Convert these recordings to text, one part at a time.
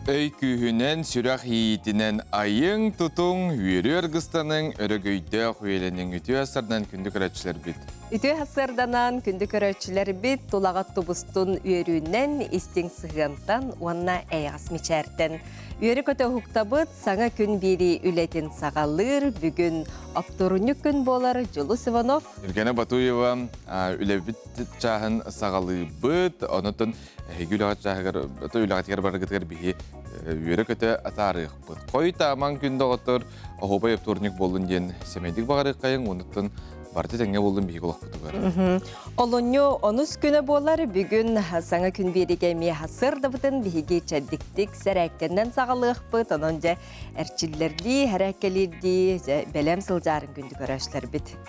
Өй күүһүнэн, сүрэх иитинэн айыҥ, тутуҥ, үөрүү аргыстаныҥ, өрөгөйдөөх үйэлэниҥ үтүө сардан күндү көрөөччүлэрбит. Үтүө сарданан күндү көрөөччүлэрбит тулаҕа тубустун үөрүүнэн, истиҥ сыһыантан уонна эйэҕэс мичээртэн. Үөрэ-көтө уһуктабыт, саҥа күн биэрии үлэтин саҕалыыр. Бүгүн оптуорунньук күн буолар Дьулус Иванов. Евгения Батуева үлэбит чааһын саҕалыыбыт. Онотон Эһиги үлэҕит чааһыгар, үлэҕитигэр бараргытыгар биһи үөрэ-көтө атаарыахпыт. Хой таамаҥ күн доҕоттор, оһуобай оптуорунньук буоллун диэн сэмэйдик баҕарыаххайыҥ, онуттан барыта тэҥҥэ буоллун биһиги олохпутугар. Олунньу онус күнэ буолар. Бүгүн саҥа күн биэригэ эмиэ сырдабытын биһиги чэддиктик сэрээккэннэн саҕалыахпыт. Онон дьэ эрчиллэрдии, хэрээккэлиирдии, дьэ бэлэм сылдьаарын күндү көрөөччүлэрбит.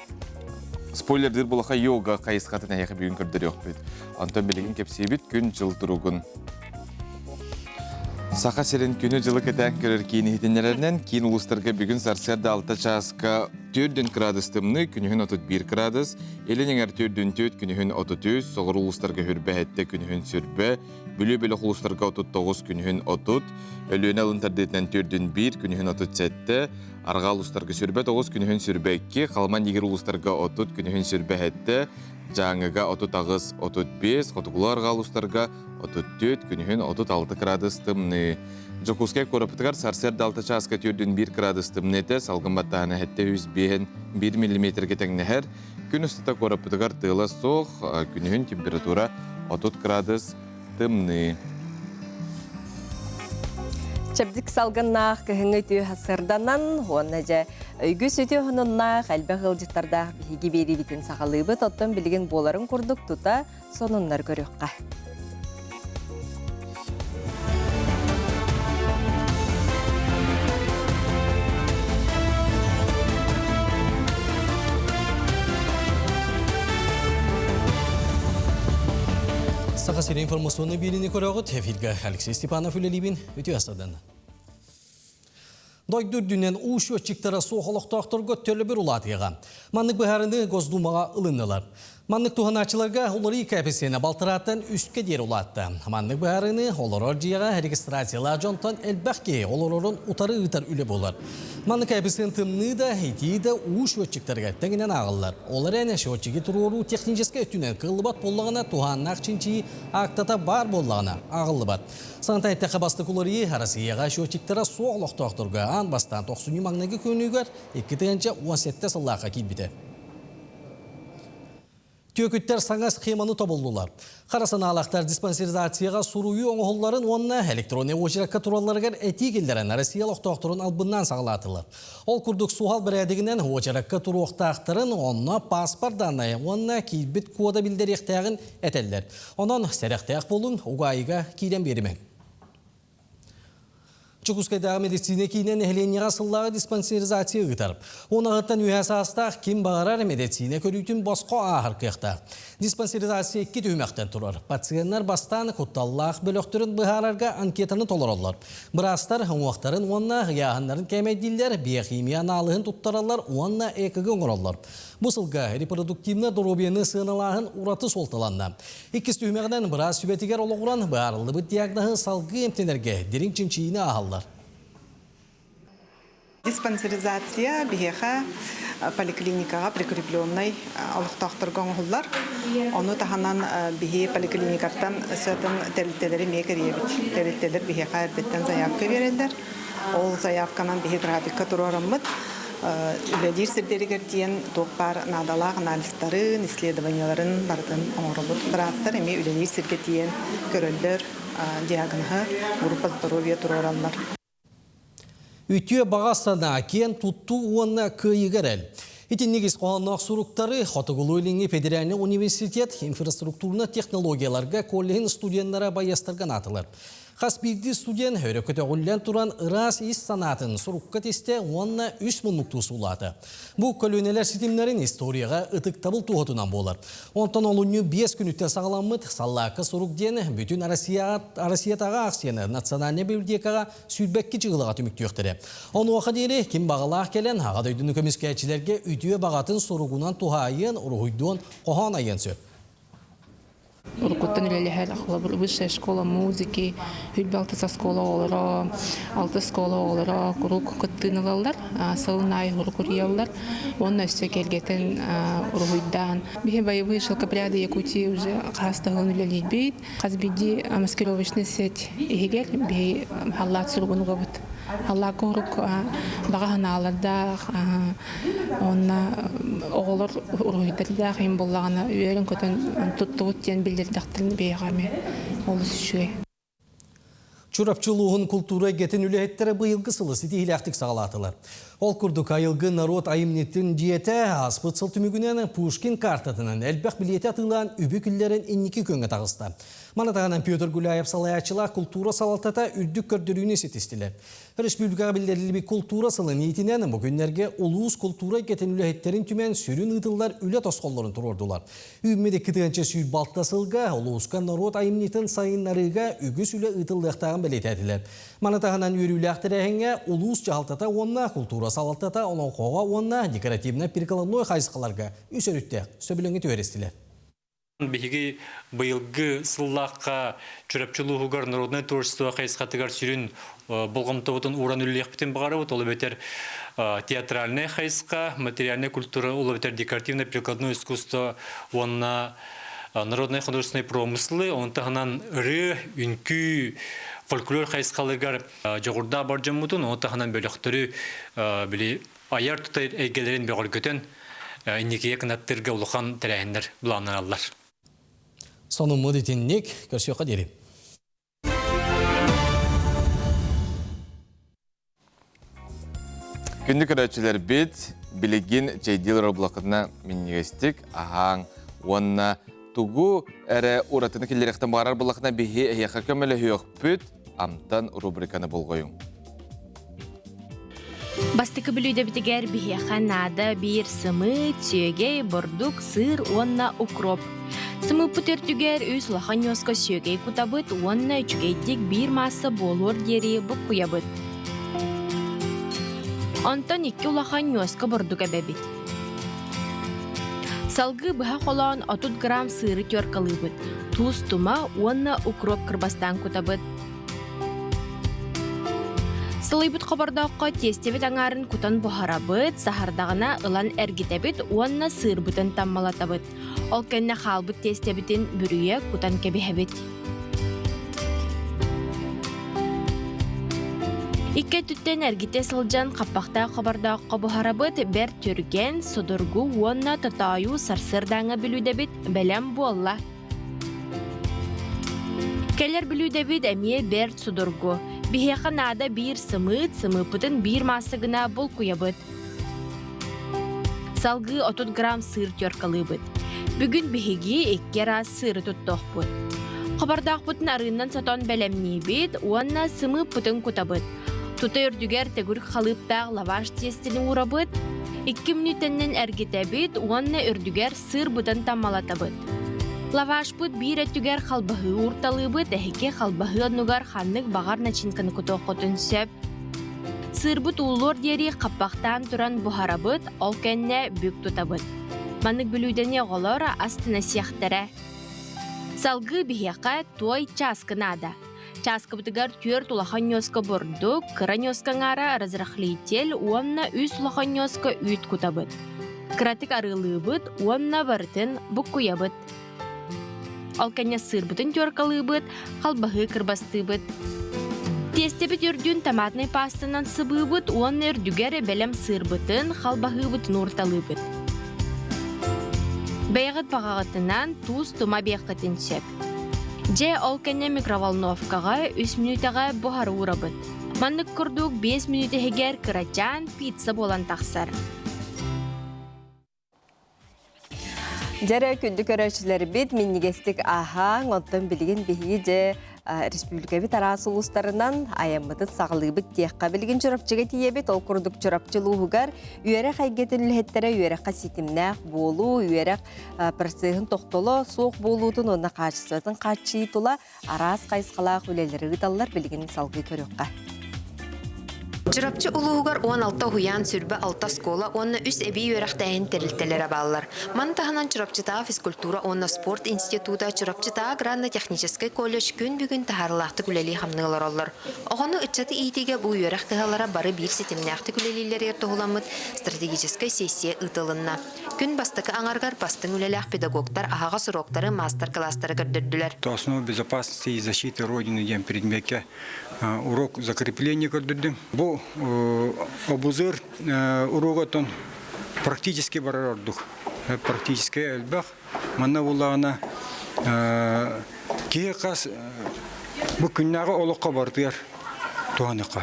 Спойлердыыр булаха йога хайысхатын эһиэхэ бүгүн көрдөрүөхпүт. Онтон билигин кэпсиибит күн-дьыл туругун. Саха сирин күнү-дьылы кэтээн көрөр киин иһитиннэрэринэн киин улуустарга бүгүн сарсыарда 6 чааска 4 градус тымныы, күнүһүн 31 градус, илин эҥэр 4 күнүһүн 33, соҕуруу улуустарга хүрбэ 7, күнүһүн сүрбэ, Бүлүү бөлөх улуустарга 39, күнүһүн 30, Өлүөнэ алын тардыытынан 4 1, күнүһүн 37, Арҕаа улуустарга сүрбэ 9, күнүһүн сүрбэ 2, Халыман Нигир улуустарга 30, күнүһүн сүрбэ 7, Дьааҥыга 38, 35, Хотугулуу арҕаа улуустарга 34, күнүһүн 36 кыраадыс тымныы. Дьокуускай куораппытыгар сарсыарда 6 чааска 4 1 кыраадыс тымныы этэ, салгын баттааһына 705 1 миллиметргэ тэҥнэһэр. Күн устата куораппытыгар тыала суох, күнүһүн температура 30 кыраадыс тымныы. Чэбдик салгыннаах кыһыҥҥы үтүө сырданан уонна дьэ өйгүс үтүө хонуннаах элбэх ыалдьыттардаах биһиги биэриибитин саҕалыыбыт. Оттон билигин буоларын курдук тута сонуннар көрүөххэ. Саха сирин информационный биэриини көрөҕүт. Эфиргэ Алексей Степанов үлэлиибин. Үтүө астадан. Дойду үрдүнэн уу счетчиктара суох олохтоохторго төлөбүр улаатыаҕа. Маннык быһаарыныы Госдумаҕа ылыннылар. Маннык туһанааччыларга уларыы коэффициена балтарааттан үскэ диэри улаатта. Маннык быһаарыыны олорор дьиэҕэ регистрациялаах дьонтон элбэх киһи олорорун утары ыытар үлэ буолар. Маннык коэффициент тымныы да, итии да уу счетчиктарыгар тэҥинэн ааҕыллар. Ол эрэн счетчиги туруоруу техническэй өттүнэн кыаллыбат буоллаҕына туһааннаах чинчийии аактата баар буоллаҕына ааҕыллыбат. Санатан эттэххэ, бастакы уларыйыы Россияҕа счетчиктара суох олохтоохторго аан бастаан тохсунньу маҥнайгы күнүгэр 2017 сыллаахха киирбитэ. Түөкүттэр саҥа схеманы тобуллулар. Хара санаалаахтар диспансеризацияҕа суруйуу оҥоһулларын уонна электроннай уочаракка туралларыгар этии киллэрэн Россия олохтоохторун албыннаан саҕалаатылар. Ол курдук суһал бэрээдэгинэн уочаракка туруохтаахтарын, онно паспорт дааннайа уонна киирбит кода биллэриэхтээҕин этэллэр. Онон сэрэхтээх буолуҥ, угаайыга киирэн биэримэҥ. Дьокуускайдааҕы медицина киинэ нэһилиэнньэҕэ сыллааҕы диспансеризация ыытар. Уон аҕыттан үөһэ саастаах ким баҕарар медицина көрүүтүн босхо ааһар кыахтаах. Диспансеризация икки түһүмэхтэн турар. Пациеннар бастаан кутталлаах бөлөхтөрүн быһаарарга анкетаны толороллор. Быраастар уҥуохтарын уонна ыйааһыннарын кээмэйдииллэр, биохимия анаалыһын туттараллар уонна ЭКГ оҥороллор. Бу сылга репродуктивнай доруобуйаны сыаналааһын ураты суолталанна. Иккис түһүмэҕинэн быраас сүбэтигэр олоҕуран быһаарыллыбыт диагноһы салгыы эмтэнэргэ дириҥ чинчийиини ааһаллар. Диспансеризация биһиэхэ поликлиникаҕа прикрепленнай олохтоохторго оҥоһуллар. Ону таһынан биһи поликлиникаттан сыатын тэрилтэлэри эмиэ кэрийэбит. Тэрилтэлэр биһиэхэ эрдэттэн заявка биэрэллэр. Ол заявканан биһи графикка туруораммыт үлэлиир сирдэригэр диэн туох баар наадалаах анализтарын, исследованиеларын барытын оҥоробут. Быраастар эмиэ үлэлиир сиргэ тиийэн көрөллөр, диагноһы группа здоровья туруораллар. Үтүө баҕа санаа, киэн туттуу уонна кыайыыга эрэл. Итинник ис хоһоонноох суруктары Хотугулуу-Илиҥҥи федеральнай университет инфраструктурнай технологияларга коллеһын студеннара байыастарга анаатылар. Хас биирдии студент өрө көтөҕүллэн туран ыраас ис санаатын сурукка тистэ уонна үс муннуктуу суулаата. Бу көлүөнэлэр ситимнэрин историяҕа ытыктабыл туоһутунан буолар. Онтон олунньу биэс күнүттэн саҕаламмыт Саллаакка сурук диэн бүтүн Россиятааҕы аахсыйаны Национальнай библиотекаҕа сүүрбэкки чыгылаҕа түмүктүөхтэрэ. Онуоха диэри ким баҕалаах кэлэн Аҕа дойдуну көмүскээччилэргэ үтүө баҕатын суругунан туһаайыан, уруһуйдуон, хоһоон айыан сөп. Уруккуттан үлэлэһэр холобур высшая школа музыки, Хүлбэ алтыс оскуола оҕолоро, алтыс школа оҕолоро куруук кыттыыны ылаллар, сылын аайы урук уруйаллар уонна өссө киэргэтэн уруһуйдаан. Биһи боевые шелкопряды Якутии уже хас да сылын үлэлиирбит. Хас биирдии маскировочный сеть иһигэр биһи халлаат суругун угабыт. Халлаакка урук баҕа санаалардаах, уонна оҕолор уруһуйдардаах иһин буоллаҕына үөрэн-көтөн туттубут диэн биллэрдэхтэрин биһиэхэ эмиэ олус үчүгэй. Чурапчы улууһун култуура эйгэтин үлэһиттэрэ быйылгы сылы ситиһиилээхтик саҕалаатылар. Ол курдук айылгы норуот айымньытын дьиэтэ ааспыт сыл түмүгүнэн Пушкин картатынан элбэх билиэти атыылаан үбү күллэрин инники күөҥҥэ таҕыста. Маны таһынан Петр Гуляев салайааччылаах култуура салалтата үрдүк көрдөрүүнү ситистилэр. Республикаҕа биллэриллибит култуура сылын иитинэн бу күннэргэ улуус култуура эйгэтин үлэһиттэрин түмэн сүрүн ыытыллар үлэ тосхоллорун туруордулар. Үүммүт 2 126 сылга улууска норуот айымньытын сайыннарыыга үгүс үлэ ыытыллыахтааҕын бэлиэтээтилэр. Маны таһынан үөрүүлээх тэрээһиҥҥэ улуус дьаһалтата уонна култуура салалтата олоҥхоҕо уонна декоративно-прикладной хайысхаларга үс өрүттээх сөбүлэҥи түһэристилэр. Биһиги быйылгы сыллаахха Чурапчы улууһугар народнай творчество хайысхатыгар сүрүн болҕомтобутун ууран үлэлиэхпитин баҕарабыт. Ол эбэтэр театральнай хайысха, материальная культура, ол эбэтэр декоративно-прикладное искусство уонна народнай художественной промыслы, ону таһынан ырыа, үҥкүү, фольклор хайысхаларыгар дьоҕурдаах бар дьоммутун, ону таһынан бөлөхтөрү били айар тутар эйгэлэрин бөҕөргөтөн инникигэ кынаттыырга улахан тэрээһиннэр былааннаналлар. Сонуммут итинник көрсүөххэ диэри. Күндү көрөөччүлэрбит, билигин чэйдиил булакытына минньигэстик аһааҥ уонна тугу эрэ уратыны киллэриэхтэн баҕарар буллахына биһи эһиэхэ көмөлөһүөхпүт амтан рубриканы болҕойуҥ. Бастакы бүлүүдэбитигэр биһиэхэ наада биир сымыыт, сүөгэй, бурдук, сыыр уонна укроп. Сымыыппыт үрдүгэр үс улахан ньуоска сүөгэй кутабыт уонна үчүгэйдик биир маасса буолуор диэри буккуйабыт. Онтон икки улахан ньуоска бурдук эбэбит. Салгыы быһа холоон 30 грамм сыыры теркалыыбыт, туус тума уонна укроп кырбастаан кутабыт. Сылыйбыт хобордооххо тиэстэбит аҥаарын кутан буһарабыт, саһардаҕына ылан эргитэбит уонна сыырбытын таммалатабыт. Ол кэннэ хаалбыт тиэстэбитин бүрүйэ кутан кэбиһэбит. Икки өттүттэн эргитэ сылдьан хаппахтаах хобордооххо буһарабыт, бэрт түргэн, судургу уонна тотоойу сарсыардааҥҥы бүлүүдэбит бэлэм буолла. Кэлэр бүлүүдэбит эмиэ бэрт судургу. Биһиэхэ наада биир сымыыт, сымыыппытын биир маасса гына булкуйабыт. Салгыы 30 грамм сыыр теркалыыбыт. Бүгүн биһиги икки араас сыыры туттуохпут. Хобордоохпутун арыыннан сотон бэлэмниибит уонна сымыыппытын кутабыт. Тута үрдүгэр төгүрүк халыыптаах лаваш тиэстини уурабыт. Икки мүнүүтэннэн эргитэбит уонна үрдүгэр сыырбытын таммалатабыт. Лавашпыт биир өттүгэр халбаһыы уурталыыбыт, эһиги халбаһыы оннугар ханнык баҕар начинканы кутуоххутун сөп. Сыырбыт ууллуор диэри хаппахтаан туран буһарабыт, ол кэннэ бүк тутабыт. Маннык бүлүүдэни оҕолор астына сиэхтэрэ. Салгыы биһиэхэ туой чааскы наада. Чааскыбытыгар түөрт улахан ньуоска бурдук, кыра ньуоска аҥаара разрыхлитель уонна үс улахан ньуоска үүт кутабыт. Кыратык арыылыыбыт уонна барытын буккуйабыт. Ол кэннэ сыырбытын теркалыыбыт, халбаһыы кырбастыыбыт. Тиэстэбит үрдүн томатнай пастанан сыбыыбыт уонна үрдүгэр бэлэм сыырбытын, халбаһыыбытын уурталыыбыт. Бэйэҕит баҕаҕытынан туус тума биэххитин сөп. Дьэ, ол кэннэ микроволновкаҕа үс мүнүүтэҕэ буһара уурабыт. Маннык курдук 5 мүнүүтэ иһигэр кырачаан пицца буолан тахсар. Дьэрэ күндү көрөөччүлэрбит минньигэстик аһааҥ, оттон билигин биһиги дьэ республикабыт араас улуустарынан айаммытын саҕалыыбыт диэххэ. Билигин Чурапчыга тиийэбит, ол курдук Чурапчы улууһугар үөрэх эйгэтин үлэһиттэрэ үөрэххэ ситимнээх буолуу, үөрэх процеһын тохтоло суох буолуутун уонна хаачыстыбатын хааччыйыы тула араас хайысхалаах үлэлэри ыыталлар билигин салгыы көрүөххэ. Чурапчы улууһугар 16 уһуйаан, сүрбэ алта оскуола уонна үс эбии үөрэхтээһин тэрилтэлэрэ бааллар. Маны таһынан Чурапчытааҕы физкультура уонна спорт института, Чурапчытааҕы аграрно-техническэй колледж күн бүгүн таһаарыылаахтык үлэлии-хамныы олороллор. Оҕону ыччаты иитиигэ бу үөрэх кыһалара бары биир ситимнээхтик үлэлииллэригэр туһуламмыт стратегическай сессия ыытылынна. Күн бастакы аҥарыгар бастыҥ үлэлээх педагогтар аһаҕас уруоктары, маастар-кылаастары көрдөрдүлэр. Основы безопасности и защиты Родины диэн предмеккэ урок закрепления көрдөрдүм. Бу обузыр уруоготон практически барар ордук. Практически элбэх. Манна буллаҕына киһи хас бу күннээҕи олоххо барытыгар туһаныхха.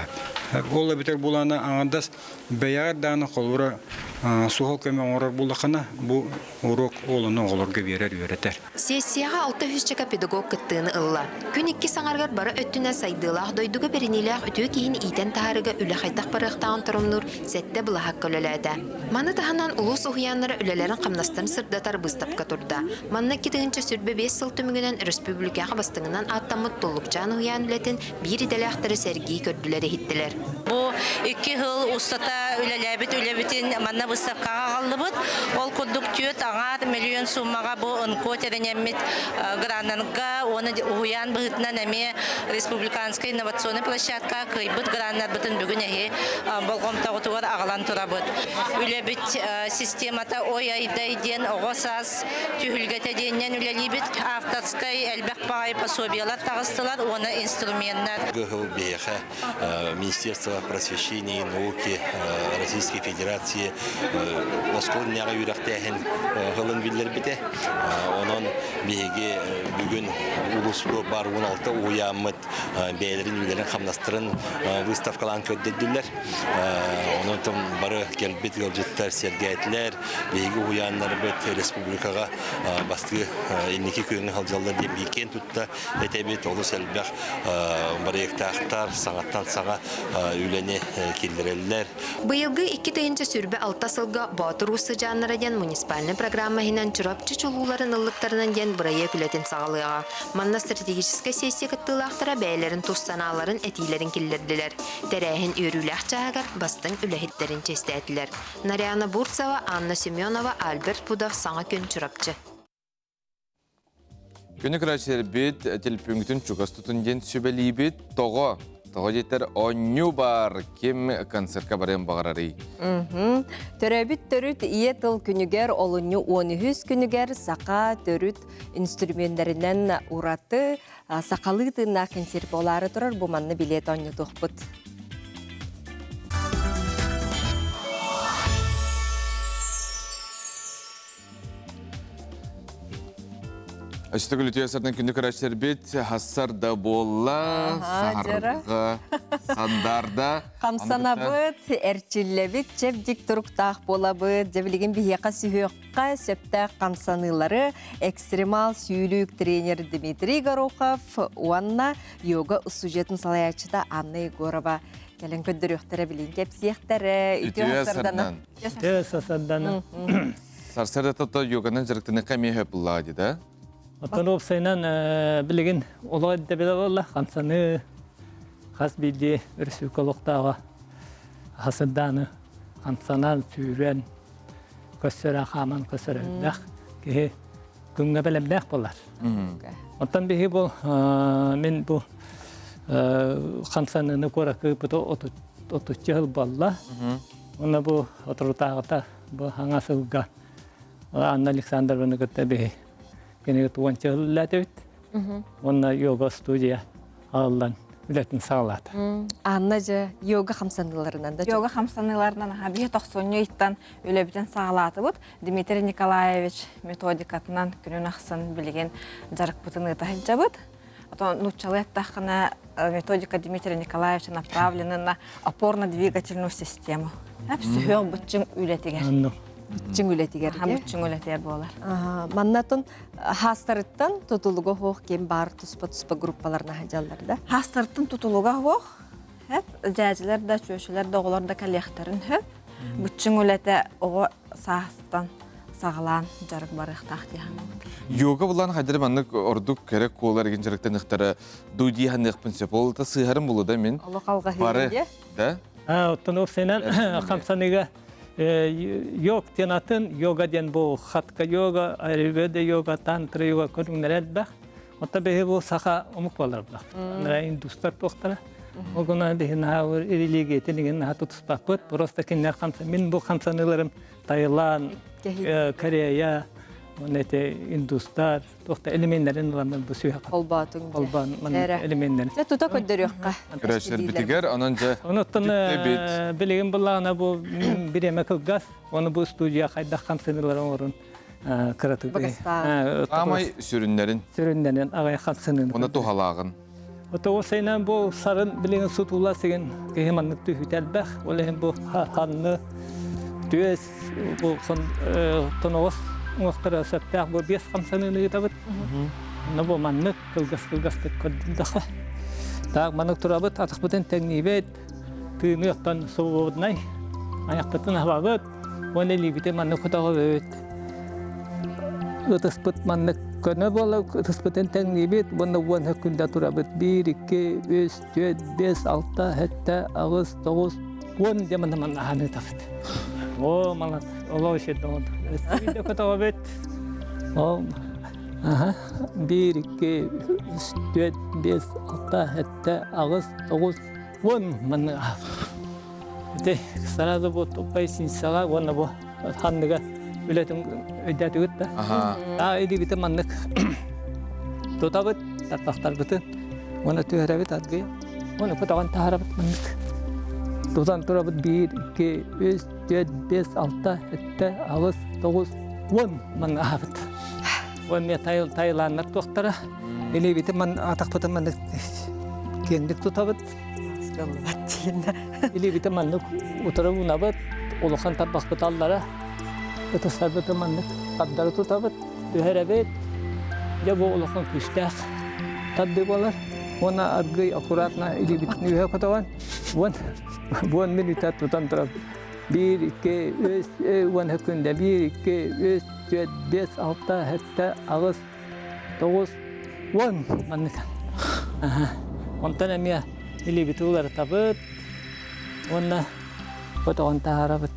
Ол эбэтэр булаана аҥардас бэйэҕэр даҕаны холобура суһал көмө оҥорор буоллаххына бу уруок уолуну оҕолорго биэрэр үөрэтэр. Сессияҕа 600 чека педагог кыттыыны ылла. Күн иккис аҥарыгар бары өттүнэн сайдыылаах дойдуга бэриниилээх үтүө киһини иитэн таһаарыыга үлэ хайдах барыахтааҕын торумнуур сэттэ былаһаакка үлэлээтэ. Маны таһынан улуус уһуйааннара үлэлэрин-хамнастарын сырдатар быыстапка турда. Манна 2025 сыл түмүгүнэн өрөспүүбүлүкэҕэ бастыҥынан ааттаммыт Туллукчаан уһуйаан үлэтин биир идэлээхтэри сэргии көрдүлэр-иһиттилэр. Бу икки сыл устата үлэлээбит үлэбитин манна выставкаҕа аҕаллыбыт. Ол курдук түөрт аҥаар миллион суумаҕа бу НКО тэринэммит граннарга уонна уһуйаан быһыытынан эмиэ республиканскай инновационнай площадка кыайбыт граннарбытын бүгүн эһи болҕомтоҕутугар аҕалан турабыт. Үлэбит системата ой-айдай диэн оҕо саас түһүлгэтэ диэннэн үлэлиибит. Авторскай элбэх баҕайы пособиелар таҕыстылар уонна инструменнар. Кыһыл биһиэхэ Министерство просвещения и науки Российской Федерации оскуола иннэҕэ үөрэхтээһин сылын биллэрбитэ. Онон биһиги бүгүн улууспут бар 16 уһуйааммыт бэйэлэрин үлэлэрин-хамнастарын выставкалаан көрдөрдүлэр. Онон бары кэлбит ыалдьыттар сэргээтилэр. Биһиги уһуйааннарбыт республикаҕа бастыы инники күөҥҥэ сылдьаллар диэн биир киэн тутта этэбит. Олус элбэх бырайыактаахтар саҥаттан саҥа үлэни киллэрэллэр. Быйылгы 2026 сылга Боотур уус сыдьааннара диэн муниципальнай программа иһинэн Чурапчы чулууларын ыллыктарынан диэн бырайыак үлэтин саҕалыаҕа. Манна стратегическай сессия кыттыылаахтара бэйэлэрин тус санааларын, этиилэрин киллэрдилэр. Тэрээһин үөрүүлээх чааһыгар бастыҥ үлэһиттэрин чиэстээтилэр. Нарьяна Бурцева, Анна Семенова, Альберт Пудов, Саҥа күн, Чурапчы. Күнү көрөөччүлэрбит телефоҥҥутун чугас тутун диэн сүбэлиибит. Тоҕо? Тоҕо диэтэр оонньуу баар. Ким концертка барыан баҕарарый? Төрөөбүт төрүт ийэ тыл күнүгэр олунньу 13 күнүгэр саха төрүт инструменнэринэн ураты сахалыы тыыннаах концерт буолаары турар. Бу манна билиэт оонньотуохпут. Өстө күлүтүө сардан күндү көрөөччүлэрбит хассар да буолла, саһарга, сандарда. Хамсанабыт, эрчиллэбит, чэбдик туруктаах буолабыт. Дьэ билигин биһиэхэ сүһүөххэ сөптөөх хамсаныылары экстремал сүүрүүк тренер Дмитрий Горохов уонна йога устудьуйатын салайааччыта Анна Егорова кэлэн көрдөрүөхтэрэ, билин кэпсиэхтэрэ. Үтүө сарданан. Үтүө сарданан. Сарсыарда тото йоганан дьарыктаныахха эмиэ сөп буллаҕа дии да? Оттон уопсайынан билигин олох ирдэбилэ буолла, хамсаныы хас биирдии өрөспүүбүлүкэ олохтооҕо хасырдааны хамсанан, сүүрэн, көссөрө хааман көссөрө элбэх киһи күҥҥэ бэлэмнээх буолар. Оттон биһи бу мин бу хамсаныыны куоракка ыыппыта отучча сыл буолла. Уонна бу оторутааҕыта Бу хаҥа сылга Анна Александровнаны кытта биһи кинигэ уонча сыл үлэлээтибит. Уонна йога студия аҕыллан үлэтин саҕалаата. Анна дьэ йога хамсаныыларынан да Йога хамсаныыларынан аха биһи тохсунньу ыйтан үлэбитин саҕалаатыбыт. Дмитрий Николаевич методикатынан күнүн ахсын билигин дьарыкпытын ыыта сылдьабыт. Отон нууччалыы эттэххинэ методика Дмитрия Николаевича направлена на опорно-двигательную систему. Сүһүөх быччыҥ үлэтигэр. Быччыҥ үлэтигэр. Быччыҥ үлэтигэр буолар. Маннатын хаастарыттан тутулуга хоох ким бар туспа-туспа группаларына сылдьаллар да? Хаастарыттан тутулуга хоох. Хөп, дьээдьилэр да, чүөчүлэр да, оҕолор да кэлиэхтэрин хөп. Быччыҥ үлэтэ оҕо саастан саҕалаан дьарык барыахтаах дии саныыбын. Йога булан хайдары маннык ордук керек куолар эгин дьарыктаныхтара дуу дии саныахпын сөп. Ол та сыыһарым булу да мин. Олох алҕаһыыр да? Оттон уопсайынан хамсаныыга йог диэн атын, йога диэн бу хатка йога, аюрведа йога, тантра йога көрүҥнэрэ элбэх. Оттон биһи бу саха омук буолар булахпыт. Анараа индустар туохтара. Ол гынан биһи наһаа религиятын игин наһаа тутуспаппыт. Просто кинилэр хамса мин бу хамсаныыларым Таиланд, Корея, уонна эти индустар туохта элеменнэрин ыламмын бу сүһэ холбоотуҥ холбоон манна элеменнэрин дьэ тута көрдөрүөххэ көрөөччүлэрбитигэр онон дьэ онуттан билигин буллаҕына бу бириэмэ кылгас ону бу студия хайдах хамсаныылары оҥорун кыратык Аамай сүрүннэрин сүрүннэрин аҕай хамсаныыны уна туһалааҕын Ото сайынан бу сарын билигин сутула сигин киһи маннык түһүүтэ элбэх. Ол иһин бу ханны түөс бу тоноҕос уҥуохтара сөптөөх бу биэс хамсаныыны ыытабыт. Онно бу маннык кылгас кылгастык көрдүндэххэ. Так маннык турабыт, атахпытын тэҥниибит, тыыныахтан свободнай, айахпытын аһабабыт, уонна илиибитин маннык көтөҕөбүт. Ытыспыт маннык көнө буола ытыспытын тэҥниибит уонна уон күндэ турабыт. Биир, икки, үс, түөрт, биэс, алта, сэттэ, аҕыс, тоҕус, уон диэн манна манна аһан ыытабыт. О, малат, олоо сирдэ он. Өссө көтөҕөбүт. Ол, аха, биир, икки, үс, түөрт, биэс, алта, сэттэ, аҕыс, тоҕус, уон манна Ити сразу бу поясницаҕа уонна бу ханныга үлэтин өйдөөтүгүт да. Аа илиибитин маннык тутабыт, тарбахтарбытын уонна түһэрэбит аргыйа. Уонна көтөҕөн таһаарабыт маннык. Тутан турабыт биир, икки, үс, түөрт, биэс, алта, сэттэ, аҕыс, тоҕус, уон манна аһабыт. Уон мен Таиланнар туохтара. Илиибитин ман атахпытын маннык киэҥник тутабыт. Илиибитэ маннык утары уунабыт, улахан тарбахпыт аллара, ытыстарбытын маннык хардары тутабыт, түһэрэбит. Дьэ бу улахан күүстээх тардыы буолар. Уонна аргыый аккуратно илиибитин үөһэ көтөҕөн, уон уон мүнүүтэ тутан турабыт. Биир, икки, үс, уон күндэ биир, икки, үс, түөрт, биэс, алта, сэттэ, аҕыс, тоҕус, уон маннык. Онтон эмиэ илиибитин уларытабыт уонна хотоҕон таһаарабыт.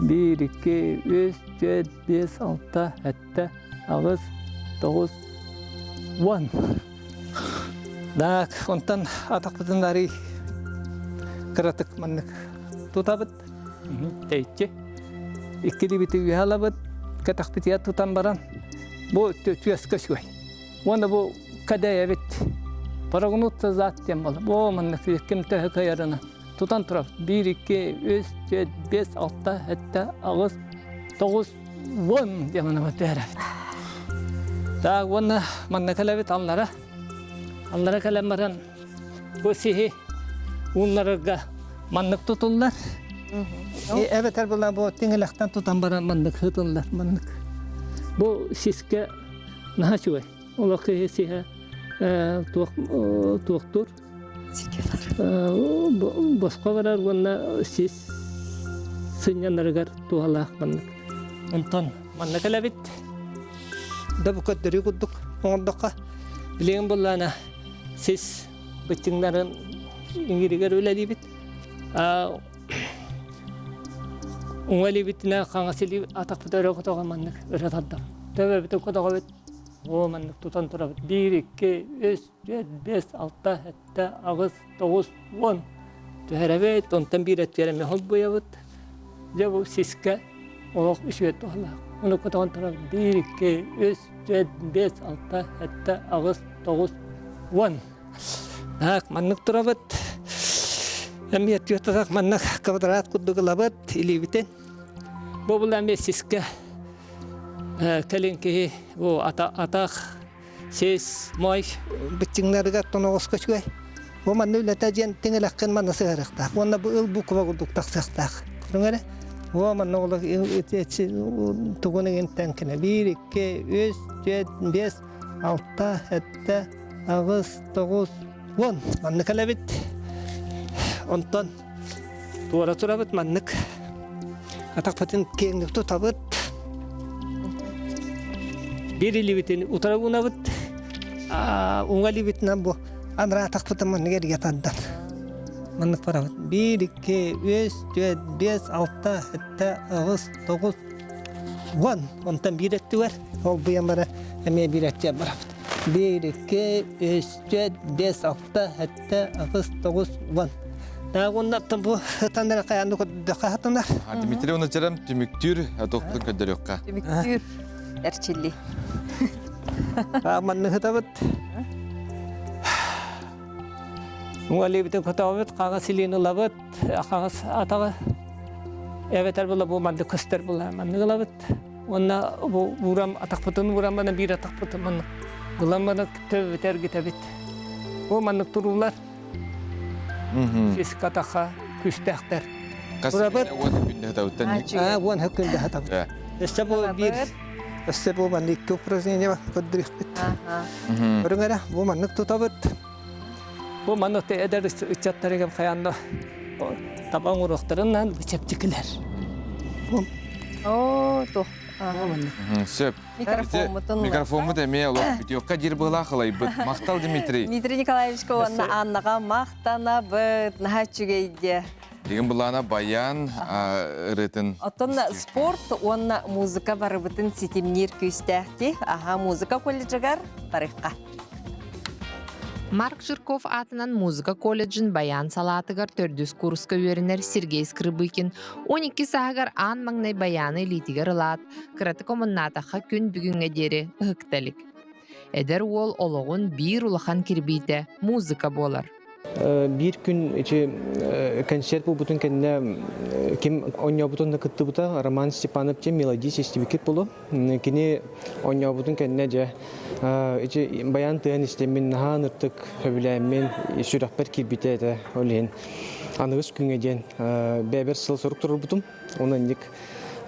Биир, икки, үс, түөрт, биэс, алта, сэттэ, аҕыс, тоҕус, уон. Так, онтон атахпытын арый кыратык маннык тутабыт. Тэйиччи. Иккилибити үөһэ алабыт, кэтэхпитигэр тутан баран, бу түөскэ үчүгэй. Уонна бу кэдэйэбит. Прогнуться зад диэн буолар. Бу маннык ким төһө кыайарынан тутан турар. Биир, икки, үс, түөрт, биэс, алта, сэттэ, аҕыс, тоҕус, уон диэн манна түһэрэбит. Так, уонна манна кэлэбит аллара. Аллара кэлэн баран Бу сиһи ууннарарга маннык тутуллар. Эбэтэр була бу тиҥилэхтэн тутан баран маннык ытыллар маннык. Бу сискэ наһаа үчүгэй. Олох киһи сиһэ туох туохтуур. Босхо барар уонна сис сынньанарыгар туһалаах маннык. Онтон манна кэлэбит. Да бу көрдөрүү курдук оҥордоххо билигин буллаана сис быччыҥнарын иҥиригэр үлэлиибит. Уҥа илиибитинэн хаҥас илии атахпыт өрө көтөҕө маннык өрө тардабыт. Төбөбүтүн көтөҕөбүт. Оо маннык тутан турабыт. Биир, икки, үс, түөрт, биэс, алта, сэттэ, аҕыс, тоҕус, уон. Түһэрэбит, онтон биир өттүгэр эмиэ холбуйабыт. Дьэ бу сискэ олох үчүгэй туһалаах. Ону көтөҕөн турабыт. Биир, икки, үс, түөрт, биэс, алта, сэттэ, аҕыс, тоҕус, уон. Так, маннык турабыт. Эмиэ түөрт маннык квадрат курдук ылабыт илиибитин. Бу була эмиэ сискэ кэлин киһи бу атах сис мой быччыҥнарыгар тоноҕоско үчүгэй. Бу манна үлэтэ диэн тиҥилэххин манна сыһарыахтаах. Уонна бу ыл буква курдук тахсыахтаах. Көрүҥ эрэ. О манна олох тугун иҥинтэн кэнэ. Биир, икки, үс, түөрт, биэс, алта, сэттэ, аҕыс, тоҕус, уон. Маннык кэлэбит. Онтон туора турабыт маннык. Атахпытын киэҥник тутабыт. Биир илиибитин утары уунабыт. Уҥа илиибитинэн бу анараа атахпытын маннык эргэ тардан. Маннык барабыт. 1, 2, 3, 4, 5, 6, 7, 8, 9, 10. Онтон биир өттүгэр ол быйан бара эмиэ биир өттүгэр барабыт. 1, 2, 3, 4, 5, 6, 7, 8, 9, 10. Уоннаттан бу ытаннара хайаанны көрдөххө хатанар. Дмитрий Оночарам түмүктүүр тохтун көрдөрүөххэ. Түмүктүүр эрчилли. Манны хытабыт. Уолибитин көтөҕөбүт, хаҥас илиини ылабыт, хаҥас атаҕы эбэтэр була бу маннык көстөр була маннык ылабыт. Уонна бу уурам атахпытын ууран бана биир атахпытын маннык ылан бана төбөбүтэ эргитэбит. Бу маннык туруулар физика атахха күүстээхтэр. Турабыт. Уон күндэ хатабыттан. Уон күндэ хатабыт. Өссө бу биир өссө бу маннык икки упражнение көрдөрүөхпүт. Көрүҥ эрэ, бу маннык тутабыт. Бу маннык эдэр ыччаттарыгар хайаан да таба оҥоруохтарынан чэпчэкилэр. Оо, туох. Сөп. Микрофоммутун Микрофоммут эмиэ олох бүтүөххэ диир быһыылаах ылайбыт. Махтал Дмитрий. Дмитрий Николаевичка уонна Аннаҕа махтанабыт. Наһаа үчүгэй Дигин былаана баян ырытын. Оттон спорт уонна музыка барыбытын ситимниир күүстээхти. Аха, музыка колледжыгар барыхха. Марк Жирков аатынан музыка колледжын баян салаатыгар төрдүс курска үөрэнэр Сергей Скрыбыкин 12 сааһыгар аан маҥнай баяны илиитигэр ылаат, кыратык омуннаатахха күн бүгүҥҥэ диэри ыһыкта илик. Эдэр уол олоҕун биир улахан кирбиитэ музыка буолар. Биир күн ити концерт буолбутун кэннэ ким оонньообутун да кыттыбыта Роман Степанов диэн мелодист истибиккит буолуо. Кини оонньообутун кэннэ дьэ ити баян тыаһын истэммин наһаа ыныртык сөбүлээммин сүрэхпэр киирбитэ этэ ол иһин аныгыс күҥҥэ диэн бэйэбэр сыл сорук туруорбутум. Онон инник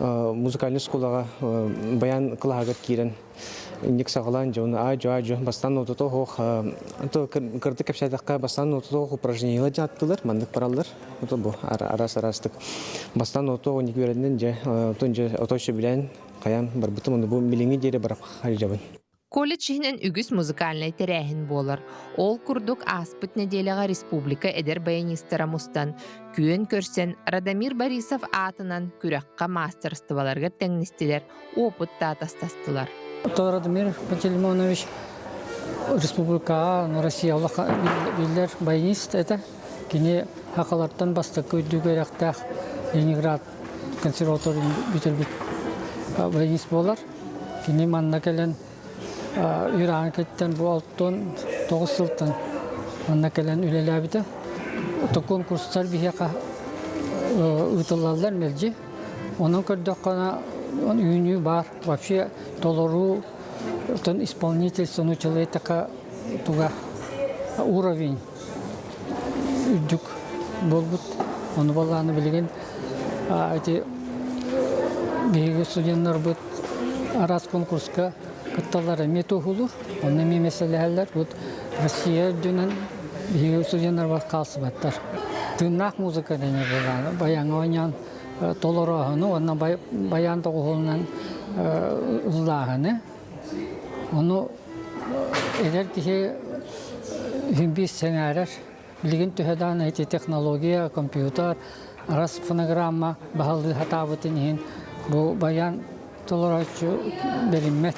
музыкальнай школаҕа баян кылааһыгар киирэн инник саҕалаан дьон аа-дьуо аа-дьуо бастаан отото оһох кырдык кэпсээтэххэ бастаан отото оһох упражнениелар дьааттылар маннык бараллар ото бу араас араастык бастаан ото оник үөрэннин дьэ отон дьэ ото сөбүлээн хайаан барбытым ону бу билиҥҥи диэри барап халдьабын Колледж иһинэн үгүс музыкальнай тэрээһин буолар. Ол курдук ааспыт нэдиэлэҕэ республика эдэр баянистара мустан, күөн көрсөн Радомир Борисов аатынан күрэххэ маастарыстыбаларыгар тэҥнистилэр, опыт таатастастылар. Радомир Пантелеймонович республикаҕа Россия биллэр баянист этэ. Кини хакалартан бастакы үрдүк үөрэхтээх Ленинград консерваторияны бүтэрбит баянист буолар. Кини манна кэлэн Иран кэттэн бу алтан тоҕус сылтан манна кэлэн үлэлээбитэ. Конкурстар биһиэхэ ыытыллаллар мэлдьи. Онон көрдөххө, үүнүү баар. Вообще толоруу, оттон исполнительство человека туга уровень үрдүк буолбут. Ону балааны билигин эти биһиги студеннарбыт араас конкурска кытталлар эмиэ туоһулуур. Онно эмиэ мэсэлэһэллэр. Вот Россия үрдүнэн биһиги студеннарбыт хаалсыбаттар. Тыыннаах музыка дэнэр буолааны баяҥҥа оонньоон толорооһуну уонна баян тоҕуһуолунан ыллааһыны. Ону эдэр киһи биир сэҥээрэр. Билигин төһө даҕаны ити технология, компьютер, араас фонограмма баһылыы сатаабытын иһин бу баян толорооччу бэриммэт.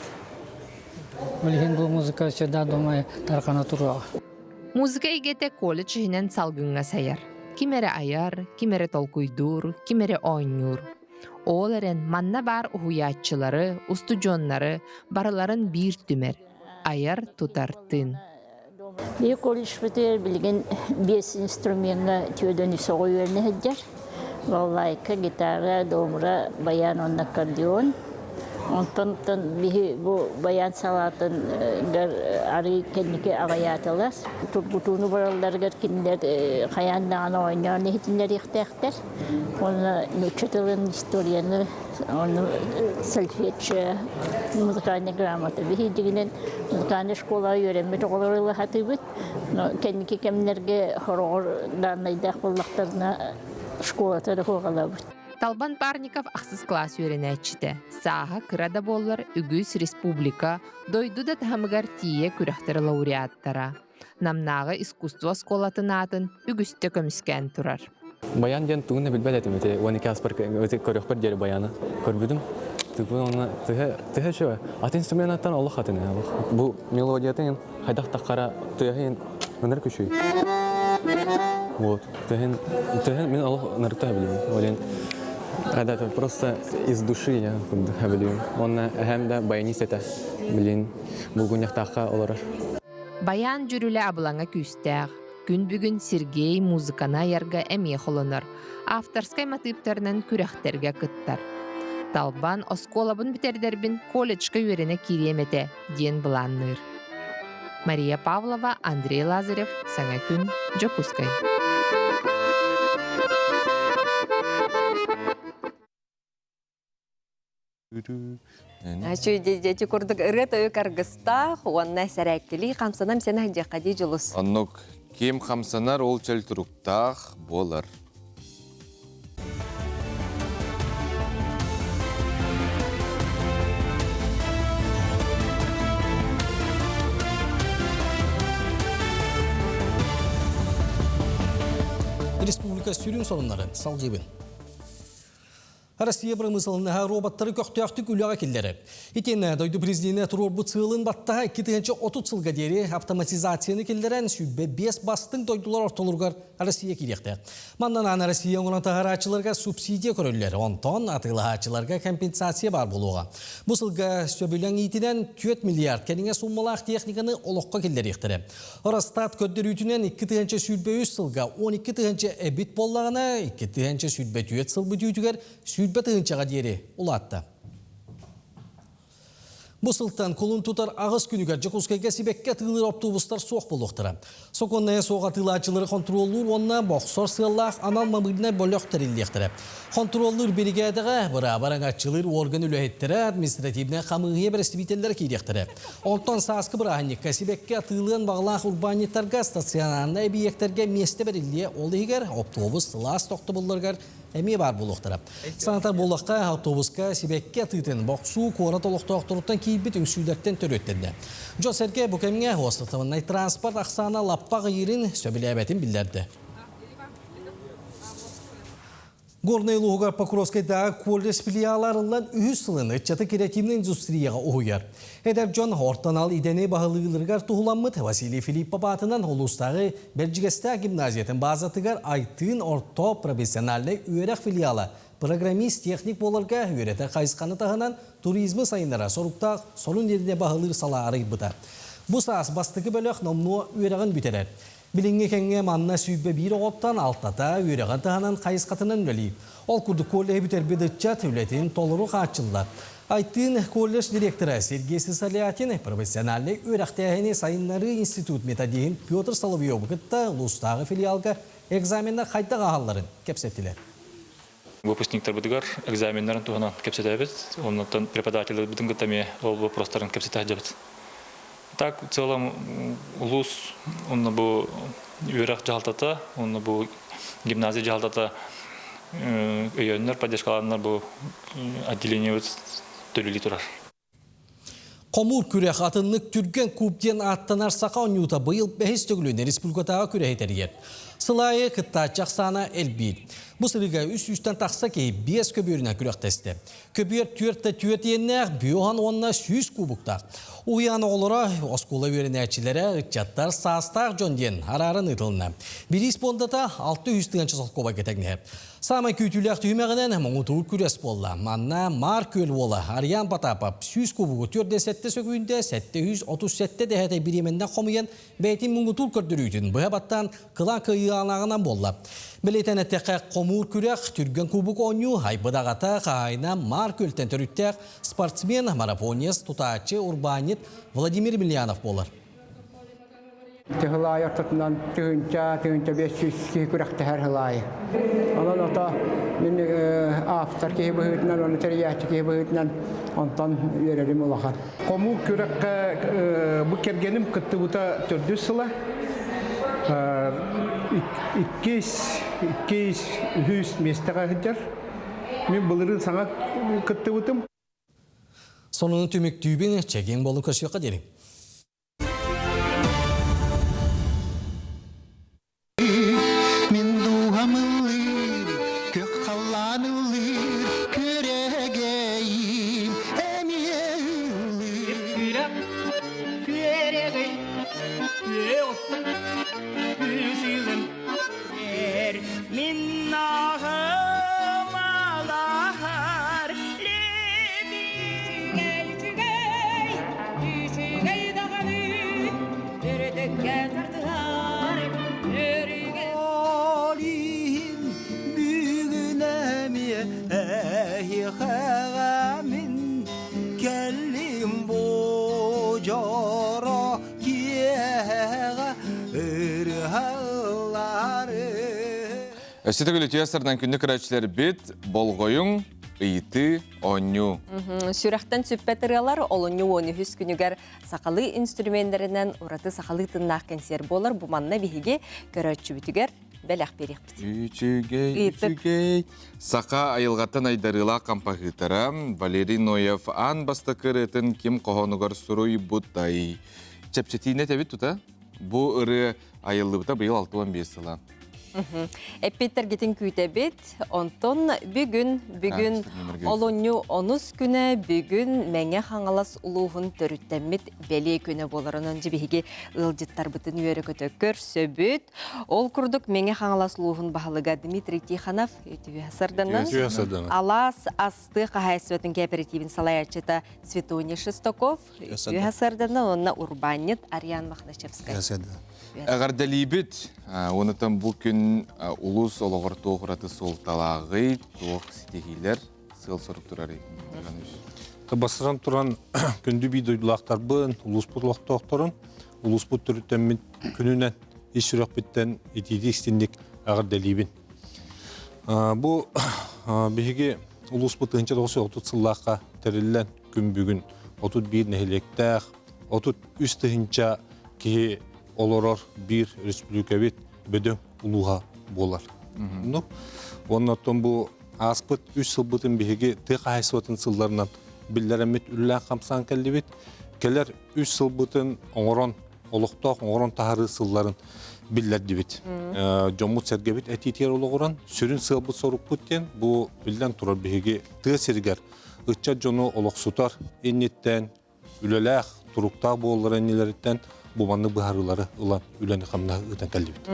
Ол иһин бу музыка всегда думаю тарҕана туруоҕа. Музыка эйгэтэ колледж иһинэн салгыҥҥа сайар. Ким эрэ айар, ким эрэ толкуйдуур, ким эрэ оонньуур. Ол эрэн манна баар уһуйааччылары, устудьуоннары барыларын биир түмэр, айар-тутар тыын. Биһи колледжпытыгар билигин биэс инструмеҥҥа түөдөн үс оҕо үөрэнэ сылдьар. Балалайка, гитара, домра, баян уонна аккордеон. Онтон биһи бу баян салаатын арыы кэнники аҕыйаатылар. Тургутууну баралларыгар кинилэр хайаан даҕаны оонньоон иһитиннэриэхтээхтэр. Уонна нуучча тылын, историяны, ону сольфеджио, музыкальная грамота. Биһи дьигинэн музыкальнай школаҕа үөрэммит оҕолору ыла сатыыбыт. Но кэнники кэмнэргэ хороҕор дааннайдаах буоллахтарына школата да хуоҕалаабыт. Талбан Парников ахсыс класс үөрэнээччитэ. Сааһа кыра да буоллар үгүс республика, дойду да таһымыгар тиийэ күрэхтэр лауреаттара. Намнааҕы искусство оскуолатын аатын үгүстэ көмүскээн турар. Баян диэн тугун да билбэт этим ити 12 аспар көрүөхпэр диэри баяны көрбүтүм. Тыпын онно тыһа тыһа чё атын инструменаттан олох атын олох. Бу мелодиятын хайдах таххара тыаһын ыныр күчүй. Вот тыһын тыһын мин олох ынырыкта билим. Олен это просто из души я билим. Онна эһэм да баянист этэ. Билин булгунньахтаахха олорор. Баян дьүрүлэ абылаҥа күүстээх. Күн бүгүн Сергей музыканы айарга эмиэ холонор, авторскай матыыптарынан күрэхтэргэ кыттар. Талбан оскуолабын бүтэрдэрбин колледжка үөрэнэ киириэм этэ диэн былаанныыр. Мария Павлова, Андрей Лазарев, Саҥа күн, Дьокуускай. Дьэ курдук ырыа-тойук аргыстаах уонна сэрээккилии хамсанам сэнэх дьиэххэ дии дьулус. Оннук ким хамсанар ол чөл туруктаах буолар. Республика сүрүн сонуннарын салгыыбын. Россия бырамыысыланнаһа роботтары көхтөөхтүк үлэҕэ киллэрэр. Итиэннэ дойду президенэ туруорбут сыалын баттаһа 2030 сылга диэри автоматизацияны киллэрэн 25 бастыҥ дойдулар ортолоругар Россия киириэхтээх. Манна анаан Россия оҥорон таһарааччыларга субсидия көрүллэр, онтон атыылаһааччыларга компенсация баар буолуоҕа. Бу сылга сөбүлэҥ иитинэн 4 миллиард кэриҥэ сууммалаах техниканы олоххо киллэриэхтэрэ. Росстат көрдөрүүтүнэн 2023 сылга 12 тыһыынча эбит буоллаҕына, 2024 сыл бүтүүтүгэр 120 тыһыынчаҕа диэри улаатта. Бу сылтан кулун тутар аҕыс күнүгэр Дьокуускайга сибэкки атыылыыр автобустар суох буолуохтара. Сокуоннайа суох атыылааччылары хонтуруоллуур уонна бохсор сыаллаах анал мобильнай бөлөх тэриллиэхтэрэ. Хонтуруоллуур биригээдэҕэ бырааба араҥаччылыыр орган үлэһиттэрэ, административнай хамыыһыйа бэрэстэбиитэллэрэ киириэхтэрэ. Онтон сааскы бырааһынньыкка сибэкки атыылыан баҕалаах урбаанньыттарга стационарнай эбийиэктэргэ миэстэ бэриллиэ, ол иһигэр оптуобус сылаас тохтобулларыгар эмиэ баар буолуохтара. Санатар буоллахха, автобуска сибэкки атыытын бохсуу куорат олохтоохторуттан киирбит үҥсүүлэртэн төрүөттэннэ. Дьон-сэргэ бу кэмҥэ уостатыбаннай транспорт ахсаана лаппа аҕыйыырын сөбүлээбэтин биллэрдэ. Горнай улууһугар Покровскайдааҕы колледж филиала арыллан үһүс сылын ыччаты креативнай индустрияҕа уһуйар. Эдэр дьон орто анал идэни баһылыыларыгар туһуламмыт Василий Филиппов аатынан улуустааҕы Бэрдьигэстээх гимназиятын баазатыгар Айтыын орто профессиональнай үөрэх филиала программист-техник буоларга үөрэтэр хайысханы таһынан туризмы сайыннарар соруктаах сонун идэни баһылыыр салаа арыйбыта. Бу саас бастакы бөлөх номнуо үөрэҕин бүтэрэр. Билиҥҥи кэмҥэ манна 121 оҕоттон алтата үөрэҕин таһынан хайысхатынан үлэлиир. Ол курдук коллеһы бүтэрбит ыччат үлэтин толору хааччыллар. Айтыын колледж директора Сергей Сысолятин профессиональнай үөрэхтээһини сайыннарыы институт методиһын Петр Соловьеву кытта улуустааҕы филиалга экзаменнар хайдах ааһалларын кэпсэттилэр. Выпускниктарбытыгар экзаменнарын туһунан кэпсэтэбит. Оннуттан преподавателлэрбитин кытта эмиэ ол вопростарын кэпсэтэ сылдьабыт. Так, в целом улуус онно бу үөрэх дьаһалтата, онно бу гимназия дьаһалтата өйөөннөр, поддержкалааннар бу отделениебыт төлүлүү турар. Хомуур күрэх атыннык түргэн куб диэн ааттанар саха оонньуута быйыл бэһис төгүлүн республикатааҕы күрэһи тэрийэр. Сыл аайы кыттааччы ахсаана элбиир. Бу сырыыга үс сүүстэн тахса киһи биэс көбүөрүнэн күрэхтэстэ. Көбүөр түөртэ түөрт иэннээх, бүөхан уонна 100 кубуктаах. Уһуйаан оҕолоро, оскуола үөрэнээччилэрэ, ыччаттар саастаах дьон диэн арааран ыытылынна. Бириис пуондата 600 тыһыынча солкуобайга тэҥнэһэр. Саамай күүтүүлээх түһүмэҕинэн муҥутуур күрэс буолла. Манна Маар Күөл уола Ариан Потапов 100 кубугу 407 сөкүүндэ 737 дэһэтэй бириэмэннэн хомуйан бэйэтин муҥутуур көрдөрүүтүн быһа баттаан кылаан кыайыылааҕынан буолла. Бэлиэтээн эттэххэ, хомуур күрэх түргэн кубук оонньуу айбыт аҕата хаһаайына Маар Күөлтэн төрүттээх спортсмен, марафонец, тутааччы, урбаанньыт Владимир Емельянов буолар. Тыһылаайы ортотунан тыһыынча, тыһыынча 500 киһи күрэхтэһэр һылаайы. Онон ото мин автор киһи быһыытынан, оны тэрийээччи киһи быһыытынан онтон үөрэрим улахан. Хомуур күрэххэ бу кэргэним кыттыбыта төрдүс сыла. Иккис, иккис, үһүс миэстэҕэ сылдьар. Мин былырыын саҥа кыттыбытым. Сонуну түмүктүүбүн, чэгиэн буолун көрсүөххэ диэри. Халлаан ыллыыр күөрэгэйим эмиэ ыллыыр. Күрэх күөрэгэй күө күсүгүм эр мин наһым алаһар Үчүгэй, үчүгэй, үчүгэй даҕаны өрүтүккэ тардыһар өрүгэ. Ол иһин бүгүн эмиэ эһиэхэҕэ мин кэллим бу дьоро киэһэҕэ ырыһаллары. Өссө төгүл үтүө сардан күндү көрөөччүлэрбит болҕойуҥ, ыйытыы, оонньуу. Сүрэхтэн сүппэт ырыалар олунньу 13 күнүгэр сахалыы инструменнэринэн ураты сахалыы тыннаах кэнсиэр буолар. Бу манна биһиги көрөөччүбүтүгэр бэлэх биэриэхпит. Үчүгэй, үчүгэй. Саха айылҕаттан айдарыылаах хампаһыытара Валерий Ноев аан бастакы ырыатын ким хоһоонугар суруйбутай? Чэпчэтиини этэбит тута. Бу ырыа айыллыбыта быйыл 65 сыла. Эппиттэргитин күүтэбит. Онтон бүгүн, бүгүн олунньу онус күнэ, бүгүн Мэҥэ Хаҥалас улууһун төрүттэммит бэлиэ күнэ буоларынан дьэ биһиги ыалдьыттарбытын үөрэ-көтө көрсөбүт. Ол курдук Мэҥэ Хаҥалас улууһун баһылыга Дмитрий Тихонов үтүө сарданан Алаас асты хаһаайыстыбатын кооперативин салайааччыта Светония Шестаков үтүө сарданан уонна урбаанньыт Ариан Мохначевскай. Эҕэрдэлиибит. Онутан бу күн улуус олоҕор туох ураты суолталааҕый, туох ситиһиилэр сыал-сорук турарый? Бастатан туран күндү бии дойдулаахтарбын, улууспут олохтоохторун, улууспут төрүттэммит күнүнэн ис сүрэхпиттэн итиитик истинник эҕэрдэлиибин. Бу биһиги улууспут 1930 сыллаахха тэриллэн күн бүгүн 31 нэһилиэктээх, 33 тыһыынча киһи олорор биир республикабит бөдөҥ улууһа буолар. Ну, уонна оттон бу ааспыт үс сылбытын биһиги тыа хаһаайыстыбатын сылларынан биллэрэммит үлэлээн хамсаан кэллибит. Кэлэр үс сылбытын оҥорон, олохтоох оҥорон таһаарыы сылларын биллэрдибит. Дьоммут-сэргэбит этиитигэр олоҕуран сүрүн сыалбыт-сорукпут диэн бу биллэн турар биһиги тыа сиригэр ыччат дьону олохсутар инниттэн үлэлээх, туруктаах буоллар иннилэриттэн бу маннык быһаарыылары ылан үлэни-хамнаһы ыытан кэллибит.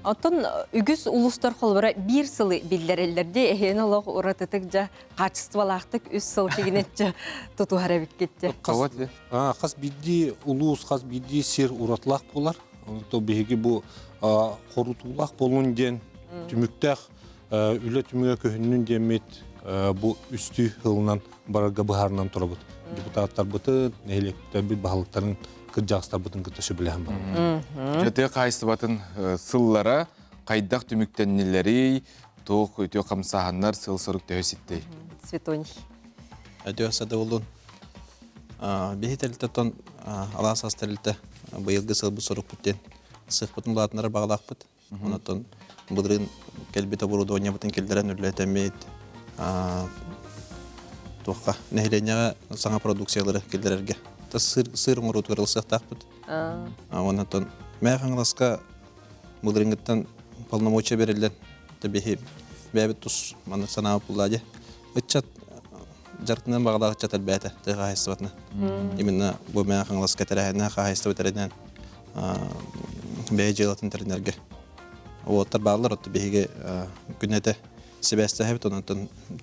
Оттон үгүс улуустар холобура биир сылы биллэрэллэр дии эһиэн олох уратытык дьа качестволаахтык үс сыл тигинеччэ тутуһар эбиккит дьэ. Хас биирдии улуус, хас биирдии сир уратылаах буолар. Онто биһиги бу хорутуулаах буолун диэн түмүктээх үлэ түмүгэ көһүннүн диэммит бу үстүү сылынан барарга быһаарынан турабыт. Депутаттарбытын, нэһилиэктэрбит баһылыктарын, кырдьаҕастарбытын кытта сөбүлэһэн барабыт. Тыа хаһаайыстыбатын сыллара хайдах түмүктэннилэрий, туох үтүө хамсааһыннар сыл-сорук төһө ситтей? Светоний. Өтө садыбылын. Биһи тэрилтэтон алаас ас тэрилтэ быйылгы сылбыт сорукпут диэн сыхпытын улаатыннарар баҕалаахпыт. Онтон былырыын кэлбит оборудованиебытын киллэрэн үлэлэтэммит туохха нэһилиэнньэҕэ саҥа продукциялары киллэрэргэ сыр сыр оҥоруутугар ылсыахтаахпыт. Онтон Мэҥэ Хаҥаласка былырыыҥҥыттан полномочия бэриллэн биһи бэйэбит тус маннык санаабыт булла дии. Ыччат дьарыктынан баҕалаах ыччат элбээтэ тыа хаһаайыстыбатынан. Именно бу Мэҥэ Хаҥаласка тэрээһиннээх хаһаайыстыба тэринэн бэйэ дьыалатын тэринэргэ уолаттар бааллар, оттон биһиги күннэтэ сибээстэһэбит, онон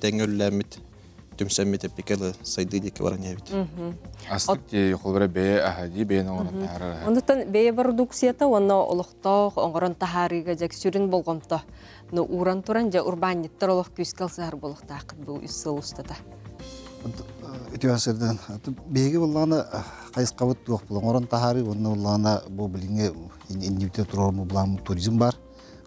тэҥҥэ үлэлээммит, түмсэммит эппикэ сайдыы диэки баран иһэбит. Астык дии, холобура бэйэ аһа дии, бэйэни оҥорон таһаарар. Онтон бэйэ бородууксуйата уонна олохтоох оҥорон таһаарыыга дьэ сүрүн болҕомто ну ууран туран дьэ урбаанньыттар олох күүскэ ылсыһар буолуохтааххыт бу үс сыл устата. Үтүө сырдан. Биһиги буллаҕына хайысхабыт туох була оҥорон таһаарыы уонна буллаҕына бу билиҥҥи иннибитигэр турар былааммыт туризм бар.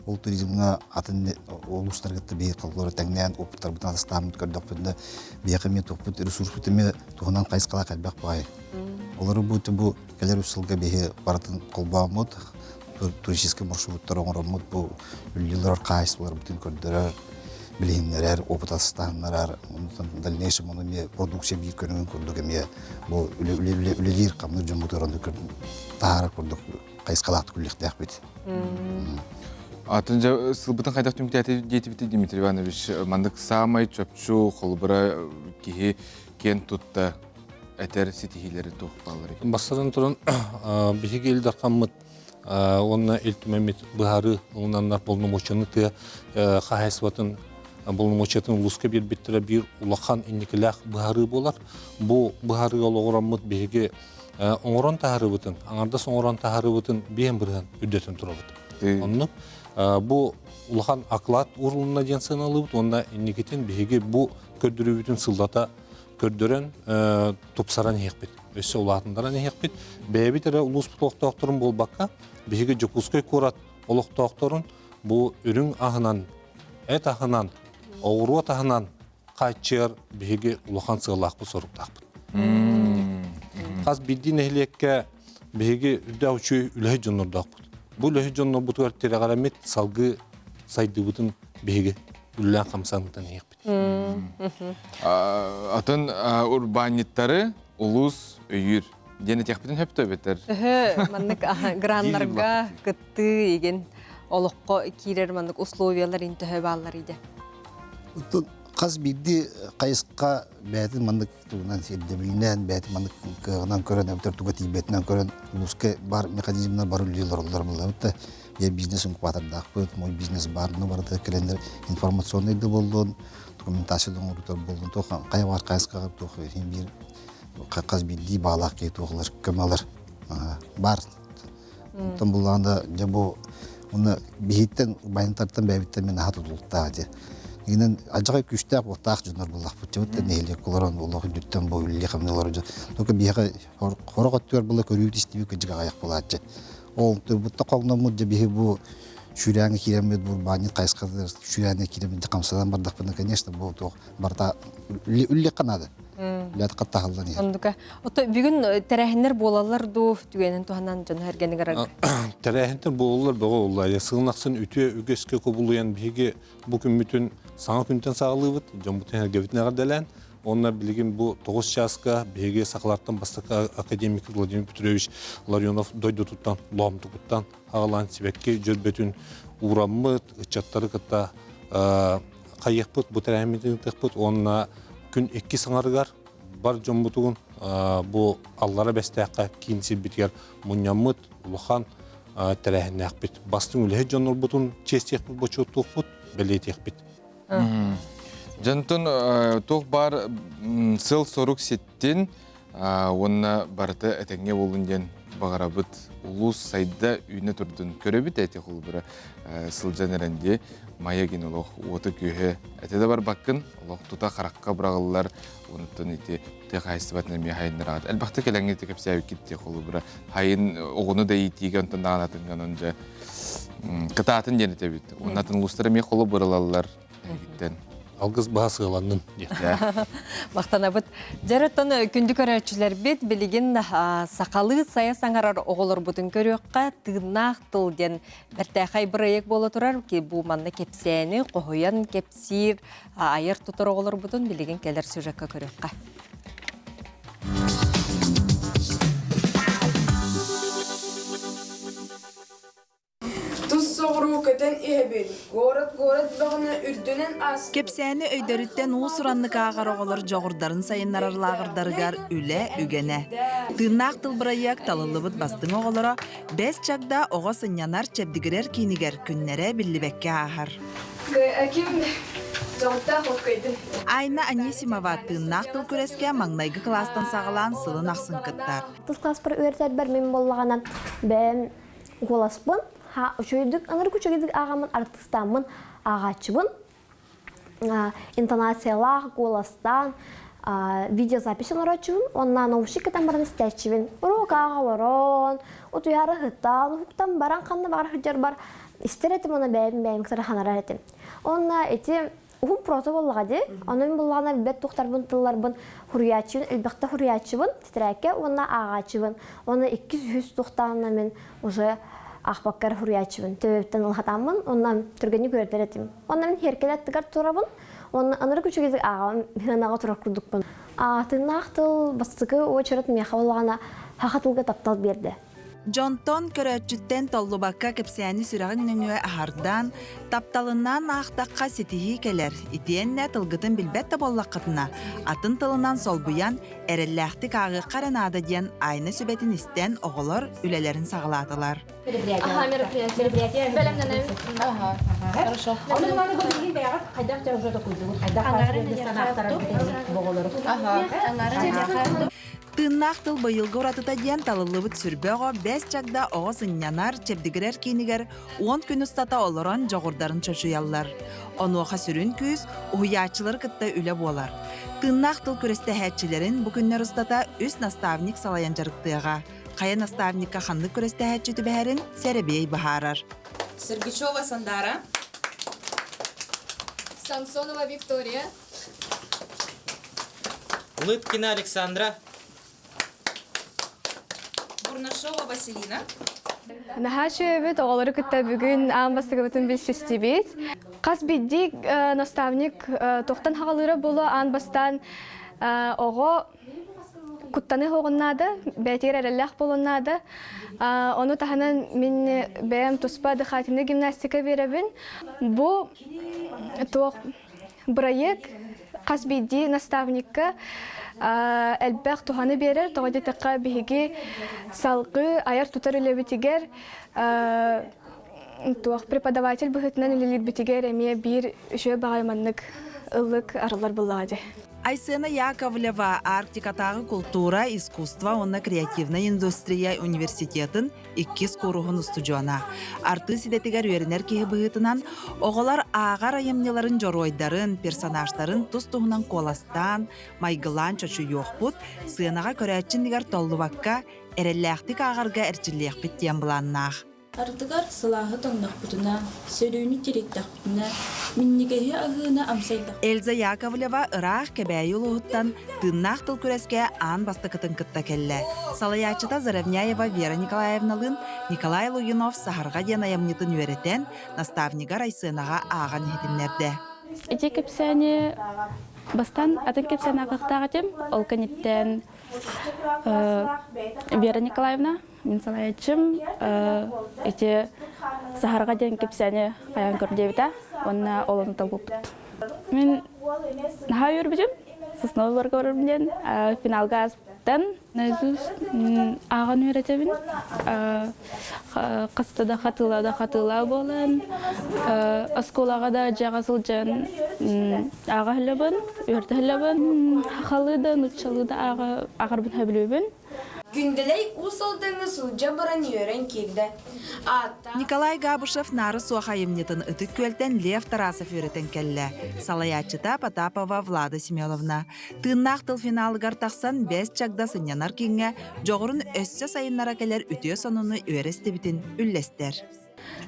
Ол туризмҥа атын улуустарга биһиги холлору тэҥнээн опыттарбытын атастааммыт көрдөхпүтүнэ биһиэхэ эмиэ туохпут ресурспут эмиэ туһунан хайысхалаах элбэх баҕайы. Олору бу бу кэлэр үс сылга биһи барытын холбооммут туристическай маршруттар оҥороммут бу үлэлиир хаһаайыстыбаларбытын көрдөрөр, билиһиннэрэр, опыт астаһыннарар, онтон дальнейшем ону эмиэ продукция биир көрүҥүн курдук эмиэ бу үлэлиир хамныыр дьоммутугар ону таһаарар курдук хайысхалаахтык үлэлиэхтээхпит. Атын дьэ сылбытын хайдах түмүктээтэ диэтибит Дмитрий Иванович маннык саамай чопчу холобура киһи киэн тутта этэр ситиһиилэри туох баалларый? Бастатан туран биһиги Ил Дархаммыт уонна Ил Түмэммит быһаарыы ылынаннар полномочияны тыа хаһаайыстыбатын полномочиятын улууска биэрбиттэрэ биир улахан инникилээх быһаарыы буолар. Бу быһаарыыга олоҕураммыт биһиги оҥорон таһаарыыбытын, аҥардас оҥорон таһаарыыбытын биэн бырыһан үрдэтэн турабыт. Оннук бу улахан оклад уурулунна диэн сыаналыыбыт уонна инникитин биһиги бу көрдөрүүбүтүн сыллата көрдөрөн тупсаран иһиэхпит, өссө улаатыннаран иһиэхпит. Бэйэбит эрэ улууспут олохтоохторун буолбакка, биһиги Дьокуускай куорат олохтоохторун бу үрүҥ аһынан, эт аһынан, оҕуруот аһынан хааччыйар биһиги улахан сыаллаахпыт-соруктаахпыт. Хас биирдии нэһилиэккэ биһиги үрдээх үчүгэй үлэһит дьоннордоохпут. Бу үлэһит дьоннорбутугар тирэҕирэммит салгыы сайдыыбытын биһиги үлэлээн хамсаан иһиэхпит. Атын урбаанньыттары улуус өйүүр диэн этиэхпитин сөптөө эбэтэр. Өһө маннык граннарга кыттыы игин олоххо киирэр маннык условиялар ин төһө бааллар иде. Хас биирдии хайысха бэйэтин маннык тугунан ирдэбилинэн, бэйэтин маннык кыаҕынан көрөн, эбэтэр туга тиийбэтинэн көрөн улууска бар механизмнар бар үлэлиир олороллор буоллабыт да бизнес инкубатордаахпыт, мой бизнес бар, ну барыта кэлэннэр информационный да буоллун, документация да оҥорутар буоллун, туох хайа баар хайысхаҕа туох биир хас биирдии баалаах киһи туохлар көмөлөр бар. Онтон буллаҕына да дьэ бу уонна биһиттэн байынтартан бэйэбиттэн мин аһа тутулуктаах дьэ. Игинэн адьаҕай күүстээх уоттаах дьоннор буллахпыт. Дьэ нэһилиэк олорон олох үрдүттэн бу үлэлии хамныы олорор дьон. Только биһиэхэ хорох өттүгэр була көрүүбүт истибит кыдьык аҕайах буолааччы. Ол турбутта хоҥноммут дьэ биһи бу сүүрээҥҥэ киирэммит бурбаанньыт хайысхатыгар сүүрээнэ киирэммит хамсанан бардахпына конечно бу туох барыта үллиэххэ наада. Үлэт хаттаһыллан иһэр. Оннука. Ото бүгүн тэрээһиннэр буолаллар дуу түгэнин туһанан дьону эргэнигэр Тэрээһинтэн буолаллар бөҕө буолла. Сылын ахсын үтүө үгэскэ кубулуйан биһиги бу күммүтүн саҥа күнтэн саҕалыыбыт. Дьоммутун эргэбитин эҕэрдэлээн Онно билигин бу 9 чааска биһиги сахалартан бастакы академик Владимир Петрович Ларионов дойдутуттан, Лоомтукуттан аҕалаан сибэкки дьөрбөтүн уураммыт, ыччаттары кытта хайыахпыт, бу тэрээһиммитин ыытыахпыт уонна күн икки саҥарыгар бар дьоммутугун бу Аллара Бэстээххэ киин сирбитигэр мунньаммыт улахан тэрээһиннээхпит. Бастыҥ үлэһит дьоннорбутун чиэстиэхпит, бочуоттуохпут, бэлиэтиэхпит. Дьонтон туох баар сыл-сорук ситтин уонна барыта этэҥҥэ буоллун диэн баҕарабыт. Улуус сайда үүнэ турдун. Көрөбүт эти холобура сылдьан эрэн дии. Майа гин олох уота-күөһэ этэ да барбаккын, олох тута харахха быраҕыллар. Онтон ити тыа хаһаайыстыбатын эмиэ хайыннараҕыт. Элбэхтик кэлэҥҥит кэпсээбиккит дии холобура. Хайын оҕону да иитиигэ онтон даҕаны атыҥҥа онон дьэ кытаатын диэн этэбит. Уонна атын улуустар эмиэ холобур ылаллар эһигиттэн. Алгыс баһа сыаланнын диэн. Махтанабыт. Дьэ, оттон күндү көрөөччүлэрбит билигин сахалыы сайа саҥарар оҕолорбутун көрүөххэ тыыннаах тыл диэн бэртээхэй бырайыак буола турар. Бу манна кэпсээни хоһуйан кэпсиир айар тутар оҕолорбутун билигин кэлэр сюжекка көрүөххэ. Тус соҕуруу көтөн иһэбин, город-город бөҕөнү үрдүнэн ааспыт. Кэпсээни өйдөрүттэн уус-ураннык ааҕар оҕолор дьоҕурдарын сайыннарар лааҕырдарыгар үлэ үгэнэ. Тыыннаах тыл бырайыак талыллыбыт бастыҥ оҕолоро Бэс Чагда оҕо сынньанар чэбдигирэр киинигэр күннэрэ биллибэккэ ааһар. Ким дьоҕурдаах оккойдун. Айна Анисимова тыыннаах тыл күрэскэ маҥнайгы кылаастан саҕалаан сылын ахсын кыттар. Тус класспар үөрэтэрбэр мин буоллаҕына бэйэм куоласпын үчүгэйдик ынырык үчүгэйдик ааҕаммын артыыстааммын ааҕааччыбын интонациялаах куоластаан видеозапись оҥорооччубун уонна наушник кэтэн баран истээччибин уруок ааҕа олорон утуйаары сыттаан уһуктан баран ханна баҕар сылдьарбар истэр этим уонна бэйэм бэйэм кытары ханарар этим уонна ити уһун проза буоллаҕа дии. Ону мин буоллаҕына билбэт тухтарбын тылларбын хуруйааччыбын, элбэхтэ хуруйааччыбын тэтэрээккэ уонна ааҕааччыбын. Уонна иккис, үһүс тухтаанна мин уже аахпакка эрэ хуруйааччыбын. Төбөбүттэн ылхатааммын уонна түргэнник үөрэтэр этим. Уонна мин сиэркилэ аттыгар турабын уонна ынырык үчүгэйдик ааҕабын, сыанаҕа турар курдукпун. Тыыннаах тыл бастакы уочарат миэхэ буоллаҕына саха тылга таптал биэрдэ. Дьонтон көрөөччүттэн толлубакка кэпсээни сүрэҕиҥ нөҥүө аһардаан, тапталынан аахтахха ситиһии кэлэр. Итиэннэ тылгытын билбэт да буоллаххытына, атын тылынан солбуйан, эрэллээхтик ааҕыахха эрэ наада диэн Айна сүбэтин истэн оҕолор үлэлэрин саҕалаатылар. Ага, мероприятие. Мероприятие. Бэлэмнэнэбит. Ага. Хорошо. Ону маны бу билигин бэйэҕит хайдах дьэ уже токуйдугут? Хайдах санаахтарар боҕолору? Ага. Тыыннаах тыл быйылгы уратыта диэн талыллыбыт сүрбэ оҕо Бэс Чагда оҕо сынньанар, чэбдигирэр киинигэр 10 күн устата олорон дьоҕурдарын чочуйаллар. Онуоха сүрүн күүс уһуйааччылары кытта үлэ буолар. Тыыннаах тыл күрэстэһээччилэрин бу күннэр устата үс наставник салайан дьарыктыаҕа. Хайа наставникка ханнык күрэстэһээччи түбэһэрин сэрэбиэй быһаарар. Сергачева Сандара. Самсонова Виктория. Лыткина Александра. Бурнашова Василина. Наһаа үчүгэйбит, оҕолору кытта бүгүн аан бастакыбытын билсистибит. Хас биирдии наставник туохтан хаҕалыыра буолуо аан бастаан оҕо куттаны оҕун наада, бэйэтигэр эрэллээх буолуон наада. Ону таһынан мин бэйэм туспа дыхательнай гимнастика биэрэбин. Бу туох бырайыак хас биирдии наставникка элбэх туһаны биэрэр. Тоҕо диэтэххэ биһиги салгыы айар-тутар үлэбитигэр туох преподаватель быһыытынан үлэлиирбитигэр эмиэ биир үчүгэй баҕайы маннык ыллык арыллар буоллаҕа дии. Айсена Яковлева Арктикатааҕы култуура, искусство уонна креативнай индустрия университетын иккис кууруһун устудьуона. Артыыс идэтигэр үөрэнэр киһи быһыытынан оҕолор ааҕар айымньыларын дьоруойдарын, персонажтарын тус-туһунан куоластаан, майгылаан чочуйуохпут, сыанаҕа көрөөччү иннигэр толлубакка, эрэллээхтик ааҕарга эрчиллиэхпит диэн былааннаах. Ардыгар сылааһы тоҥнохпутуна, сөрүүнү тириттэхпитинэ, минньигэһи аһыыны амсайдахпытына Эльза Яковлева ыраах Кэбээйи улууһуттан тыыннаах тыл күрэскэ аан бастакытын кытта кэллэ. Салайааччыта Заровняева Вера Николаевналыын Николай Лугинов «Саһарҕа» диэн айымньытын үөрэтэн, наставнигар Айсыанаҕа ааҕан иһитиннэрдэ. Ити кэпсээни бастаан атын кэпсээн ааҕыахтаах этим. Ол кэнниттэн Вера Николаевна Мин салайааччым ити Саһарҕа диэн кэпсээни хайаан көрдүөбүтэ уонна ол ону талбыппыт. Мин наһаа үөрбүтүм. Сосновый барга барарым диэн финалга ааспыттан наизусть ааҕан үөрэтэбин. Хаста да хатыла да хатыла буолан оскуолаҕа да дьиэҕэ сылдьан ааҕа сылдьабын, үөрдэ сылдьабын. Сахалыы да, нууччалыы да ааҕарбын сөбүлүүбүн. Күндэлэй Уус Алдаҥҥа сылдьа баран үөрэн киирдэ. Ааттаах Николай Габышев Наары суох айымньытын Ытык Күөлтэн Лев Тарасов үөрэтэн кэллэ. Салайааччыта Потапова Влада Семеновна. Тыыннаах тыл финалыгар тахсан Бэс Чагда сынньанар кииҥҥэ дьоҕурун өссө сайыннара кэлэр үтүө сонуну үөрэ истибитин үллэстэр.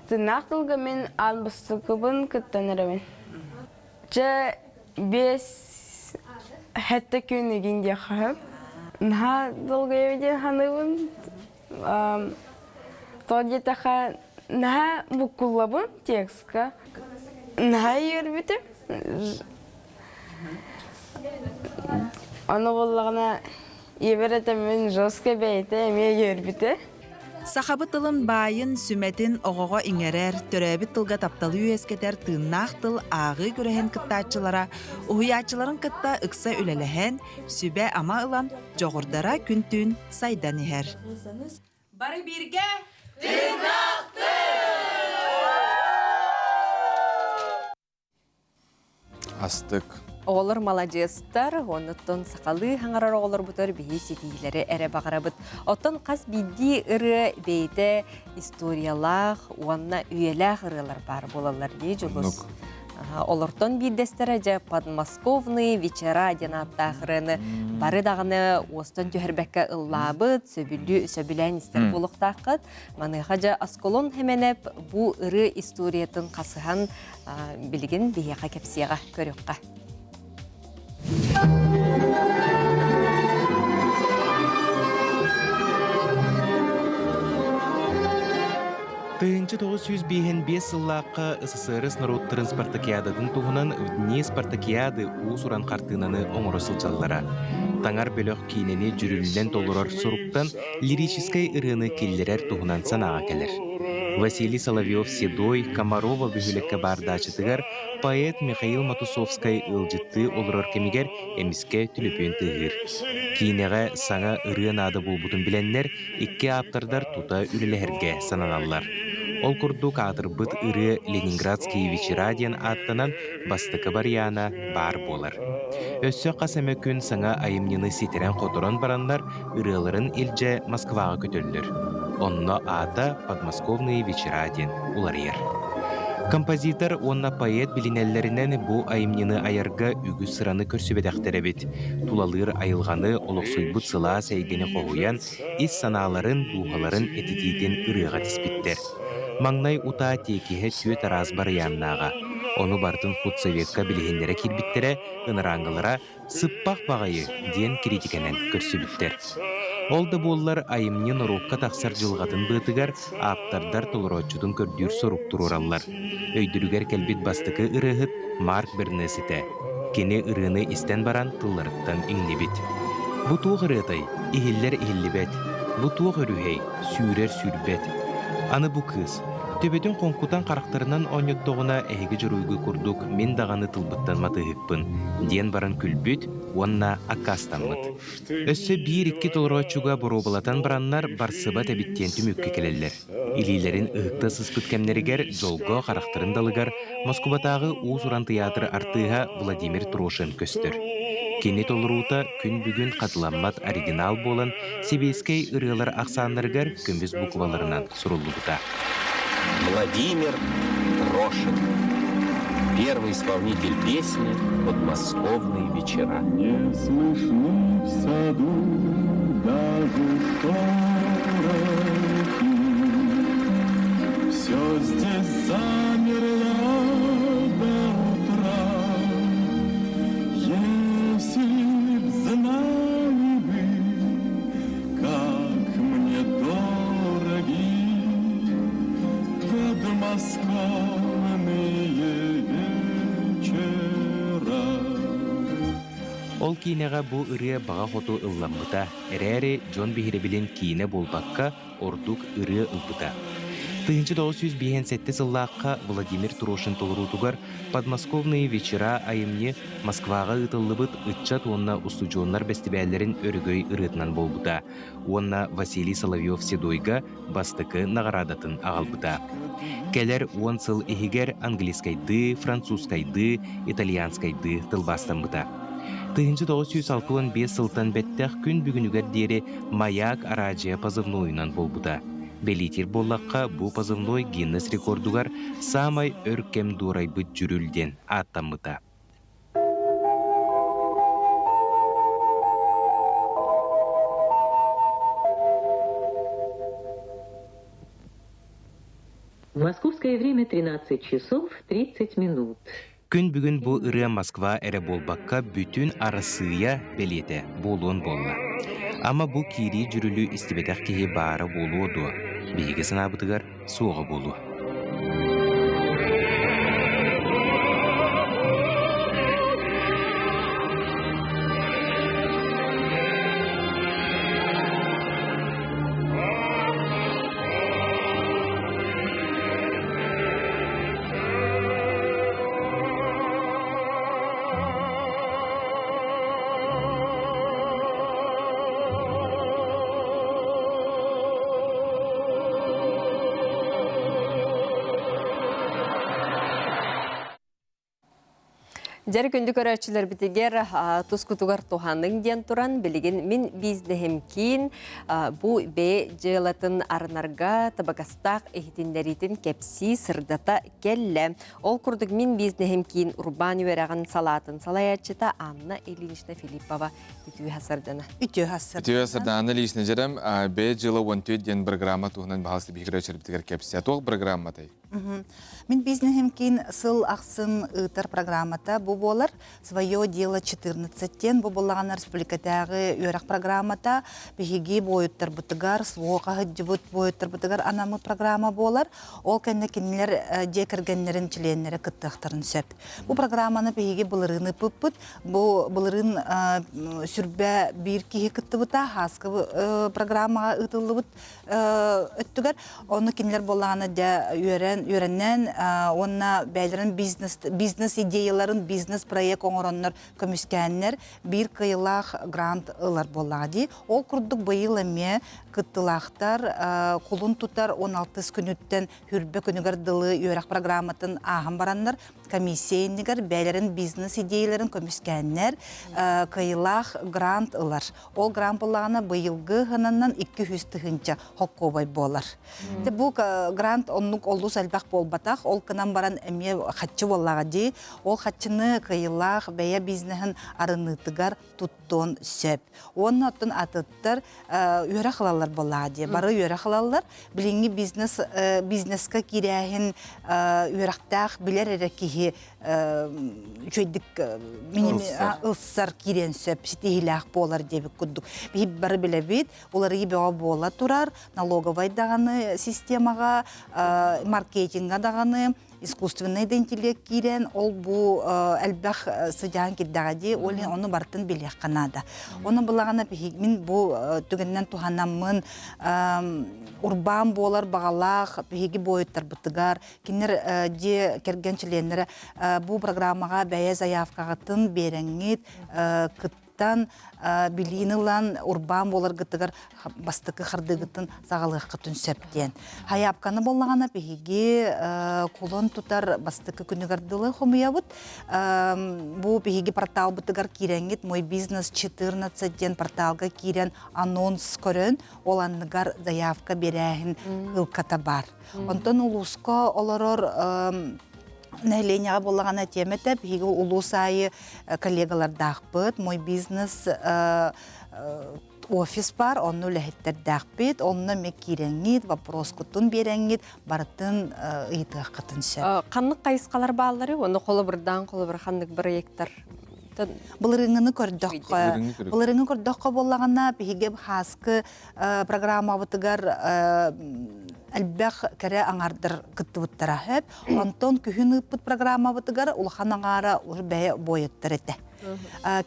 Тыыннаах тылга мин аан бастакыбын кыттан эрэбин. Чэ, биэс сэттэ күн игин диэххэ сөп. Наһаа долгуйабын диэн саныыбын. Тоҕо диэтэххэ, наһаа буккуллабын текстка. Наһаа үөрбүтүм. Ону буоллаҕына, ийэбэр этэммин жестко бэйэтэ эмиэ үөрбүтэ. Сахабыт тылын баайын, сүмэтин оҕоҕо иҥэрэр, төрөөбүт тылга тапталы үөскэтэр тыыннаах тыл ааҕыы күрэһин кыттааччылара уһуйааччыларын кытта ыкса үлэлэһэн, сүбэ-ама ылан, дьоҕурдара күн-түүн сайдан иһэр. Бары бииргэ Тыыннаах Астык. Оҕолор маладьыастар, оннуттан сахалыы хаҥарар оҕолорбутугар биһи ситиһиилэри эрэ баҕарабыт. Оттон хас биирдии ырыа бэйэтэ историялаах уонна үйэлээх ырыалар баар буолаллар дии Дьулус. Олортон биирдэстэрэ дьэ подмосковные вечера диэн ааттаах ырыаны бары даҕаны уостан түһэрбэккэ ыллаабыт, сөбүлүү сөбүлээн истэр буолуохтааххыт. Маныаха дьэ Асколон Хеменеп бу ырыа историятын хасыһан билигин биһиэхэ кэпсиэҕэ көрүөххэ. 1955 сыллаахха СССР норуоттарын спартакиадатын туһунан В дни спартакиады уус-уран хартыынаны оҥоро сылдьаллара. Таҥар бөлөх киинэни дьүрүлүнэн толорор соруктан лирическэй ырыаны киллэрэр туһунан санааҕа кэлэр. Василий Соловьев-Седой Комарова бөһүөлэккэ баар даачатыгар поэт Михаил Матусовскай ыалдьыттыы олорор кэмигэр эмискэ түлүпүөн тыаһыыр. Киинэҕэ саҥа ырыа наада буолбутун билэннэр, икки ааптардар тута үлэлэһэргэ сананаллар. Ол курдук аатырбыт ырыа «Ленинградские вечера» диэн ааттанан бастакы барыйаана баар буолар. Өссө хас эмэ күн саҥа айымньыны ситэрэн-хоторон бараннар ырыаларын илдьэ Москваҕа көтөллөр. Онно аата «Подмосковные вечера» диэн уларыйар. Композитор уонна поэт билинэллэринэн бу айымньыны айарга үгүс сыраны көрсүбэтэхтэр эбит. Тулалыыр айылҕаны, олохсуйбут сылаас эйгэни хоһуйан, ис санааларын, дууһаларын этитиитин ырыаҕа тиспиттэр. Маҥнай утаа тиэкиһэ түөрт араас барыйааннааҕа. Ону барытын худсоветка билиһиннэрэ киирбиттэрэ, ынырааҥҥылара «сыппах баҕайы» диэн кириитикэнэн көрсүбүттэр. Ол да буоллар айымньы норуокка тахсар дьылҕатын быатыгар ааптардар толорооччутун көрдүүр сорук туруораллар. Өйдөрүгэр кэлбит бастакы ырыаһыт Марк Бернес этэ. Кини ырыаны истэн баран тылларыттан иҥнибит. Бу туох ырыатай? Иһиллэр иһиллибэт. Бу туох өрүһэй? Сүүрэр сүүрбэт. Аны бу кыыс. Төбөтүн хоҥкутан харахтарынан оонньоттоҕуна эһиги дьоруойгу курдук мин даҕаны тылбыттан матыыһыкпын, диэн баран күлбүт уонна аккаастаммыт. Өссө биир-икки толорооччуга боруобалатан бараннар барсыбат эбит диэн түмүккэ кэлэллэр. Илиилэрин ыһыкта сыспыт кэмнэригэр дьолго харахтарын далыгар Москубатааҕы уус-уран тыйаатыр артыыһа Владимир Трошин көстөр. Кини толоруута күн бүгүн хатыламмат оригинал буолан, сэбиэскэй ырыалар ахсааннарыгар көмүс букваларынан суруллубута. Владимир Трошин. Первый исполнитель песни «Подмосковные вечера». Не слышны в саду даже шорохи. Все здесь замерло до утра. Если б знали вы, как мне дороги подмосковные вечера. Ол киинэҕэ бу ырыа баҕа хоту ылламмыта эрээри, дьон биһирэбилин киинэ буолбакка, ордук ырыа ылбыта. 1957 сыллаахха Владимир Трошин толоруутугар «Подмосковные вечера» айымньы Москваҕа ыытыллыбыт ыччат уонна устудьуоннар бэстибээллэрин өрөгөй ырыатынан буолбута уонна Василий Соловьев-Седойга бастакы наҕараадатын аҕалбыта. Кэлэр уон сыл иһигэр английскайдыы, французскайдыы, итальянскайдыы тылбаастаммыта. 1965 сылтан бэттэх күн бүгүнүгэр диэри «Маяк» араадьыйа позывнойунан буолбута. Бэлиэтиир буоллахха, бу позывной Гиннес рекордугар саамай өр кэм дуорайбыт дьүрүл диэн ааттаммыта. Московское время 13 часов 30 минут. Күн бүгүн бу ырыа Москва эрэ буолбакка бүтүн Арассыыйа бэлиэтэ буолуон буолла. Ама бу киирии дьүрүлү истибэтэх киһи баара буолуо дуо? Биһиги санаабытыгар суоҕа буолуо. Дьэр күндү көрөөччүлэрбитигэр тускутугар туһаныҥ диэн туран билигин мин бизнеһим киин бу бэйэ дьыалатын арынарга табыгастаах иһитиннэриитин кэпсии сырдата кэллэ. Ол курдук мин бизнеһим киин урбаан үөрэҕин салаатын салайааччыта Анна Ильинична Филиппова үтүө сардана. Үтүө сардана. Үтүө сардана Анна Ильинична дьэрем бэйэ дьыала 14 диэн программа туһунан баһалысты биһиги көрөөччүлэрбитигэр кэпсээ. Туох программатай? Мин бизнеһим киин сыл ахсын ыытар программата бу. буолар. Свое дело 14 диэн бу буллаҕына республикатааҕы үөрэх программата биһиги буойуттарбытыгар, СВО хаһыддьыбыт буойуттарбытыгар анаммыт программа буолар. Ол кэннэ кинилэр дьиэ кэргэннэрин чилиэннэрэ кыттыахтарын сөп. Бу программаны биһиги былырыын ыппыппыт. Бу былырыын сүрбэ биир киһи кыттыбыта, хааскы программаҕа ыытыллыбыт өттүгэр. Ону кинилэр буоллаҕына дьэ үөрэн, үөрэнэн уонна бэйэлэрин бизнес, бизнес идеяларын, бизнес проект оҥороннор көмүскээннэр биир кыайыылаах грант ылар буоллаҕа дии. Ол курдук быйыл эмиэ кыттыылаахтар кулун тутар 16 күнүттэн хүрбэ күнүгэр дылы үөрэх программатын ааһан бараннар комиссия иннигэр бэйэлэрин бизнес идеяларын көмүскээннэр кыайыылаах грант ылар. Ол грант буоллаҕына быйылгы ыһынанан 200 тыһыынча хоккуобай буолар. Бу грант оннук олус элбэх буолбатах, ол гынан баран эмиэ хаччы буоллаҕа дии. Ол хаччыны кыайыылаах бэйэ бизнеһин арыныытыгар туттуон сөп. Уонна оттон атыттар үөрэх ылаллар буоллаҕа дии. Бары үөрэх ылаллар. Билиҥҥи бизнес бизнеска киирээһин үөрэхтээх билэр эрэ киһи үчүгэйдик ылсар киириэн сөп, ситиһиилээх буолар диэбит курдук. Биһи бары билэбит, уларыйыы бөҕө буола турар, налоговай даҕаны системаҕа, маркетинга даҕаны, искусственный да интеллект киирэн, ол бу элбэх сыдьаан кирдэҕэ дии, ол иһин ону барытын билиэххэ наада. Ону былаҕана мин бу түгэнинэн туһанаммын урбаан буолар баҕалаах биһиги буойуттарбытыгар, кинилэр дьиэ кэргэн чилиэннэрэ бу программаҕа бэйэ заявкаҕытын биэрэҥҥит, кыттан билиини ылан урбаан буоларгытыгар бастакы хардыыгытын саҕалыаххытын сөп диэн. Хайаапканы буоллаҕына биһиги кулун тутар бастакы күнүгэр дылы хомуйабыт. Бу биһиги порталбытыгар киирэҥҥит Мой бизнес 14 диэн порталга киирэн анонс көрөн, ол анныгар заявка биэрээһин ылката бар. Онтон улууска олорор нэһилиэнньэҕэ буоллаҕына тиэмэтэ биһиги улуус аайы коллегалардаахпыт, мой бизнес офис бар, онно үлэһиттэрдээхпит, онно эмиэ киирэҥҥит, вопроскутун биэрэҥҥит, барытын ыйытыаххытын сөп. Ханнык хайысхалар бааллары, онно холобурдаан холобур ханнык проекттар Былырыыҥҥыны көрдөххө, былырыыҥҥы көрдөххө буоллаҕына, биһиги хааскы программабытыгар элбэх кэрэ аҥаардар кыттыбыттара сөп. Онтон күһүн ыыппыт программабытыгар улахан аҥаара бэйэ буойуттар этэ.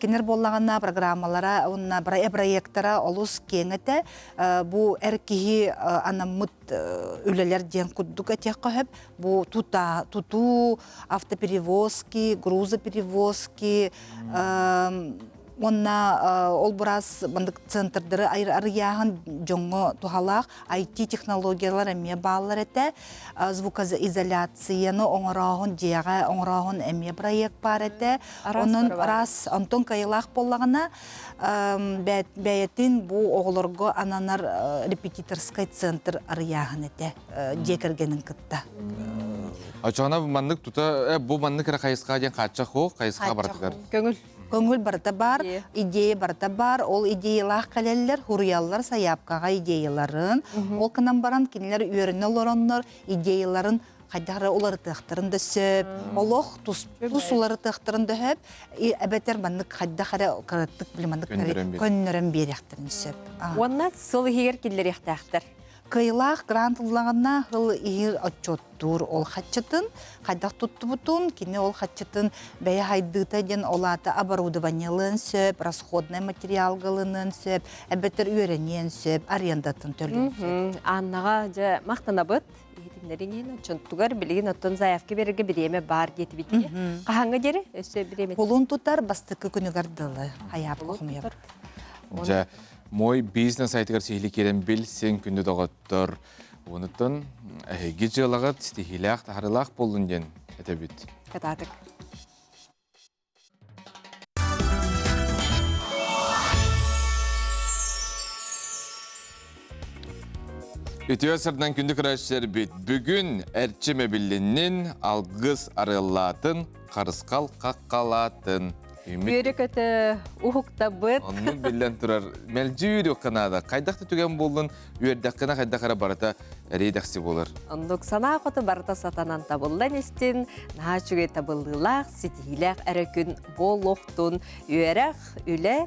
Кинилэр буоллаҕына программалара уонна проектара олус киэҥ этэ. Бу эр киһи анаммыт үлэлэр диэн курдук этиэххэ сөп. Бу тута, тутуу, автоперевозки, грузоперевозки, Уонна ол быраас маннык центрдары арыйааһын дьоҥҥо туһалаах IT-технологиялар эмиэ бааллар этэ. Звукоизоляцияны оҥорооһун, дьиэҕэ оҥорооһун эмиэ проект баар этэ. Онон раз онтон кыайыылаах буоллаҕына бэйэтин бу оҕолорго ананар репетиторскай центр арыйааһын этэ дьиэ кэргэнин кытта. Очоҕуна маннык тута бу маннык эрэ хайысха диэн хааччах суох, хайысха барытыгар. Көҥүл. Көҥүл барыта бар, идея барыта бар, ол идеялаах кэлэллэр, хуруйаллар сайаапкаҕа идеяларын. Ол гынан баран кинилэр үөрэнэ олороннор идеяларын хайдах эрэ уларытыахтарын да сөп, олох тус уларытыахтарын да сөп, эбэтэр маннык хайдах эрэ кыраттык маннык көннөрөн биэриэхтэрин сөп. Уонна сыл иһигэр киллэриэхтээхтэр. Кыайылаах грант ыллаҕына сыл иһир отчуоттуур ол хаччытын, хайдах туттубутун, кини ол хаччытын бэйэ хайдыыта диэн ол аата оборудованиелыан сөп, расходный материалга ылыныан сөп, эбэтэр үөрэниэн сөп, арендатын төлүөн сөп. Аннаҕа дьэ махтанабыт. Иһитиннэриҥ иһин оччонтугар билигин оттон заявка биэрэргэ бириэмэ баар диэтибит дии. Хаһааҥҥа диэри өссө бириэмэ? Кулун тутар бастакы күнүгэр дылы хайаапка хомуйабыт. Дьэ, Мой бизнес сайтыгар сиһили киирэн билсиҥ, күндү доҕоттор. Онуттан эһиги дьыалаҕыт ситиһиилээх, таһарыылаах буоллун диэн этэбит. Катаатык. Үтүө сырдан күндү көрөөччүлэрбит бүгүн эрчим эбиллиннин, алгыс арыаллаатын, харысхал хаххалаатын. Үөрэ-көтө уһуктабыт. Оннук биллэн турар. Мэлдьи үөрүөххэ наада. Хайдах да түгэн буоллун, үөрдэххинэ хайдах эрэ барыта эриэдэхси буолар. Оннук санаа хоту барыта сатанан табыллан истин, наһаа үчүгэй табыллыылаах, ситиһиилээх эрэ күн буолуохтун. Үөрэх, үлэ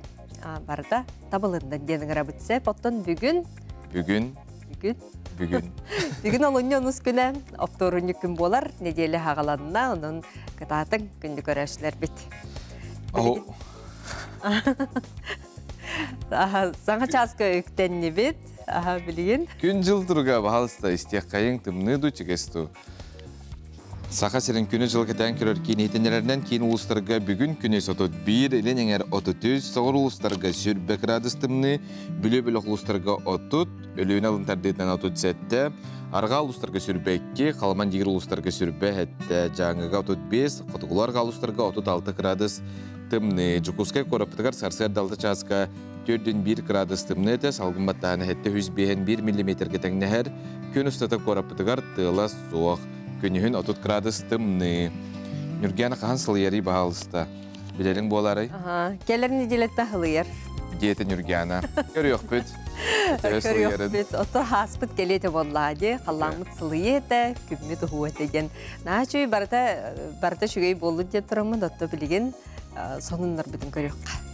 барыта табылыннын диэн ыҥырабыт сөп. Оттон бүгүн Бүгүн Бүгүн Бүгүн. Бүгүн олунньу онус күнэ, оптуорунньук күн буолар, неделя хаҕаланна, онон кытаатыҥ күндү көрөөччүлэрбит. Саҥа чааска үктэннибит, аха билигин. Күн-дьыл туруга баһалыста истиэххэйиҥ тымныы дуу, чигэс дуу. Саха сирин күнү-дьыл кэтээн көрөр киин иһитиннэрэринэн киин улуустарга бүгүн күнүс 31, илин эҥэр 33, соҕуруу улуустарга 20 градус тымныы, Бүлүү бөлөх улуустарга 30, Өлүөнэ алын тардыытынан 37, арҕаа улуустарга 22, Халыман диир улуустарга 27, Дьааҥыга 35, хотугулуу арҕаа улуустарга 36 градус тымныы. Дьокуускай куораппытыгар сарсыарда 6 чааска 4,1 градус тымныы этэ, салгын баттааһына 751 миллиметргэ тэҥнэһэр. Күн устата куораппытыгар тыала суох. Күнүһүн 30 градус тымныы. Ньургиана хаһан сылыйарый баһаалыста? Билэриҥ буолаарай? Кэлэр неделяттан сылыйар. Диэтэ Ньургиана. Көрүөхпүт. Көрүөхпүт. Ото хааспыт кэлиэтэ буоллаа дии. Халлааммыт сылыйа этэ, күммүт уһуо этэ диэн. Наһаа үчүгэй барыта барыта үчүгэй буоллун диэн тураммын, отто билигин сонуннарбытын көрүөххэ.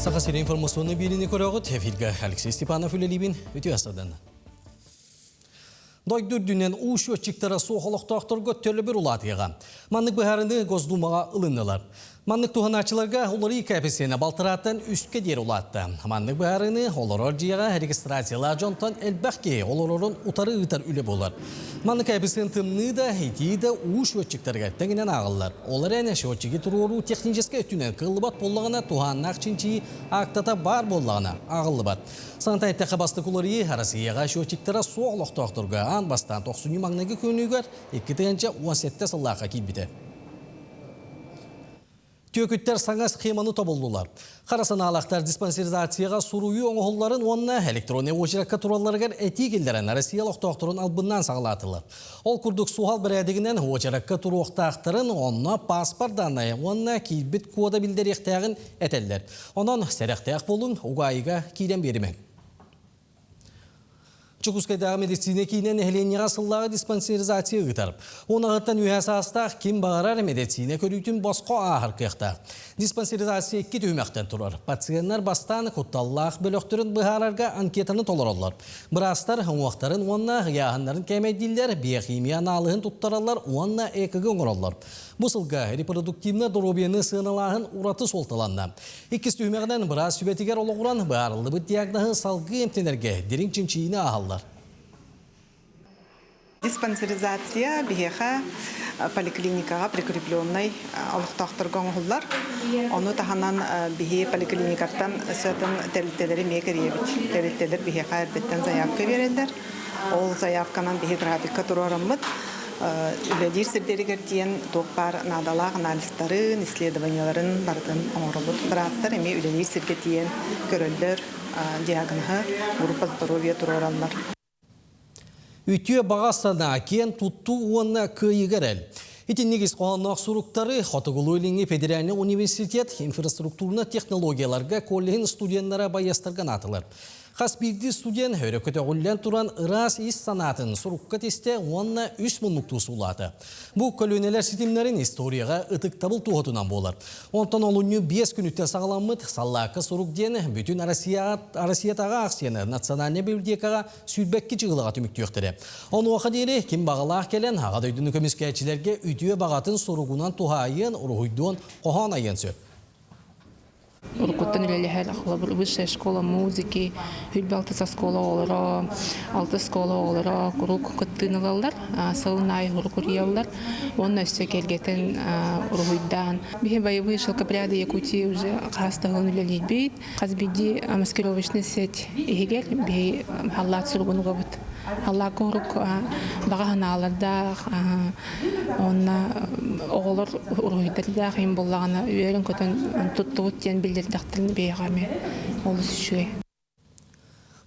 Саха сири информационный биэриини көрөҕүт. Эфиргэ Алексей Степанов үлэлиибин. Үтүө астадан. Дойду үрдүнэн уу счетчиктара суох олохтоохторго төлөбүр улаатыаҕа. Маннык быһаарыныы Госдумаҕа ылыннылар. Маннык туһанааччыларга уларыы коэффициена балтарааттан үскэ диэри улаатта. Маннык быһаарыыны олорор дьиэҕэ регистрациялаах дьонтон элбэх киһи олорорун утары ыытар үлэ буолар. Маннык коэффициент тымныы да, итии да уу счетчиктарыгар тэҥинэн ааҕыллар. Ол эрэн счетчиги туруоруу техническэй өттүнэн кыаллыбат буоллаҕына туһааннаах чинчийии аактата баар буоллаҕына ааҕыллыбат. Санатан эттэххэ бастакы уларыйыы Россияҕа счетчиктара суох олохтоохторго аан бастаан тохсунньу маҥнайгы күнүгэр 2017 сыллаахха киирбитэ. Түөкүттэр саҥа схеманы тобуллулар. Хара санаалаахтар диспансеризацияҕа суруйуу оҥоһулларын уонна электроннай уочаракка туралларыгар этии киллэрэн Россия олохтоохторун албыннаан саҕалаатылар. Ол курдук суһал бэрээдэгинэн уочаракка туруохтаахтарын, онно паспорт дааннайа уонна киирбит кода биллэриэхтээҕин этэллэр. Онон сэрэхтээх буолуҥ, угаайыга киирэн биэримэҥ. Дьокуускайдааҕы медицина киинэ нэһилиэнньэҕэ сыллааҕы диспансеризация ыытар. Уонаҕыттан үөһэ саастаах ким баҕарар медицина көрүүтүн босхо ааһар кыахтаах. Диспансеризация икки түһүмэхтэн турар. Пациеннар бастаан кутталлаах бөлөхтөрүн быһаарарга анкетаны толороллор. Быраастар уҥуохтарын уонна ыйааһыннарын кээмэйдииллэр, биохимия анаалыһын туттараллар уонна ЭКГ оҥороллор. Бу сылга репродуктивнай доруобуйаны сыаналааһын ураты суолталанна. Иккис түһүмэҕинэн быраас сүбэтигэр олоҕуран быһаарыллыбыт диагноһы салгыы эмтэнэргэ дириҥ чинчийиини ааһаллар. Диспансеризация биһиэхэ поликлиникаҕа прикрепленнай олохтоохторго оҥоһуллар. Ону таһынан биһи поликлиникаттан сыатын тэрилтэлэри эмиэ кэрийэбит. Тэрилтэлэр биһиэхэ эрдэттэн заявка биэрэллэр. Ол заявканан биһи графикка туруораммыт үлэлиир сирдэригэр диэн туох баар наадалаах анализтарын, исследованиеларын барытын оҥоробут. Быраастар эмиэ үлэлиир сиргэ тиийэн көрөллөр, диагноһы группа здоровья туруораллар. Үтүө баҕа санаа, киэн туттуу уонна кыайыыга эрэл. Итинник ис хоһоонноох суруктары Хотугулуу-Илиҥҥи федеральнай университет инфраструктурно технологияларга коллеһын студеннара байыастарга анаатылар. Хас биирдии студент өрө көтөҕүллэн туран ыраас ис санаатын сурукка тистэ уонна үс муннуктуу суулаата. Бу көлүөнэлэр ситимнэрин историяҕа ытыктабыл туоһутунан буолар. Онтон олунньу биэс күнүттэн саҕаламмыт Саллаакка сурук диэн бүтүн Россиятааҕы аахсыйаны Национальнай библиотекаҕа сүүрбэкки чыгылаҕа түмүктүөхтэрэ. Онуоха диэри ким баҕалаах кэлэн Аҕа дойдуну көмүскээччилэргэ үтүө баҕатын суругунан туһаайыан, уруһуйдуон, хоһоон айыан сөп. Уруккуттан үлэлэһэр холобур высшая школа музыки, Хүлбэ алтыс оскуола оҕолоро, алтыс школа оҕолоро куруук кыттыыны ылаллар, сылын аайы урук уруйаллар уонна өссө киэргэтэн уруһуйдаан. Биһи боевые шелкопряды Якутии уже хас да сылын үлэлиирбит. Хас биирдии маскировочный сеть иһигэр биһи халлаат суругун угабыт. Халлаакка урук баҕа санаалардаах, уонна оҕолор уруһуйдардаах иһин буоллаҕына үөрэн-көтөн туттубут диэн биллэрдэхтэрин биһиэхэ эмиэ олус үчүгэй.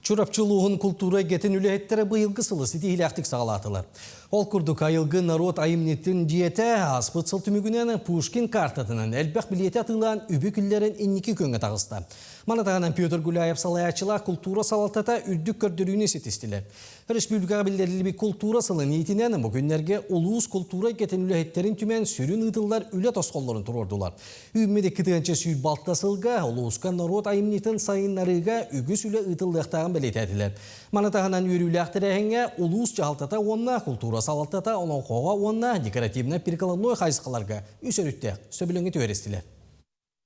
Чурапчы улууһун култуура эйгэтин үлэһиттэрэ быйылгы сылы ситиһиилээхтик саҕалаатылар. Ол курдук айылгы норуот айымньытын дьиэтэ ааспыт сыл түмүгүнэн Пушкин картатынан элбэх билиэти атыылаан үбү күллэрин инники күөҥҥэ таҕыста. Маны таһынан Петр Гуляев салайааччылаах култуура салалтата үрдүк көрдөрүүнү ситистилэр. Республикаҕа биллэриллибит култуура сылын иитинэн бу күннэргэ улуус култуура эйгэтин үлэһиттэрин түмэн сүрүн ыытыллар үлэ тосхоллорун туруордулар. Үүммүт 2 146 сылга улууска норуот айымньытын сайыннарыыга үгүс үлэ ыытыллыахтааҕын бэлиэтээтилэр. Маны таһынан үөрүүлээх тэрээһиҥҥэ улуус дьаһалтата уонна култуура салалтата олоҥхоҕо уонна декоративно-прикладной хайысхаларга үс өрүттээх сөбүлэҥи түһэристилэр.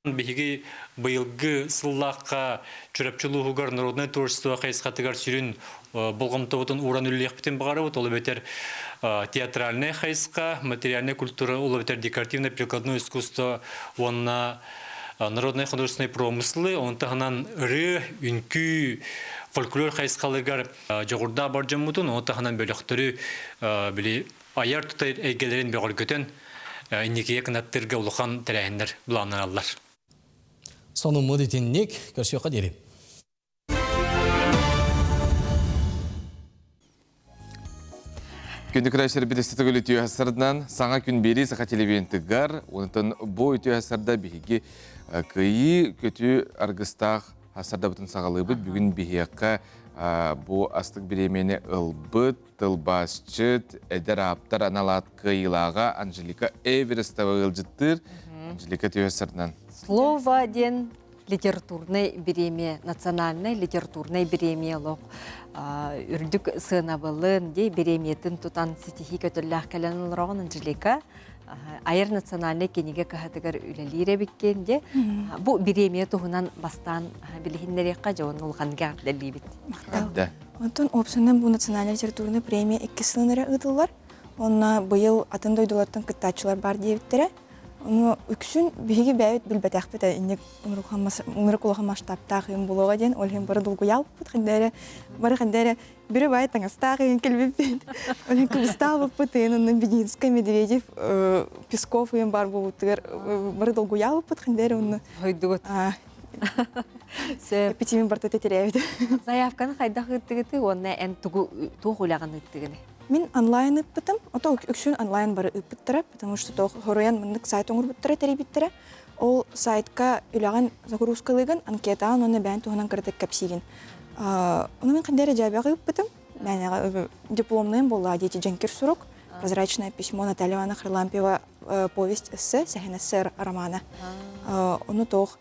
Биһиги быйылгы сыллаахха Чурапчы улууһугар народнай творчество хайысхатыгар сүрүн болҕомтобутун ууран үлэлиэхпитин баҕарабыт. Ол эбэтэр театральнай хайысха, материальная культура, ол эбэтэр декоративно-прикладное искусство уонна народнай художественной промыслы, ону таһынан ырыа, үҥкүү, фольклор хайысхаларыгар дьоҕурдаах бар дьоммутун, ону таһынан бөлөхтөрү били айар тутар эйгэлэрин бөҕөргөтөн инникигэ кынаттыырга улахан тэрээһиннэр былааннаналлар. Сонуммут итинник көрсүөххэ диэри. Күндү көрөөччүлэр төгүл үтүө сарынан саҥа күн биэрии саха телевидениетыгар онтон бу үтүө сарда биһиги кыайыы көтүү аргыстаах сардабытын саҕалыыбыт бүгүн биһиэхэ бу астык бириэмэни ылбыт тылбаасчыт, эдэр ааптар анал аат кыайыылааҕа Анжелика Эверестова ыалдьыттыыр. Анжелика түһэ Слово диэн литературнай бириэмийэ, национальнай литературнай бириэмийэ олох үрдүк сыанабылын, дии бириэмийэтин тутан ситиһии көтөллөөх кэлэн олороҕун Анжелика. Айар национальнай кинигэ кыһатыгар үлэлиир эбиккин дии. Бу бириэмийэ туһунан бастаан билиһиннэриэххэ дьон улаханга дэлиибит. Онтон уопсайынан бу национальнай литературнай премия иккис сылын эрэ ыытыллар. Онно быйыл атын дойдулартан кыттааччылар баар диэбиттэрэ. Ону үксүн биһиги бэйэбит билбэтэхпит инник ынырык улахан масштабтаах ыйым буолуоҕа диэн ол иһин бары долгуйаалпыт хандэ бары хандэ бiri бай таҥастаах ыйын кэлбиппит ол иһин кыбыстаабыппыт ыйын онно Бединскай Медведев Песков ыйын бар буолбутугар бары долгуйаабыппыт хандэ онно хойдугут Эпитимин барта тэтирээбит. Заявканы хайдах ыыттыгыты уонна эн тугу туох үлэҕин ыыттыгыны? Мин онлайн ыыппытым. Ото үксүн онлайн бары ыыппыттара, потому что тоох хоруйан маннык сайт оҥорбуттара, тэрийбиттэрэ. Ол сайтка үлэҕин загрузкалыыгын, анкетаҕын уонна бэйэн туһунан кыратык кэпсиигин. Ону мин ханна эрэ дьээбэҕэ ыыппытым. Мээнэҕэ дипломныйым буоллаа диэти дьэҥкир сурук, прозрачное письмо Наталья Ивановна Харлампьева повесть эссе, сэһэн эссе романа. Ону тоох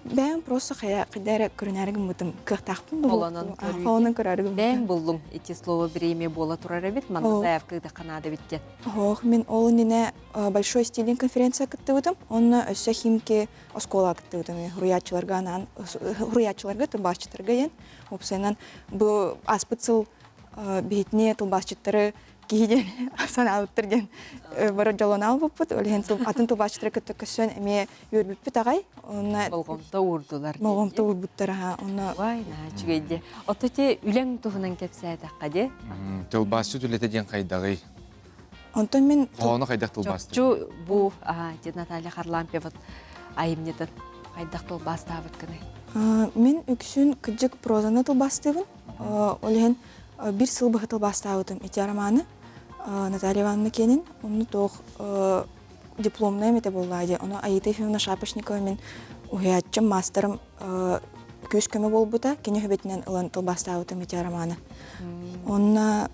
Бэйэм просто хайа хайда эрэ көрүнээри гыммытым кыахтаахпын Холонон холонон көрөөрү гыммытым. Бэйэҥ буллуҥ ити слово бириэмийэ буола турар эбит, манна заявка ыытахха наада эбит диэн. Ох, мин ол иннинэ Большой стилин конференция кыттыбытым, онно өссө Химки оскуолаҕа кыттыбытым. Хуруйааччыларга анаан хуруйааччыларга тылбаасчыттарга диэн уопсайынан бу ааспыт сыл биһитини тылбаасчыттары киһи диэн санаабыттар диэн бары дьоллоно албыппыт. Ол иһин атын тылбаасчыттары кытта көрсөн эмиэ үөрбүппүт аҕай. Онно болҕомто уурдулар. Болҕомто уурбуттар аха. Онно Вай, наһаа үчүгэй дии. Ото те үлэҥ туһунан кэпсээтэххэ дии. Тылбаасчыт үлэтэ диэн хайдаҕый? Онтон мин Хоһоону хайдах тылбаастыыр? Чопчу бу Наталья Харлампьева айымньытын хайдах тылбаастаабыккыный? Мин үксүн кырдьык прозаны тылбаастыыбын. Ол иһин биир сыл быһа тылбаастаабытым ити романы Наталья Ивановна киэнин. Онно туох дипломная эмэтэ буоллаа дии. Ону Аита Ефимовна Шапошникова мин уһуйааччым, маастарым күүс-көмө буолбута. Кини сүбэтинэн ылан тылбаастаабытым ити романы. Онно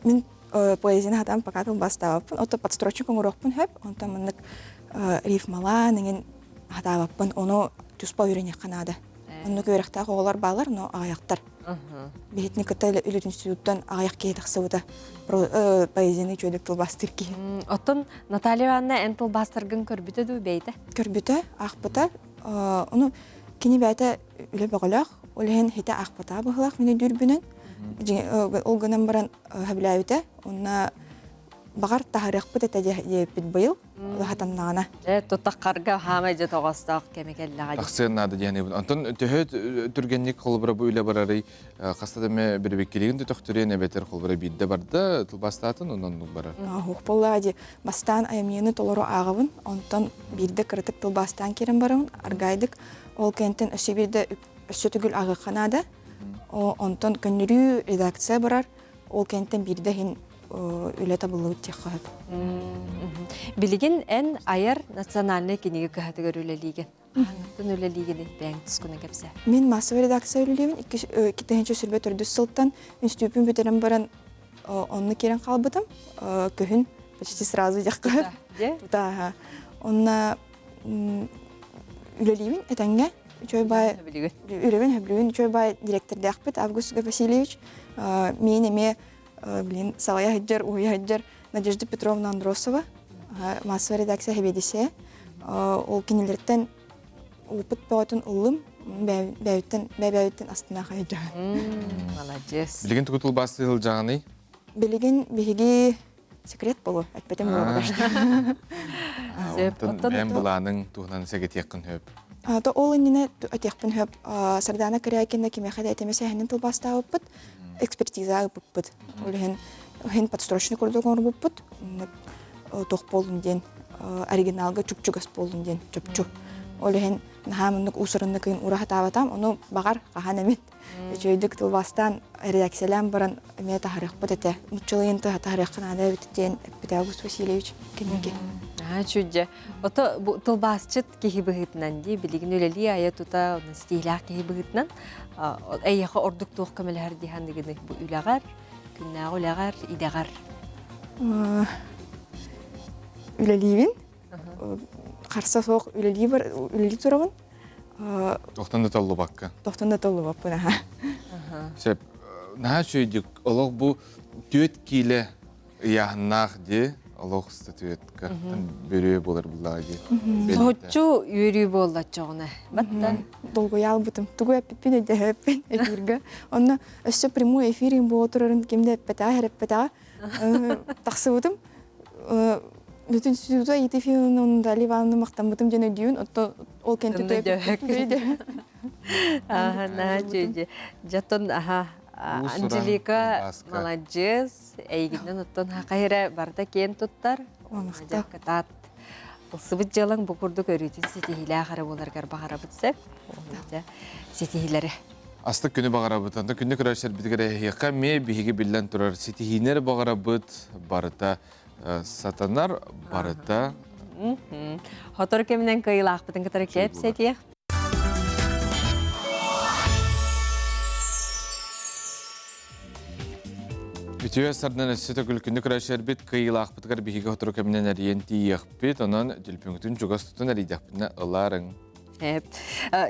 мин поэзияны хатаан пока тылбаастаабаппын. Ото подстрочник оҥоруохпун сөп. Онтон маннык рифмалаан эҥин хатаабаппын. Ону туспа үөрэниэххэ наада. Оннук үөрэхтээх оҕолор бааллар, но аҕыйахтар. Биһитини кытта үлүт институттан аҕыйах киһи тахсыбыта. Поэзияны үчүгэйдик тылбаастыыр киһи. Оттон Наталья Ивановна эн тылбаастаргын көрбүтэ дуу бэйэтэ? Көрбүтэ, аахпыта. Ону кини бэйэтэ үлэ бөҕөлөөх, ол иһин хитэ аахпатаа быһылаах мин өйдүүрбүнэн. Ол гынан баран сөбүлээбитэ. Онно баҕар таһарыахпыт этэ диэбиппит быйыл хатаннаҕына. Э, тутаххарга хаамай дьэ тоҕостоох кэми кэллэҕэ. Тахсыан наада диэн ыйбын. Онтон төһө түргэнник холобура бу үлэ барарый хаста да эмэ бирибиккилигин да төхтөрүөн эбэтэр холобура биирдэ барда тылбаастаатын онон оннук барар. Ух буоллаа дии. Бастаан айымньыны толору ааҕабын, онтон биирдэ кыратык тылбаастаан киирэн барабын, аргаайдык. Ол кэнниттэн өссө биирдэ өссө төгүл ааҕыахха наада. Онтон көннөрүү редакция барар, ол кэнниттэн биирдэ иһин үлэ табыллыбыт диэххэ сөп. Билигин эн айар национальнай кинигэ кыһатыгар үлэлиигин. Хаһааҥҥыттан үлэлиигиний? Бэйэҥ тускунан кэпсээ. Мин массовай редакция үлэлиибин. 2024 сылтан институппун бүтэрэн баран онно киирэн хаалбытым. Күһүн почти сразу диэххэ. Тута. Онно үлэлиибин этэҥҥэ. Үчүгэй баай үлэбин хөбүлүүбүн. Үчүгэй баай директордаахпыт Август Васильевич. Миин эмиэ блин салайа сылдьар, уһуйа сылдьар Надежда Петровна Андросова, массовая редакция сэбиэдиссэйэ. Ол кинилэртэн опыт бөҕөтүн ыллым, бэйэбиттэн бэйэбиттэн астына хайдьаһын. Молодец. Билигин тугу тылбаастыы сылдьаҕыный? Билигин биһиги секрет болу, эппетим буолар. Бэйэм былааның туһунан сэгэтиэххин хөп. То ол иннинэ этиэхпин хөп Сардана Корякина кимиэхэ да этэмэ сэһэнин тылбаастаабыппыт. Экспертиза ыыппыппыт. Ол иһин иһин подстрочный курдук оҥорбуппут. Туох буоллун диэн оригиналга чуп-чугас буоллун диэн чопчу. Ол иһин наһаа муннук уусураннык ыйын уура сатаабатам. Ону баҕар хаһан эмит үчүгэйдик тылбаастаан редакциялаан баран эмиэ таһарыахпыт этэ. Нуччалыйын таһарыахха наада эбит диэн эппитэ Август Васильевич кэнники. Аа чүдьэ. Ото бу тылбаасчыт киһи быһыытынан дии билигин үлэлии айа тута онон ситиһиилээх киһи быһыытынан эйиэхэ ордук туох көмөлөһөр дии саныгыный бу үлэҕэр, күннээҕи үлэҕэр, идэҕэр? Үлэлиибин. Харса суох үлэлии үлэлии турабын. Тохтон да толлубакка. Тохтон да толлубаппын аха. Сөп. Наһаа үчүгэйдик олох бу түөт киилэ ыйааһыннаах дии олох статуэтка бөрүө буолар буллаҕа дии. Соһуччу үөрүү буолла оччоҕуна. Баттан. Долгуйа албытым. Тугу эппиппин өйдөһөппүн эфиргэ. Онно өссө прямой эфирин буола турарын ким да эппэтэҕэ, эрэппэтэҕэ. Тахсыбытым. Бүтүн института ИТ филин Наталья Ивановна махтаммытым диэн өйдүүбүн. Оттон ол кэнти Аха, наһаа үчүгэй. Дьоттон аха Анжелика маладьыас, эйигинэн оттон хахайра барыта киэн туттар. Кытаат. Ылсыбыт дьыалаҥ бу курдук өрүүтүн ситиһиилээх эрэ буоларгар баҕарабыт сөп. Ситиһиилэри. Астык күнү баҕарабыт. Онтон күнү көрөр эһиэхэ эмиэ биһиги биллэн турар ситиһиинэр баҕарабыт барыта сатанар, барыта. Хотор кэминэн кыайыылаахпытын кытары кэпсэтиэх. Үтүө сардан өссө төгүл күнү көрөчөрбүт кыайыылаахпытыгар биһиги сотору кэминэн эрийэн тиийиэхпит. Онон түлпүҥүтүн чугас тутун эрийдэхпитинэ ылаарыҥ.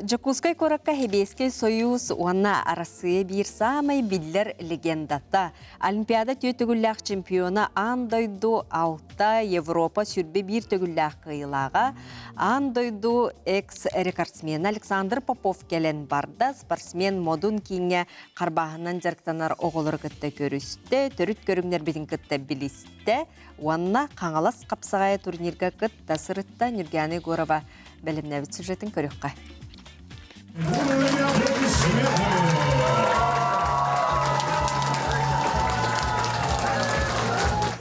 Дьокуускай куоракка Сэбиэскэй Сойуус уонна Арассыыйа биир саамай биллэр легендата Олимпиада түөрт төгүллээх чемпиона аан дойду алта, Европа сүрбэ биир төгүллээх кыайыылааҕа, аан дойду экс-рекордсмена Александр Попов кэлэн барда. Спортсмен модун кииҥҥэ харбааһынан дьарыктанар оҕолору кытта көрүстэ, төрүт көрүҥнэрбитин кытта билистэ уонна Хаҥалас хапсаҕайа турнирга кытта сырытта. Нюргиана Егорова бэлэмнээбит сюжетын көрүөххэ.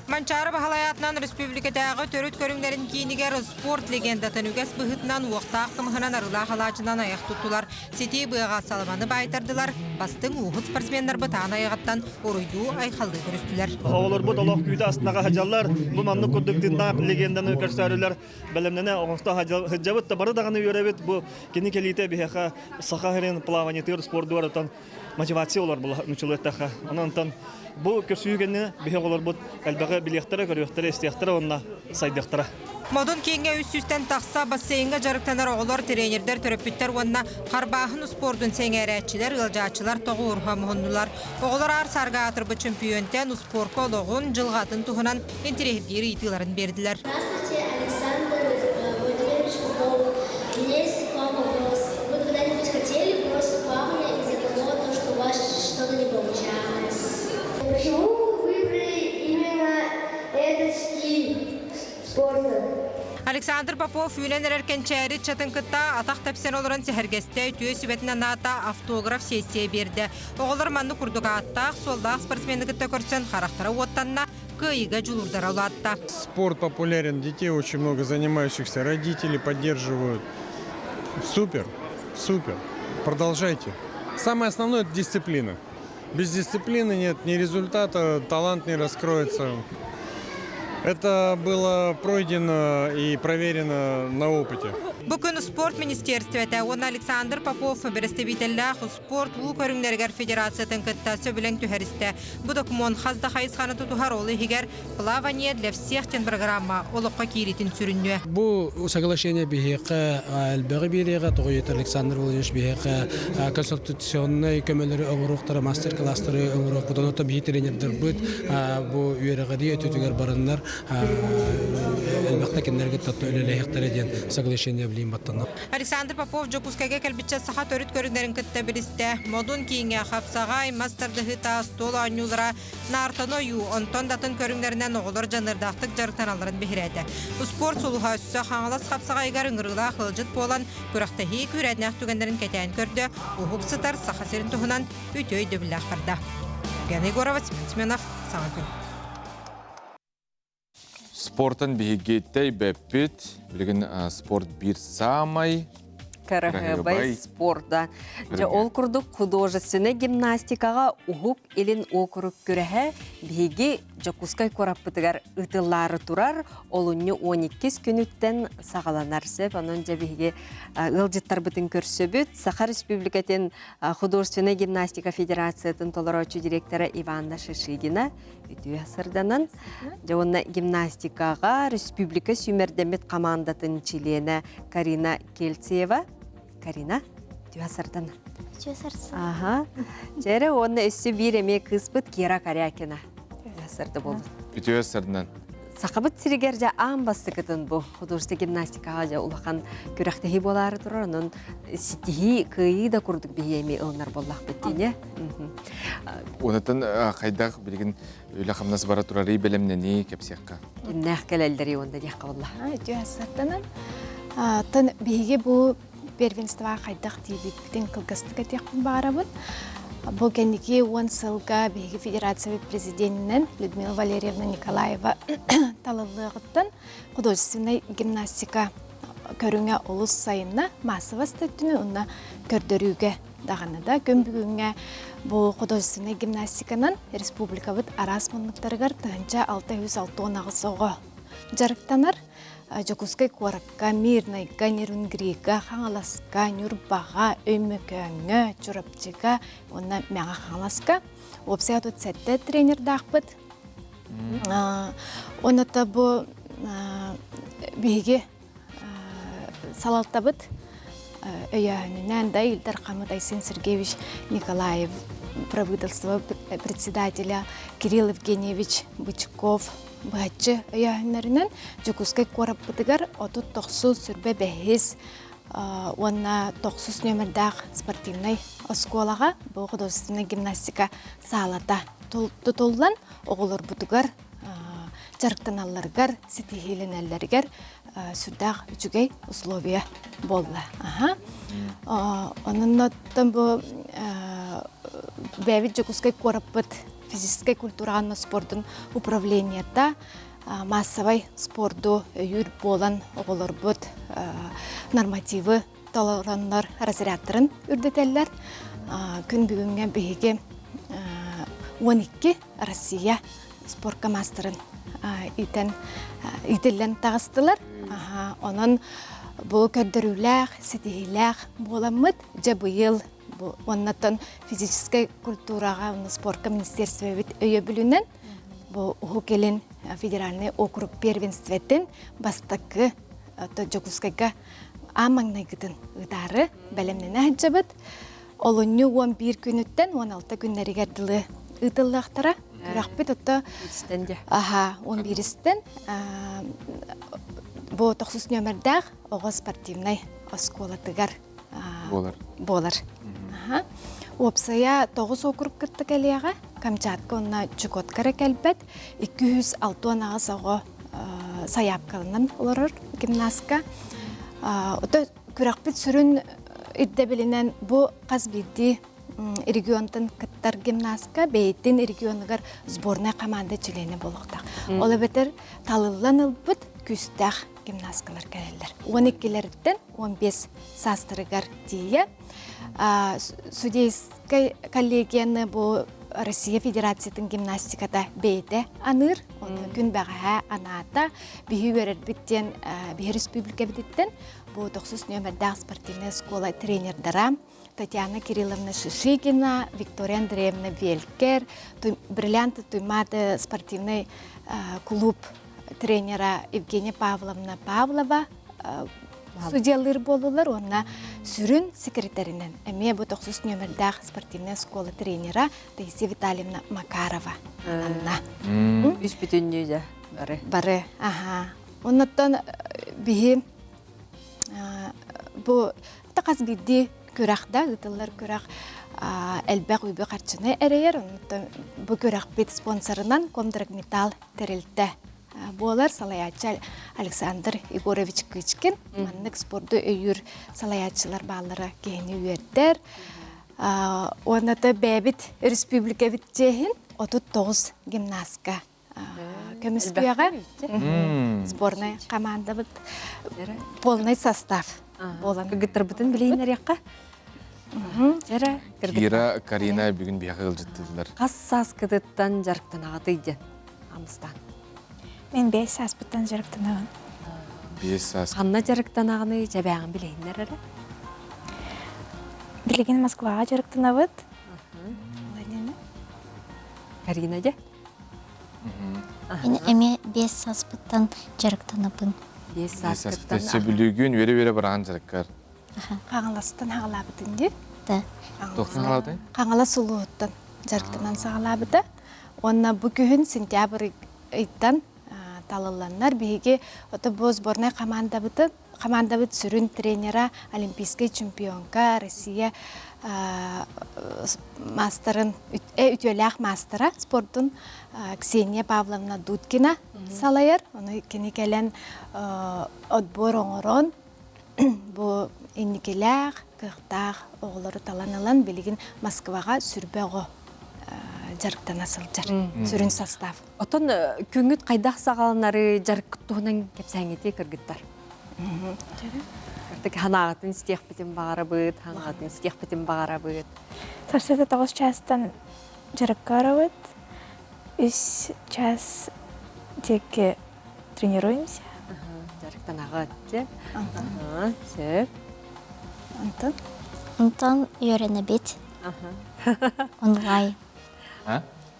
Манчаары Баһылай аатынан республикатааҕы төрүт көрүҥнэрин киинигэр спорт легендатын үгэс быһыытынан уохтаах кымыһынан арыылаах алаадьынан айах туттулар. Ситии быаҕа саламаны баайтардылар, бастыҥ ууһут спортсменнарбыт аан айаҕыттан уруйдуу-айхаллыы көрүстүлэр. Оҕолорбут олох күүтэ астынаҕа сылдьаллар. Бу маннык курдук тыыннаах легенданы көрсөөрүлэр бэлэмнэнэ оҥосто сылдьабыт да бары даҕаны үөрэбит. Бу кини кэлиитэ биһиэхэ саха сирин плаваниетыгар спордугар отон мотивация олор була нучулу эттэххэ. Онон онтон бу көрсүү кэннэ биһи оҕолорбут элбэҕи билиэхтэрэ, көрүөхтэрэ, истиэхтэрэ уонна сайдыахтара. Модун кииҥҥэ үс сүүстэн тахса бассейҥҥа дьарыктанар оҕолор, тренердэр, төрөппүттэр уонна харбааһын успуордун сэҥээрээччилэр, ыалдьааччылар тоҕуоруһа муһуннулар. Оҕолор аар-саарга аатырбыт чөмпүйүөнтэн успуорка олоҕун, дьылҕатын туһунан интэриэһиргиир ыйытыыларын биэрдилэр. Здравствуйте, Александр Владимирович Попов. У меня есть к вам вопрос. Александр Попов үүнэн эрэр кэнчээри ыччатын кытта атах тэпсэн олорон сэһэргэстэ, үтүө сүбэтин анаата, автограф сессия биэрдэ. Оҕолор маннык курдук ааттаах, суоллаах спортсмены кытта көрсөн харахтара уоттанна, кыайыыга дьулуурдара улаатта. Спорт популярен, детей очень много занимающихся, родители поддерживают. Супер, супер. Продолжайте. Самое основное – это дисциплина. Без дисциплины нет ни результата, талант не раскроется. Это было пройдено и проверено на опыте. Бу күн спорт министерствота уонна Александр Попов бэрэстэбиитэллээх спорт уу көрүҥнэригэр федерациятын кытта сөбүлэҥ түһэристэ. Бу докумуон хас да хайысханы тутуһар, ол иһигэр «Плавание для всех» диэн программа олоххо киириитин сүрүннүө. Бу соглашение биһиэхэ элбэҕи биэриэҕэ, тоҕо диэтэр Александр Владимирович биһиэхэ консультационнай көмөлөрү оҥоруохтара, мастер-класстары оҥоруохпут. Онон биһи тренердэрбит бу үөрэҕирии өттүтүгэр бараннар элбэхтэ кинилэргэ кытта үлэлэһиэхтэрэ диэн соглашение билиим баттанна. Александр Попов Дьокуускайга кэлбиччэ саха төрүт көрүҥнэрин кытта билистэ. Модун кииҥҥэ хапсаҕай, мас тардыһыыта, остуол оонньуулара, наартаны ойуу, онтон да атын көрүҥнэринэн оҕолор дьаныардаахтык дьарыктаналларын биһирээтэ. Успуорт сулуһа өссө Хаҥалас хапсаҕайыгар ыҥырыылаах ыалдьыт буолан, күрэхтэһии күүрээннээх түгэннэрин кэтээн көрдө, уһук сытар Саха сирин туһунан үтүө өйдөбүллээх барда. Гена Егорова, Семен Семенов, Саҥа күн. Спортан биһиги тэйбэппит. Билигин спорт биир саамай Кыраһыабай спорда. Дьэ, ол курдук художественнай гимнастикаҕа Уһук Илин уокурук күрэһэ биһиги Дьокуускай куораппытыгар ыытыллаары турар олунньу 12 күнүттэн саҕаланар сөп. Онон дьэ биһиги ыалдьыттарбытын көрсөбүт. Саха Республикатын художественнай гимнастика федерациятын толорооччу директора Иванна Шишигина үтүө сырданан дьэ уонна гимнастикаҕа республика сүүмэрдэммит хамаандатын чилиэнэ Карина Кельциева. Карина, үтүө сырдан. Үтүө сырсын. Аха. Дьэрэ уонна өссө биир эмиэ кыыспыт Кира Корякина. Үтүө сырды болду. Үтүө сырдынан. Сахабыт сиригэр дьэ аан бастакытын бу художественнай гимнастикаҕа дьэ улахан күрэхтэһии буолаары турар. Онон ситиһии, кыайыы да курдук биһиги эмиэ ылынар буоллахпыт дине. Онтон хайдах билигин үлэ-хамнас бара турарый бэлэмнэнии кэпсиэххэ. Кимнээх кэлэллэрий уонна диэххэ буолла. Үтүө ассаттанан. Тон биһиги бу первенствоҕа хайдах тиийбиппитин кылгастык этиэхпин баҕарабын. Бу кэнники уон сылга биһиги федерация президенинэн Людмила Валерьевна Николаева талыллыаҕыттан художественнай гимнастика көрүҥэ олус сайынна, массовость өттүнэн уонна көрдөрүүгэ даҕаны да күн бүгүҥҥэ бу художественнай гимнастиканан республикабыт араас муннуктарыгар 1668 оҕо дьарыктанар. Дьокуускай куоракка, Мирнайга, Нерюнгрига, Хаҥаласка, Ньурбаҕа, Өймөкөөҥҥө, Чурапчыга уонна Мэҥэ Хаҥаласка уопсайа 37 тренердаахпыт. Уонна бу биһиги салалтабыт өйөөһүнүнэн да Ил Дархаммыт Айсен Сергеевич Николаев правительство председателя Кирилл Евгеньевич Бычков быһаччы өйөөһүннэринэн Дьокуускай куораппытыгар 39 сүрбэ бэһис уонна тохсус нүөмэрдээх спортивнай оскуолаҕа бу художественнай гимнастика саалата тутуллан оҕолорбутугар дьарыктаналларыгар, ситиһиилэнэллэригэр сүрдээх үчүгэй условия буолла. Онон оттон бу бэйэбит Дьокуускай куораппыт физическэй культураҕа спордун управлениета массовай спорду өйүүр буолан оҕолорбут нормативы толороннор разрядтарын үрдэтэллэр. Күн бүгүҥҥэ биһиги 12 Россия спорка маастарын иитэн иитиллэн таҕыстылар. Онон бу көрдөрүүлээх, ситиһиилээх буоламмыт, дьэ быйыл бу уоннаттан физическэй культураҕа уонна спорка министерствобит өйөбүлүнэн бу Уһук Илин федеральный округ первенствотын бастакы Дьокуускайга аан маҥнайгытын ыытаары бэлэмнэнэ сылдьабыт. Олунньу 11 күнүттэн 16 күннэригэр дылы ыытыллыахтара. Күрэхпит отто аха 11-истэн бу тохсус нүөмэрдээх оҕо спортивнай оскуолатыгар буолар. Буолар. Уопсайа 9 округ кытта кэлиэҕэ, Камчатка уонна Чукотка эрэ кэлбэт. 268 оҕо сайаапкаланан олорор. гимнастка. Ото күрэхпит сүрүн ирдэбилинэн бу хас биирдии регионтан кыттар гимнастка бэйэтин регионугар сборная команда чилиэнэ буолуохтаах. Ол эбэтэр талыллан ылбыт күүстээх гимнасткалар кэлэллэр. 12-лэриттэн 15 саастарыгар тиийэ судейскай коллегияны бу Россия Федерациятын гимнастиката бэйэтэ аныыр. Оны күн бэҕэһээ анаата. Биһи үөрэрбит диэн биһи республикабытыттан бу тохсус нүөмэрдээх спортивная школа тренердара Татьяна Кирилловна Шишигина, Виктория Андреевна Велькер, Бриллианты Туймады спортивный клуб тренера Евгения Павловна Павлова судьялыыр буоллулар уонна сүрүн секретаринэн эмиэ бу тохсус нүөмэрдээх спортивная школа тренера Таисия Витальевна Макарова анна. Үс бүтүннүү дьэ бары. Бары, аха. Оннуттан биһи бу хас биирдии күрэх да ыытыллар күрэх элбэх үбү харчыны эрэйэр. Оннуттан бу күрэхпит спонсорынан Комдрагметалл тэрилтэ буолар салайааччы Александр Егорович Кычкин. Маннык спорду өйүүр салайааччылар бааллара киһини үөрдэр. Уонна да бэйэбит республикабыт чиэһин 39 гимнастка көмүскүөҕэ сборная командабыт полный состав буолан кыргыттарбытын билиһиннэриэххэ Кира, Карина бүгүн биһиэхэ ыалдьыттыыллар. Хас сааскытыттан дьарыктанаҕытый диэн амыстаан. Мен бэс сааспыттан дьарыктанабын. Биэс саас. Ханна дьарыктанаҕыный дьэбээҕин билиһиннэр эрэ. Билигин Москваҕа дьарыктанабыт. Карина дьэ? Мин эмиэ биэс сааспыттан дьарыктанабын. Биэс сааскыттан. Сөбүлүүгүн үөрэ-үөрэ бараан дьарыккар. Хаҥаластан хаҕалаабытын дии. Да. Туохтан хаҕалаабытый? Хаҥалас улууһуттан дьарыктанан саҕалаабыта. Уонна бу күһүн сентябрь ыйтан талылланнар биһиги ото бу сборнай командабытын командабыт сүрүн тренера олимпийскай чемпионка Россия маастарын үтүөлээх маастара спордун Ксения Павловна Дудкина салайар. Ону кини кэлэн отбор оҥорон бу инникилээх, кыахтаах оҕолору талан ылан билигин Москваҕа сүрбэ оҕо дьарыктана сылдьар сүрүн состав. Отон күҥҥүт хайдах саҕаланары дьарык туһунан кэпсээҥҥитий кыргыттар? Кырдык ханаҕытын истиэхпитин баҕарабыт, ханаҕытын истиэхпитин баҕарабыт. Сарсыарда тоҕус чаастан дьарыкка барабыт. Үс час диэки тренируемся. Дьарыктанаҕыт дьэ. Сөп. Антон? Онтон үөрэнэбит. Онлайн.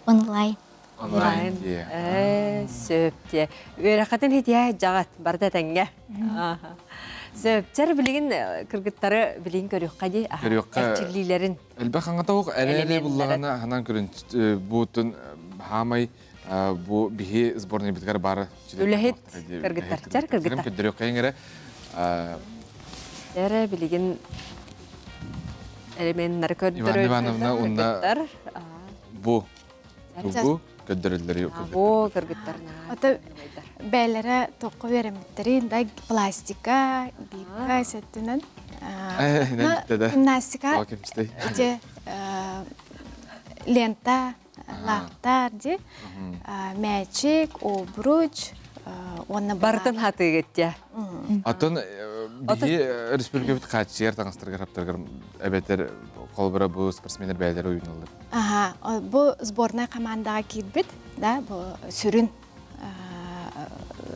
Онлайн. Онлайн. Э, сөп дьэ. Үөрэххитин хитиэ дьаҕат барыта тэҥҥэ. Сөп. Чэр билигин кыргыттары билигин көрүөххэ дии. Көрүөххэ. Эрчиллиилэрин. Элбэх хаҥата ох эрээри буллаҕына ханан көрүн буутун хаамай бу биһи сборнайбытыгар бары Үлэһит кыргыттар. Чэр кыргыттар. Көрдөрүөххэ эрэ. Эрэ билигин элеменнары көрдөрөр. Иван Ивановна уонна бу Бу көрдөрөллөр. Бу кыргыттар. Ото бээлэрэ тоққа үөрэммиттэрин да пластика, гибка сөттүнэн. Гимнастика. Ити лента, лаахтар ди, мээчик, обруч, уонна Бартын хатыгыт дьэ. Атын биһи республикабыт хааччыйар таҥастаргар хаптаргар эбэтэр холобура бу спортсменнэр бэйэлэрэ уйуналлар. Аха, бу сборная командаҕа киирбит, да, бу сүрүн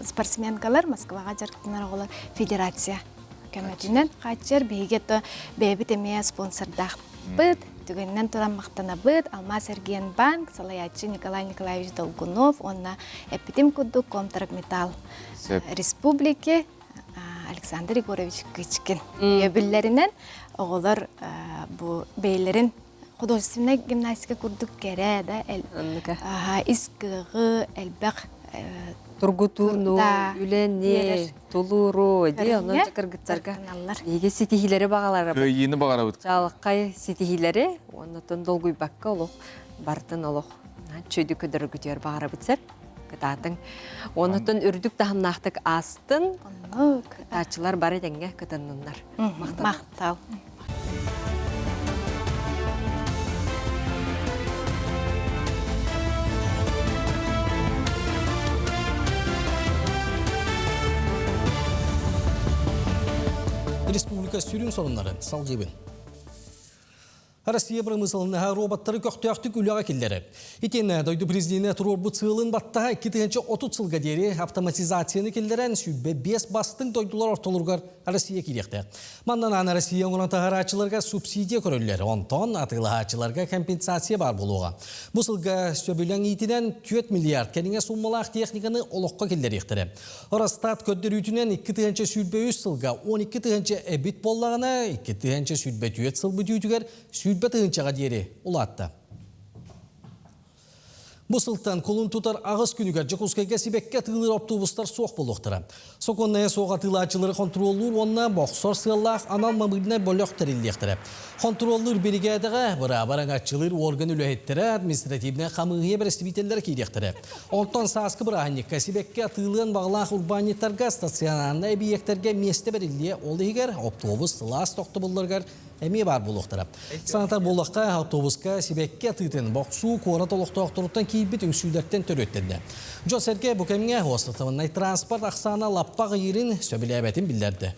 спортсменкалар Москваҕа дьарыктанар оҕолор федерация көмөтүнэн хааччыйар. Биһиги то бэйэбит эмиэ спонсордаахпыт, түгэнинэн туран махтанабыт. Алмаз Эргиэнбанк салайааччы Николай Николаевич Долгунов уонна эппитим курдук Комторгметалл республики Александр Егорович Кычкин өйөбүллэринэн оҕолор бу бэйэлэрин художественнай гимнастика курдук кэрэ да ис кыаҕы элбэх тургутууну үлэни тулууру дии онон кыргыттарга биһиги ситиһиилэри баҕаларабыт кыайыыны баҕарабыт чаалыккай ситиһиилэри уоннатон долгуйбакка олох бартын олох чөйдү көдөргүтүөр баҕарабыт сэр. Кытаатыҥ. Оннуттан үрдүк таһымнаахтык аастын. Кытааччылар бары тэҥҥэ кытынныннар. Махтал. Республика сүрүн сонуннарын салгыыбын. Россия бырамыысыланнаһа роботтары көхтөөхтүк үлэҕэ киллэрэр. Итиэннэ дойду президенэ туруорбут сыалын баттаһа 2030 сылга диэри автоматизацияны киллэрэн 25 бастыҥ дойдулар ортолоругар Россия киириэхтээх. Манна аан Россия оҥорон таһарааччыларга субсидия көрүллэр, онтон атыылаһааччыларга компенсация баар буолуоҕа. Бу сылга сөбүлэҥ иитинэн 4 миллиард кэриҥэ суммалаах техниканы олоххо киллэриэхтэрэ. Росстат көрдөрүүтүнэн 2023 сылга 12 тыһыынча эбит буоллаҕына, 2024 сыл бүтүүтүгэр 100 тыһыынчаҕа диэри улаатта. Бу сылтан кулун тутар аҕыс күнүгэр Дьокуускайга сибэкки атыылыыр автобустар суох буолуохтара. Сокуоннайа суох атыылааччылары хонтуруоллуур уонна бохсор сыаллаах анал мобильнай бөлөх тэриллиэхтэрэ. Хонтуруоллуур биригээдэҕэ бырааба араҥаччылыыр уорган үлэһиттэрэ, административнай хамыыһыйа бэрэстэбиитэллэрэ киириэхтэрэ. Онтон сааскы бырааһынньыкка сибэкки атыылыан баҕалаах урбаанньыттарга стационарнай эбийиэктэргэ миэстэ бэриллиэ, ол иһигэр оптуобус сылаас тохтобулларыгар эмиэ баар буолуохтара. Санатар буоллахха, автобуска сибэкки атыытын бохсуу куорат олохтоохторуттан киирбит үҥсүүлэртэн төрүөттэннэ. Дьон-сэргэ бу кэмҥэ уопсастыбаннай транспорт ахсаана лаппа аҕыйыырын сөбүлээбэтин биллэрдэ.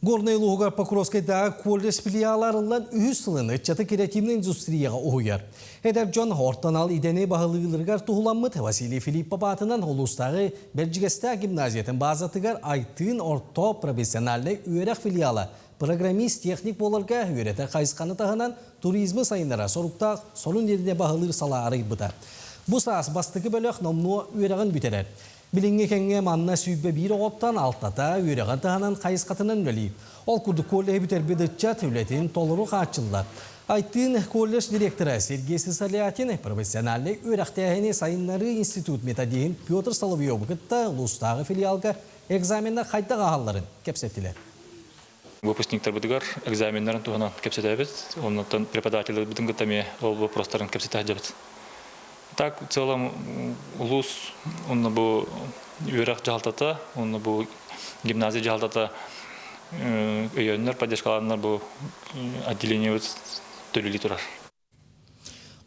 Горнай улууһугар Покровскайдааҕы колледж филиала арыллан үһүс сылын ыччаты креативнай индустрияҕа уһуйар. Эдэр дьон орто анал идэни баһылыыларыгар туһуламмыт Василий Филиппов аатынан улуустааҕы Бэрдьигэстээх гимназиятын баазатыгар Айтыын орто профессиональнай үөрэх филиала программист-техник буоларга үөрэтэр хайысханы таһынан туризмы сайыннарар соруктаах сонун идэни баһылыыр салаа арыйбыта. Бу саас бастакы бөлөх номнуо үөрэҕин бүтэрэр. Билиҥҥи кэмҥэ манна 121 оҕоттон алтата үөрэҕин таһынан хайысхатынан үлэлиир. Ол курдук коллеһы бүтэрбит ыччат үлэтин толору хааччыллар. Айтыын колледж директора Сергей Сысолятин профессиональнай үөрэхтээһини сайыннарыы институт методиһын Петр Соловьеву кытта улуустааҕы филиалга экзаменнар хайдах ааһалларын кэпсэттилэр. Выпускниктарбытыгар экзаменнарын туһунан кэпсэтэбит. Оннуттан преподавателлэрбитин кытта эмиэ ол вопростарын кэпсэтэ сылдьабыт. Так, в целом улуус онно бу үөрэх дьаһалтата, онно бу гимназия дьаһалтата өйөөннөр, поддержкалааннар бу отделениебыт төлүлүү турар.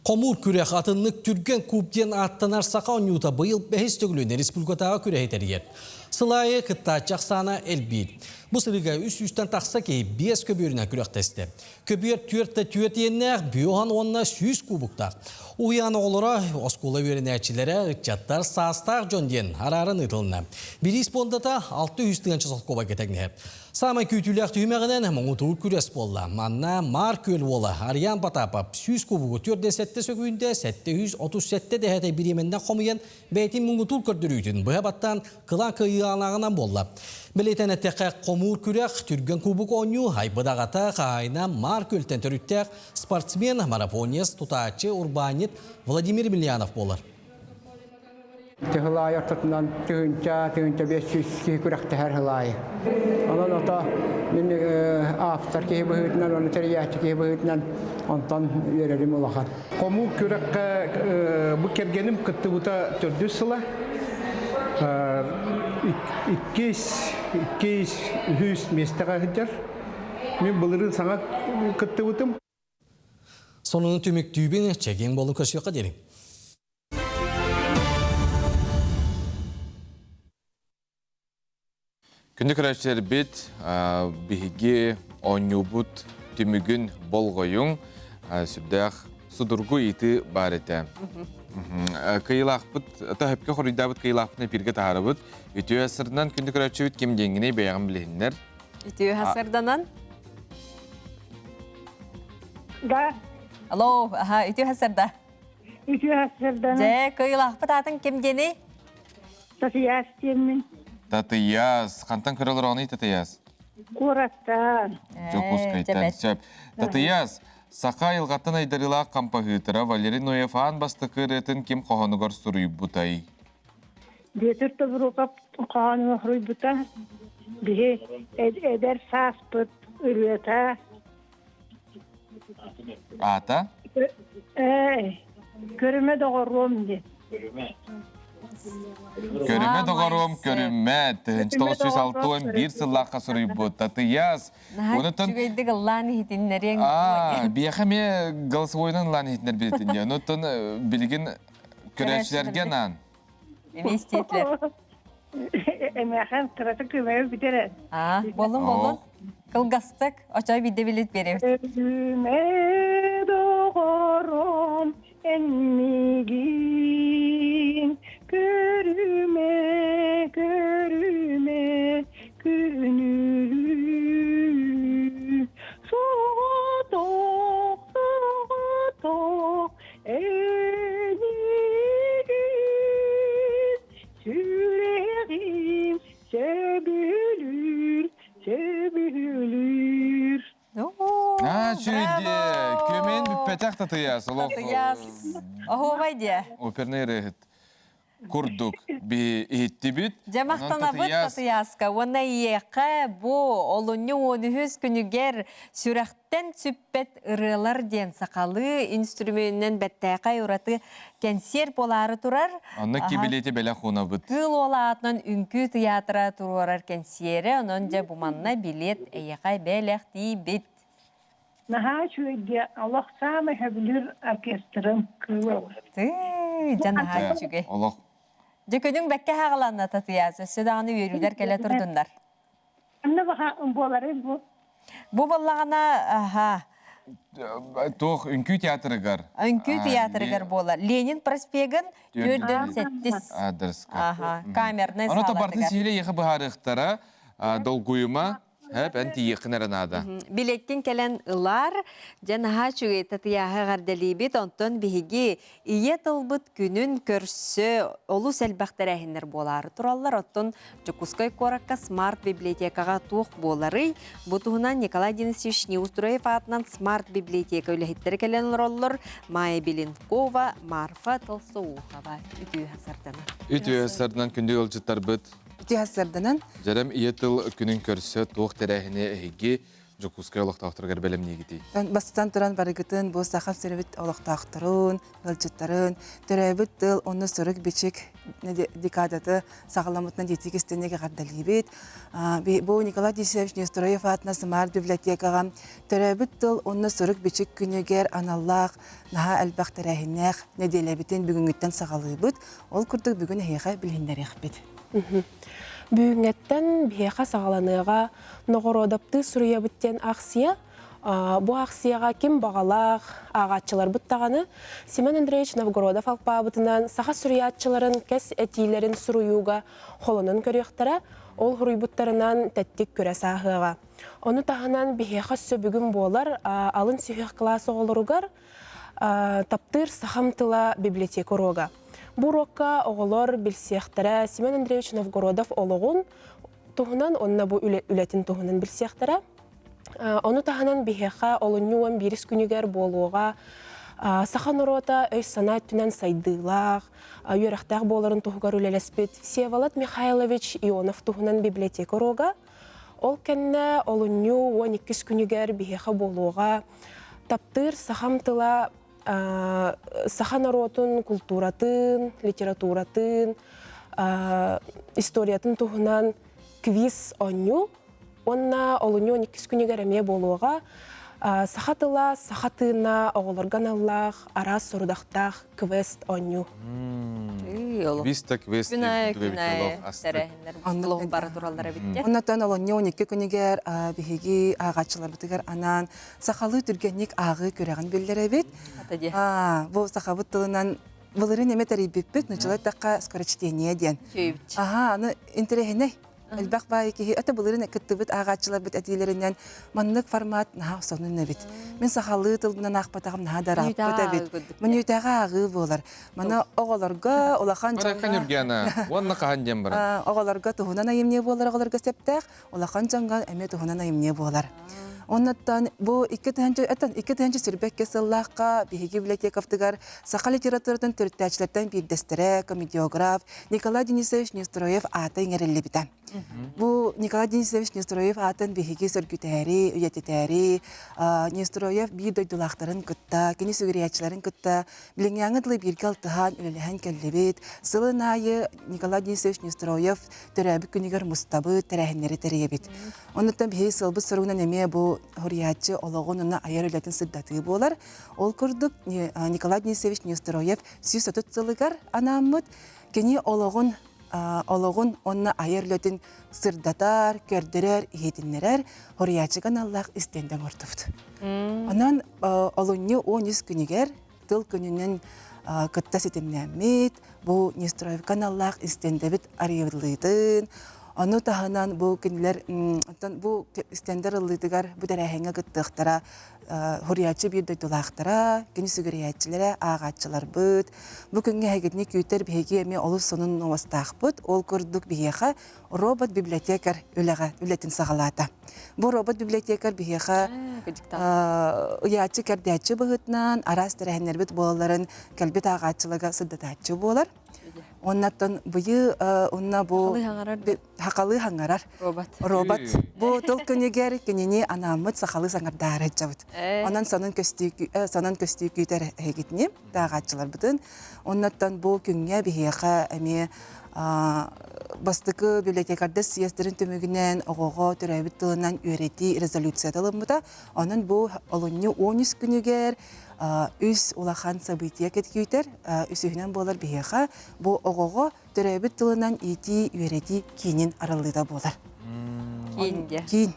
Хомуур күрэх атыннык түргэн куб диэн ааттанар саха оонньуута быйыл бэһис төгүлүн республикатааҕы күрэһи тэрийэр. Сыл аайы кыттааччы ахсаана элбиир. Бу сырыыга үс сүүстэн тахса киһи биэс көбүөрүнэн күрэхтэстэ. Көбүөр түөртэ түөрт иэннээх, бүөхан уонна 100 кубуктаах. Уһуйаан оҕолоро, оскуола үөрэнээччилэрэ, ыччаттар саастаах дьон диэн арааран ыытылынна. Бириис пуондата 600 тыһыынча солкуобайга тэҥнэһэр. Саамай күүтүүлээх түһүмэҕинэн муҥутуур күрэс буолла. Манна Маар Күөл уола Ариан Потапов 100 кубугу 47 сөкүүндэ 737 дэһэтэй бириэмэннэн хомуйан бэйэтин муҥутуур көрдөрүүтүн быһа баттаан кылаан кыайыылааҕынан буолла. Бэлиэтэн эттэххэ, хомуур күрэх түргэн кубук оонньуу айбыт аҕата хаһаайына Маар Күөлтэн төрүттээх спортсмен, марафонец, тутааччы, урбаанньыт Владимир Емельянов буолар. Тыһылаайы ортотунан тыһыынча, 1500 киһи күрэхтэһэр һылаайы. Онон ото мин автор киһи быһыытынан, оны тэрийээччи киһи быһыытынан онтон үөрэрим улахан. Хомуур күрэххэ бу кэргэним кыттыбыта төрдүс сыла. Иккис, иккис, үһүс миэстэҕэ сылдьар. Мин былырыын саҥа кыттыбытым. Сонуну түмүктүүбүн, чэгиэн буолун көрсүөххэ диэри. Күндү көрөөччүлэрбит, биһиги оонньуубут түмүгүн болҕойуҥ, сүрдээх судургу ыйытыы баар этэ. Кыйылаахпыт, төһөпкө хоруйдаабыт кыйылаахпытын эпиргэ таһаарабыт. Үтүө сырынан күндү көрөөччүбүт ким диэҥҥиний бэйэҕин билиһиннэр. Үтүө сырданан. Да. Алло, аха, үтүө сырда. Үтүө сарсыарданан. Дьэ, кыайыылаахпыт аатын ким диэний? Татыйаас диэммин. Татыйаас. Хантан көрө олороҕунуй Татыйаас? Куораттан. Дьокуускайтан. Сөп. Татыйаас, саха айылҕаттан айдарыылаах хампаһыытара Валерий Ноев аан бастакы ырыатын ким хоһоонугар суруйбутай? Бүөтүр Тобуруокап хоһоонугар суруйбута. Биһи эдэр сааспыт ырыата Аата? Ээ. Көрүмэ доҕоруом диэн. Көрүмэ доҕоруом, көрүмэ. 1961 сыллаахха суруйбут Татыйаас. Наһаа үчүгэйдик ыллаан иһитиннэриэҥ. Аа, биэхэ эмиэ голосовойунан ыллаан иһитиннэрбитин дии. Онуттан билигин көрөөччүлэргэ анаан. Эмиэ истиэтилэр. Эмээхэн кырата көмөйө бүтэрэ. Аа, болун болун. Кылгастык, очой бидде билет беребит. Көрүмэ доҕорум, эн миигин көрүмэ, көрүмэ, күнүлүү. Соҕотох, соҕотох эйигин сүрэҕим сөбүлүүр, сөбүлүүр. Аа, чүйде, көмөн бүппэтэх татыйаас, олох. Татыйаас, оһуобай диэ. Оперный ырыаһыт курдук би иһиттибит. Дьэ махтанабыт Татыйааска уонна ийиэхэ бу олунньу 13 күнүгэр сүрэхтэн сүппэт ырыалар диэн сахалыы инструментинэн бэртээхэй ураты кэнсиэр буолаары турар. Онно кибилиэти бэлэх уунабыт. Кыыл уол аатынан үҥкүү тыйаатыра туруорар кэнсиэрэ, онон дьэ бу манна билиэт эйиэхэ бэлэх тиийбит. Наһаа үчүгэй олох саамай сөбүлүүр оркестрым Кыыл уола. Тыы, дьэ наһаа үчүгэй. Олох. Дьэ күнүҥ бэккэ хаҕаланна Татыйаас, өссө даҕаны үөрүүлэр кэлэ турдуннар. Анна баха буолары бу. Бу буоллаҕына, аха. Туох үҥкүү театрыгар. Үҥкүү театрыгар буолар. Ленин проспегын 47 Адреска. Аха, камерный Ону саалатыгар. табартын сиһилэ ехе быһаарыахтара, долгуйума, Хэп, эн тиийиэххин эрэ наада. Билеккин кэлэн ылар, дьэ наһаа үчүгэй Татыйааһы эҕэрдэлиибит. Онтон биһиги ийэ тылбыт күнүн көрсө олус элбэх тэрээһиннэр буолаары тураллар. Оттон Дьокуускай куоракка смарт-библиотекаҕа туох буоларый? Бу туһунан Николай Денисович Неустроев аатынан смарт-библиотека үлэһиттэрэ кэлэн олороллор. Майя Беленкова, Марфа Толстоухова. Үтүө сарданан. Үтүө сарданан күндү ыалдьыттарбыт. Үтүө сарданан. Дьэрэм ийэ тыл күнүн көрсө туох тэрээһини эһиги Дьокуускай олохтоохторугар бэлэмниигитий? Бастатан туран барыгытын бу саха сирибит олохтоохторун, ыалдьыттарын, төрөөбүт тыл уонна сурук-бичик декадаты саҕаламмытынан дьиэтик истинник эҕэрдэлиибит. Бу Николай Десевич Нестроев аатынан Самар библиотекаҕа төрөөбүт тыл уонна сурук-бичик күнүгэр аналлаах наһаа элбэх тэрээһиннээх нэдиэлэбитин бүгүҥҥүттэн саҕалыыбыт. Ол курдук бүгүн эһиэхэ билиһиннэриэхпит. Бүгүҥҥэттэн биһиэхэ саҕаланыаҕа Ноҕороодаптыы суруйабыт диэн аахсыйа. Бу аахсыйаҕа ким баҕалаах ааҕааччыларбыт даҕаны Семен Андреевич Новгородов алпаабытынан саха суруйааччыларын кэс этиилэрин суруйууга холонон көрүөхтэрэ, ол суруйбуттарынан тэттик күрэс ааһыаҕа. Ону таһынан биһиэхэ өссө бүгүн буолар алын сүһүөх кылаас оҕолоругар Таптыыр сахам тыла библиотека уруога. Бу уруокка оҕолор билсиэхтэрэ Семен Андреевич Новгородов олоҕун туһунан уонна бу үлэтин туһунан билсиэхтэрэ. Ону таһынан биһиэхэ олунньу 11 күнүгэр буолуоҕа саха норуота өй-санаа өттүнэн сайдыылаах, үөрэхтээх буоларын туһугар үлэлэспит Всеволод Михайлович Ионов туһунан библиотека уруога. Ол кэннэ олунньу 12 күнүгэр биһиэхэ буолуоҕа таптыыр сахам тыла саха норуотун култууратын, литературатын, историятын туһунан квиз оонньуу уонна олунньу 12 күнүгэр эмиэ буолуоҕа саха тыла, саха тыына оҕолорго аналлаах араас сорудахтаах квест оонньуу. Квиз да квест Күн аайы күн аайы тэрээһиннэр быстылыгын бара тураллар эбит. Оннотон олонньу 12 күнүгэр биһиги ааҕааччыларбытыгар анаан сахалыы түргэнник ааҕыы күрэҕин биллэрэбит. Бу сахабыт тылынан былырыын эмэ тэрийбиппит, нуччалыы эттэххэ скорочтение диэн. Аха, аны интэриэһинэй. Элбэх баайы киһи, это былырыын кыттыбыт ааҕааччыларбыт этиилэринэн маннык формат наһаа сонун эбит. Мин сахалыы тылбынан аахпатаҕым наһаа да ырааппыт эбит. Мүнүүтэҕэ ааҕыы буолар. Маны оҕолорго улахан дьоҥҥо... Ньургиана, уонна хаһан диэн баран. Оҕолорго туһунан айымньы буолар оҕолорго сөптөөх, улахан дьоҥҥо эмиэ туһунан айымньы буолар. Оннуттан бу 2022 сыллаахха биһиги библиотекабытыгар саха литературатын төрүттээччилэртэн биирдэстэрэ, комедиограф Николай Денисович Нестроев аата иҥэриллибитэ. Бу Николай Денисович Нестроев аатын биһиги сөргүтээри, үйэтитээри, Нестроев биир дойдулаахтарын кытта, кини сүгүрүйээччилэрин кытта билиҥҥээҥҥи дылы бииргэ алтыһан, үлэлэһэн кэллибит. Сылын аайы Николай Денисович Нестроев төрөөбүт күнүгэр мустабыт, тэрээһиннэри тэрийэбит. Оннуттан биһиги сыалбыт соругунан эмиэ бу суруйааччы олоҕун уонна айар үлэтин сырдатыы буолар. Ол курдук Николай Денисович Нестроев 130 сылыгар анааммыт кини олоҕун олоҕун уонна айар үлэтин сырдатар, көрдөрөр, иһитиннэрэр суруйааччыга аналлаах истиэндэ оҥордубут. Онон олунньу 13 күнүгэр тыл күнүнэн кытта ситимнэммит, бу Нестроевка аналлаах истиэндэбит арыйыллыытын, ону таһынан бу кинилэр оттон бу истиэндэ арыллыытыгар бу тэрээһиҥҥэ кыттыахтара Хуруйааччы биир дойдулаахтара, кини сүгүрүйээччилэрэ, ааҕааччыларбыт. Бу күҥҥэ эһигитини күүтэр биһиги эмиэ олус сонун новостаахпыт. Ол курдук биһиэхэ робот-библиотекарь үлэҕэ үлэтин саҕалаата. Бу робот-библиотекарь биһиэхэ ыйааччы кэрдээччи быһыытынан араас тэрээһиннэрбит буолалларын кэлбит ааҕааччыларга сырдатааччы буолар. Оннаттан быйы онно бу сахалыы хаҥарар. Робот. Робот. Бу тыл күнүгэр кинини анааммыт сахалыы саҥардаары сылдьабыт. Онон сонун көстүү сонун көстүү күүтэр эһигитини тааҕааччыларбытын. Оннуттан бу күҥҥэ биһиэхэ эмиэ бастакы библиотекардар съездэрин түмүгүнэн оҕоҕо төрөөбүт тылынан үөрэтии резолюцията ылыммыта. Онон бу олунньу 13 күнүгэр үс улахан событие күүтэр. Үсүһүнэн буолар биһиэхэ бу оҕоҕо төрөөбүт тылынан иитии, үөрэтии киинин арыллыыта буолар. Киин дьэ. Киин.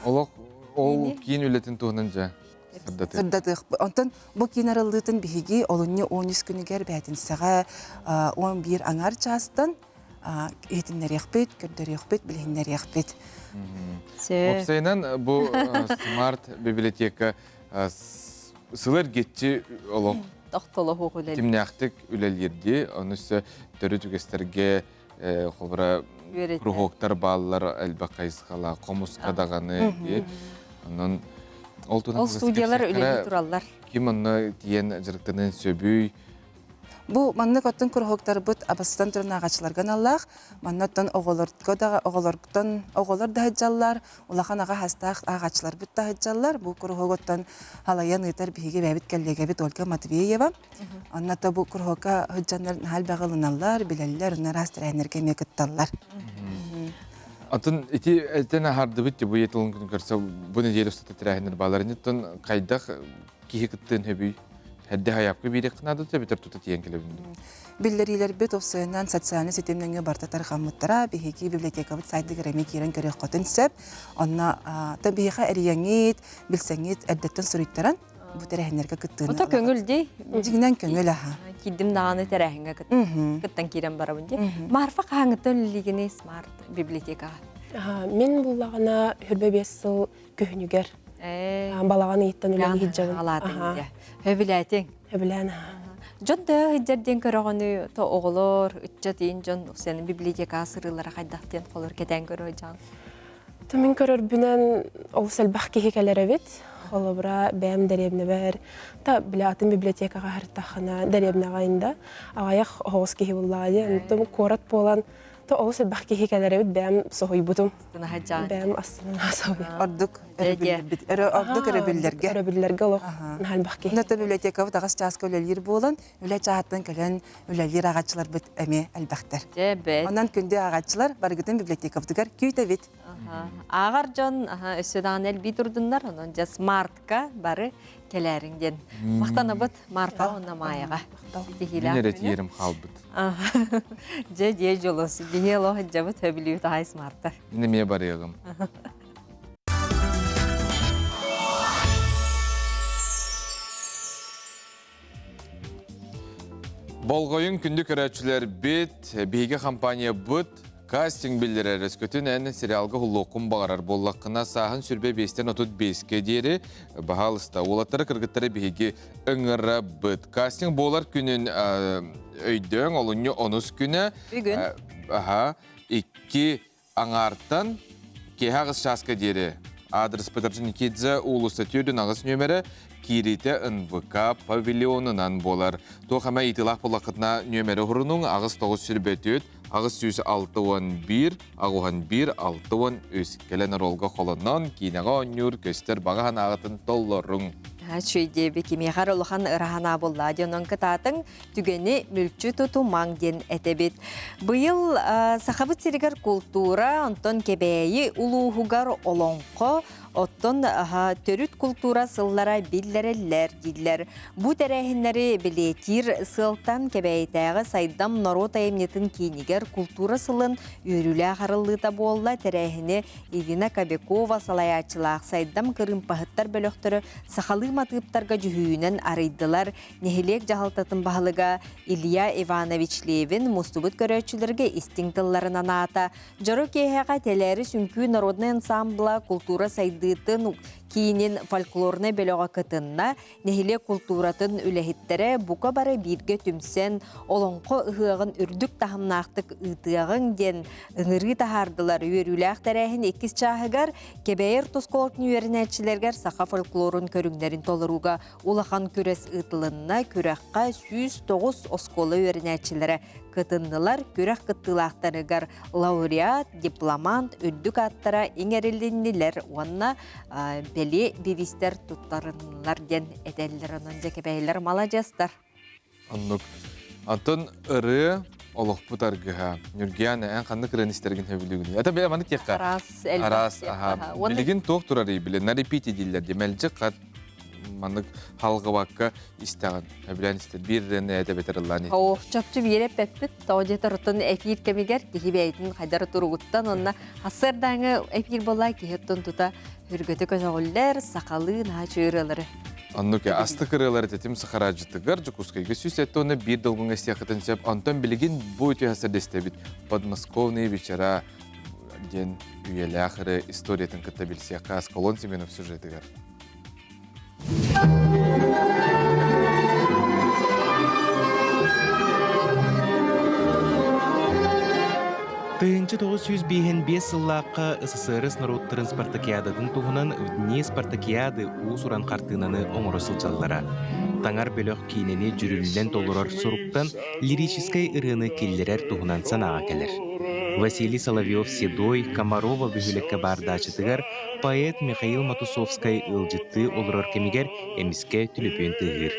Олох ол киин үлэтин туһунан дьэ сырдатыах. Сырдатыах. Онтон бу киин арыллыытын биһиги олунньу 13 күнүгэр бээтинсэҕэ 11 аҥар чаастан иһитиннэриэхпит, көрдөрүөхпүт, билиһиннэриэхпит. Уопсайынан бу смарт библиотека сыл эргиччи олох тохтолоһуох үлэлиир. Тимнээхтик үлэлиирди, ону өссө төрүт үгэстэргэ холобура кругоктар бааллар элбэх хайысхалаах, хомуска даҕаны дии. Онон ол Ол студиялар үлэлии тураллар. Ким онно тиийэн дьарыктаныан сөбүй? Бу маннык оттон куруһуоктарбыт абастан туран ааҕааччыларга аналлаах. Манна оттон оҕолорго да оҕолортон оҕолор да сылдьаллар, улахан аҕа хастаах ааҕааччыларбыт да сылдьаллар. Бу куруһуогуттан халайан ыытар биһиги бэйэбит кэллиэгэбит Ольга Матвеева. Онно то бу куруһуокка сылдьаннар наһаа элбэҕи ылыналлар, билэллэр, онно араас тэрээһиннэргэ эмиэ кытталлар. Атын ити этэн аһардыбыт бу тылын көрсө бу неделя устата тэрээһиннэр баалар. Инниттэн хайдах киһи кыттыан хөбүй? Эрдэ хайаапка биэриэххэ наада эбэтэр тута тиийэн кэлэбин дуу? Биллэриилэрбит уопсайынан социальнай ситим нөҥүө барыта тарҕаммыттара. Биһиги библиотекабыт сайтыгар эмиэ киирэн көрүөххүтүн сөп. Онно та биһиэхэ эрийэҥҥит, билсэҥҥит эрдэттэн суруйтаран бу тэрээһиннэргэ кыттыыны Ото көҥүл дии. Дьиҥинэн көҥүл аха. Киирдим даҕаны тэрээһиҥҥэ кыттан киирэн барабын дии. Марфа хаһааҥҥыттан үлэлиигиний смарт библиотекаҕа? Мин буллаҕына хүрбэ биэс сыл күһүнүгэр балаҕан ыйыттан үлэлии сылдьабын. Хөбүлээтиҥ. Хөбүлээн. Дьон төһө сылдьар диэн көрөҕүнүй, то оҕолор, ыччат иин дьон сен библиотека сырыылара хайдах диэн холор кэтээн көрө сылдьаҕын? То мин көрөрбүнэн олус элбэх киһи кэлэр эбит. Холобура, бэйэм дэриэбинэбэр, та бile атын библиотекаҕа сырыттаххына дэриэбинэҕэ инда аҕыйах оһоҕос киһи буллаҕа дии. Онтон куорат буолан То олус элбэх киһи кэлэр эбит, бэйэм соһуйбутум. Бэйэм астына соһуйбутум. Ордук өрөбүллэрбит, ордук өрөбүллэргэ. Өрөбүллэргэ олох наһаа элбэх киһи. Онно библиотекабыт аҕыс чааска үлэлиир буолан, үлэ чааһыттан кэлэн үлэлиир ааҕааччыларбыт эмиэ элбэхтэр. Онон күндү ааҕааччылар барыгытын библиотекабытыгар күүтэбит. Ааҕар дьон өссө даҕаны элбии турдуннар, онон дьэ смартка бары кэлээриҥ диэн. Махтанабыт Марфа уонна Маайаҕа. Мин эрэ тиийэрим хаалбыт. Дьэ, дьиэ дьолос. Биһи олох дьабыт хөбүлүүт аһай смарта. Мин эмиэ барыаҕым. Болҕойуҥ күндү көрөөччүлэрбит, биһиги компаниябыт кастинг биллэрэр өскөтүн эн сериалга уһуллуоххун баҕарар буоллаххына сааһын сүрбэ биэстэн отут биэскэ диэри баһаалыста уолаттары кыргыттары биһиги ыҥырабыт. Кастинг буолар күнүн өйдөөн олунньу онус күнэ Бүгүн. Аха, икки аҥаартан киэһэ аҕыс чааска диэри аадырыс Петржникидзе уулусса төрдүн аҕыс нүөмэрэ киириитэ НВК павильонунан буолар. Туох эмэ ыйытыылаах буоллаххытына нүөмэри уһурунуҥ 89 сүрбэ 4 861 81 63 кэлэн оруолга холонон киинэҕэ оонньуур көстөр баҕа санааҕытын толлоруҥ. Үчүгэй кимиэхэ улахан ыраһанаа буолла диэн кытаатыҥ түгэни мүлчү тутумаҥ диэн этэбит. Быйыл Сахабыт сиригэр култуура, онтон Кэбээйи улууһугар олоҥхо, оттон төрүт култуура сыллара биллэрэллэр дииллэр. Бу тэрээһиннэри бэлиэтиир сыалтан Кэбээйитээҕи Сайдам норуот айымньытын киинигэр култуура сылын үөрүүлээх арыллыыта буолла. Тэрээһини Ирина Кобякова салайааччылаах Сайдам кырыымпаһыттар бөлөхтөрө сахалыы матыыптарга дьүһүйүүнэн арыйдылар. Нэһилиэк дьаһалтатын баһылыга Илья Иванович Левин мустубут көрөөччүлэргэ истиҥ тылларын анаата. Дьоро киэһэҕэ Тэлээри сүҥкүү народнай ансамбла култуура сайдыытын киинин фольклорнай бөлөҕө кытынна. Нэһилиэк култууратын үлэһиттэрэ бука бары бииргэ түмсэн олоҥхо ыһыаҕын үрдүк таһымнаахтык ыытыаҕыҥ диэн ыҥырыы таһаардылар. Үөрүүлээх тэрээһин иккис чааһыгар Кэбээйи ортоскуолатын үөрэнээччилэригэр саха фольклорун көрүҥнэрин толорууга Улахан күрэс ыытылынна. Күрэххэ 109 оскуола үөрэнээччилэрэ кытыннылар. Күрэх кыттыылаахтарыгар лауреат, дипломант үрдүк ааттара иҥэрилиннилэр уонна бэлиэ бириистэр туттарыннылар диэн этэллэр. Онон дьэ кэбээйилэр маладьыастар. Оннук. Антон ырыа олохпут аргыһа. Ньургиана, эн ханнык ырыаны истэргин сөбүлүүгүнүй? Это бile маннык диэххэ. Араас элбэх. Араас, аха. Билигин туох турарый биле на репите дииллэр дии. Мэлдьи хат маннык халгыбакка истэҕин. Сөбүлээн истэр. Биир ырыаны этэ бэтэр ыллаан Оо, чопчу биир эппэппит. Тоҕо диэтэр оттон эфир кэмигэр киһи бэйэтин хайдары туругуттан онно сарсыардааҥы эфир буолла киһи оттон тута Үргөтө көтөҕүллэр сахалыы наһаа үчүгэй ырыалары. Оннук астык ырыалары тэтим сахараадьытыгар Дьокуускайга 171 долгуҥҥа истиэххитин сөп. Онтон билигин бу үтүө сэрдэстэбит Подмосковные вечера диэн үйэлээх ырыа историятын кытта билсиэххэ Аскалон Семенов сюжетыгар. 1905 сыллаахха СССР норуоттарын спартакиадатын туһунан В дни спартакиады уус-уран хартыынаны оҥоро сылдьаллара. Таҥар бөлөх киинэни дьүрүлүнэн толорор соруктан лирическэй ырыаны киллэрэр туһунан санааҕа кэлэр. Василий Соловьев-Седой Комарова бөһүөлэккэ баар даачатыгар Поэт Михаил Матусовскай ыалдьыттыы олорор кэмигэр эмискэ түлүпүөн тыаһыыр.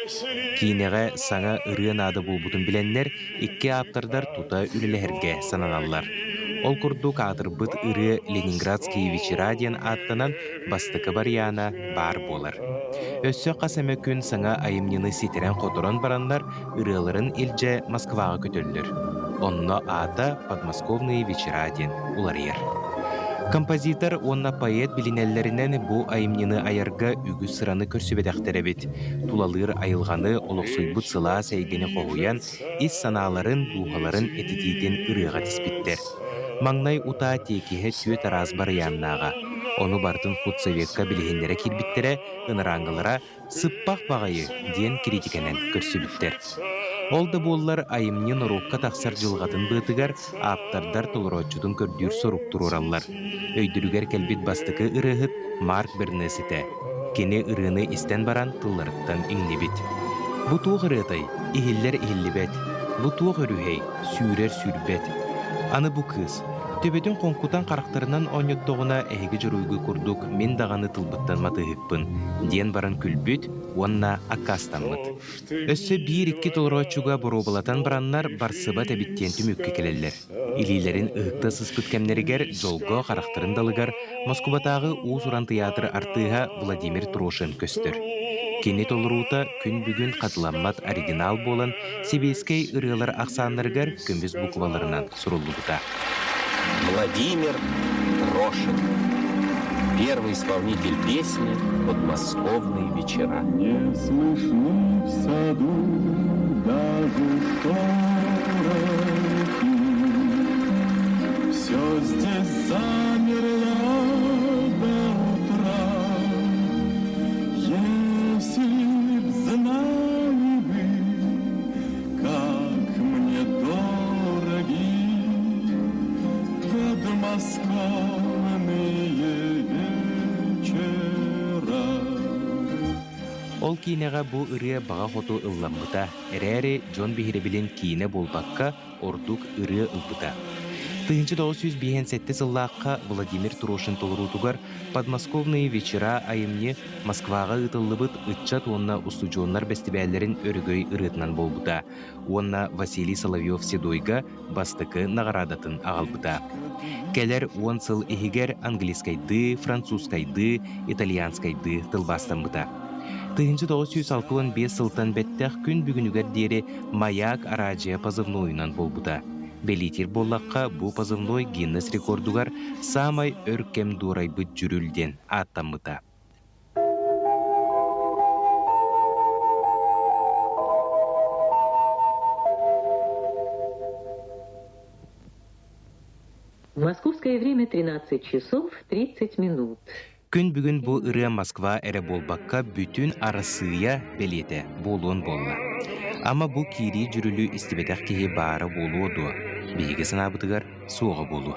Киинэҕэ саҥа ырыа наада буолбутун билэннэр, икки ааптардар тута үлэлэһэргэ сананаллар. Ол курдук аатырбыт ырыа «Ленинградские вечера» диэн ааттанан бастакы барыйаана баар буолар. Өссө хас эмэ күн саҥа айымньыны ситэрэн-хоторон бараннар ырыаларын илдьэ Москваҕа көтөллөр. Онно аата «Подмосковные вечера» диэн уларыйар. Композитор уонна поэт билинэллэринэн бу айымньыны айарга үгүс сыраны көрсүбэтэхтэр эбит. Тулалыыр айылҕаны олохсуйбут сылаас эйгэни хоһуйан, ис санааларын, дууһаларын этитиитин ырыаҕа тиспиттэр. Маҥнай утаа тиэкиһэ түөрт араас барыйааннааҕа. Ону барытын худсоветка билиһиннэрэ киирбиттэрэ, ынырааҥҥылара «Сыппах баҕайы» диэн кириитикэнэн көрсүбүттэр. Ол да буоллар айымньы норуокка тахсар дьылҕатын быатыгар ааптардар толорооччутун көрдүүр сорук туруораллар. Өйдөрүгэр кэлбит бастакы ырыаһыт Марк Бернес этэ. Кини ырыаны истэн баран тылларыттан иҥнибит. Бу туох ырыатай? Иһиллэр иһиллибэт. Бу туох өрүһэй? Сүүрэр сүүрбэт. Аны бу кыыс. Төбөтүн хоҥкутан харахтарынан оонньоттоҕуна эһиги дьоруойгу курдук мин даҕаны тылбыттан матыыһыкпын, диэн баран күлбүт уонна аккаастаммыт. Өссө биир-икки толорооччуга боруобалатан бараннар барсыбат эбит диэн түмүккэ кэлэллэр. Илиилэрин ыһыкта сыспыт кэмнэригэр дьолго харахтарын далыгар Москубатааҕы уус-уран тыйаатыр артыыһа Владимир Трошин көстөр. Кини толоруута күн бүгүн хатыламмат оригинал буолан, сэбиэскэй ырыалар ахсааннарыгар көмүс букваларынан суруллубута. Владимир Трошин. Первый исполнитель песни «Подмосковные вечера». Не слышны в саду даже шорохи. Все здесь замерло до утра. Если б знали вы, как мне дороги подмосковные вечера. Ол киинэҕэ бу ырыа баҕа хоту ылламмыта эрээри, дьон биһирэбилин киинэ буолбакка, ордук ырыа ылбыта. 1957 сыллаахха Владимир Трошин толоруутугар «Подмосковные вечера» айымньы Москваҕа ыытыллыбыт ыччат уонна устудьуоннар бэстибээллэрин өрөгөй ырыатынан буолбута уонна Василий Соловьев-Седойга бастакы наҕараадатын аҕалбыта. Кэлэр 10 сыл иһигэр английскайдыы, французскайдыы, итальянскайдыы тылбаастаммыта. 1965 сылтан бэттэх күн бүгүнүгэр диэри «Маяк» араадьыйа позывнойунан буолбута. Бэлиэтиир буоллахха, бу позывной Гиннес рекордугар саамай өр кэм дуорайбыт дьүрүл диэн ааттаммыта. Московское время 13 часов 30 минут. Күн бүгүн бу ырыа Москва эрэ буолбакка бүтүн Арассыыйа бэлиэтэ буолуон буолла. Ама бу киирии дьүрүлү истибэтэх киһи баара буолуо дуо? Биһиги санаабытыгар суоҕа буолуо.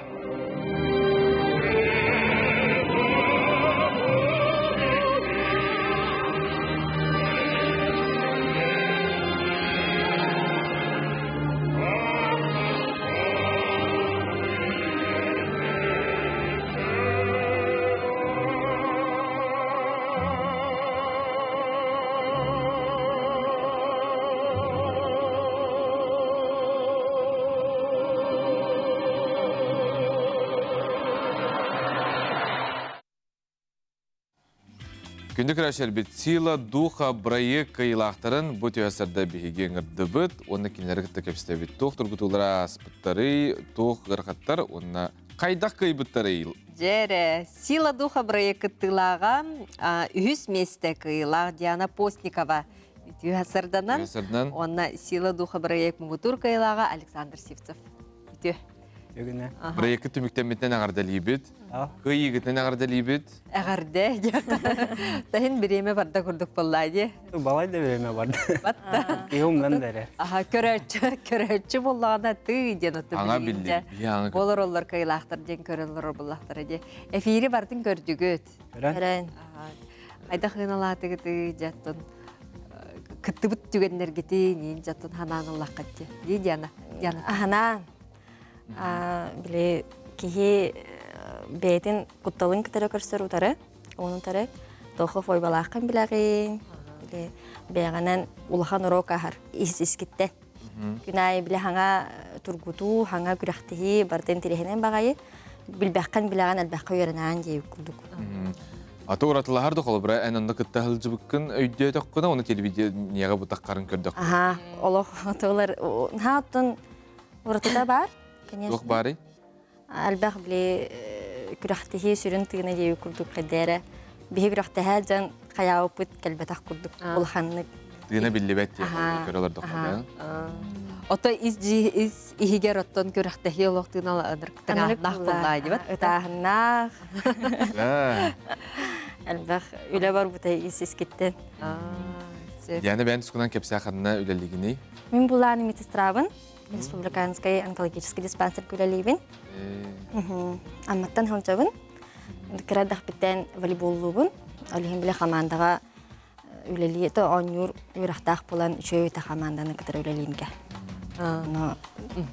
Күндү көрөөччүлэрбит Сила Духа бырайыак кыайыылаахтарын бу түһэ биһиги ыҥырдыбыт уонна кинилэри кытта кэпсэтэбит. Туох тургутуулара ааспыттарый, туох ыарахаттар уонна хайдах кыайбыттарый? Дьэрэ, Сила Духа бырайыак кыттыылааҕа үһүс миэстэ кыайыылаах Диана Постникова үтүө сарданан уонна Сила Духа бырайыак муҥутуур кыайыылааҕа Александр Сивцев. Үтүө. Үгүнэ. Бырайыакка түмүктэммитинэн эҕэрдэлиибит. Кыайыыгытынан эҕэрдэлиибит. Эҕэрдэ. Таһын бириэмэ барда курдук буолла дии. Балай да бириэмэ барда. Батта. Киһи умнан да эрэр. Аха, көрөөччү, көрөөччү буоллаҕына тыы диэн оту Аңа билли. Болор оллор кыйлаахтар диэн көрөллөр буллахтара дии. Эфири бартын көрдүгүт. Көрөн. Хайдах ыналаатыгыты жаттон кыттыбыт түгэннэргити ниин жаттон ханаан ыллаххат дии Диана. Диана. Аһанаан. Били киһи бэйэтин кутталын кытары көрсөр утары, оны утары тохо фойбалааххын билэҕин, били бэйэҕинэн улахан уруок аһар ис искиттэн. Күн аайы били хаҥа тургутуу, хаҥа күрэхтэһии барытын тирэһинэн баҕайы билбэххин билэҕин элбэххэ үөрэнэҕин диэбит курдук. Аты уратылаһар да холобура эн онно кытта сылдьыбыккын өйдөөтөххүнэ оны телевидениеҕа бутаххарын көрдөххүнэ. Аха, олох тылар хааттан Уратыта баар, конечно. Туох баарый? Элбэх били күрэхтэһии сүрүн тыына диэби курдук хайдара. Биһи күрэхтэһэ дьон хайаабыппыт кэлбэтэх курдук улаханнык. Тыына биллибэт диэн көрө олордоххо Ото ис ис иһигэр оттон күрэхтэһии олох тыына тыҥаахнаах буоллаа дибат. Ытааһыннаах. Элбэх үлэ барбыта ис искиттен. Диана бэйэн тускунан кэпсээ ханна үлэлигиний? Мин булааны медсестрабын. Республиканскай онкологический диспансер үлэлиибин. Амматтан сылдьабын. Кыра эрдэхпиттэн волейболлуубун. Ол иһин бile хамаандаҕа үлэлии то оонньуур үөрэхтээх буолан үчүгэй үтэ хамаанданы кытары үлэлиимгэ. Но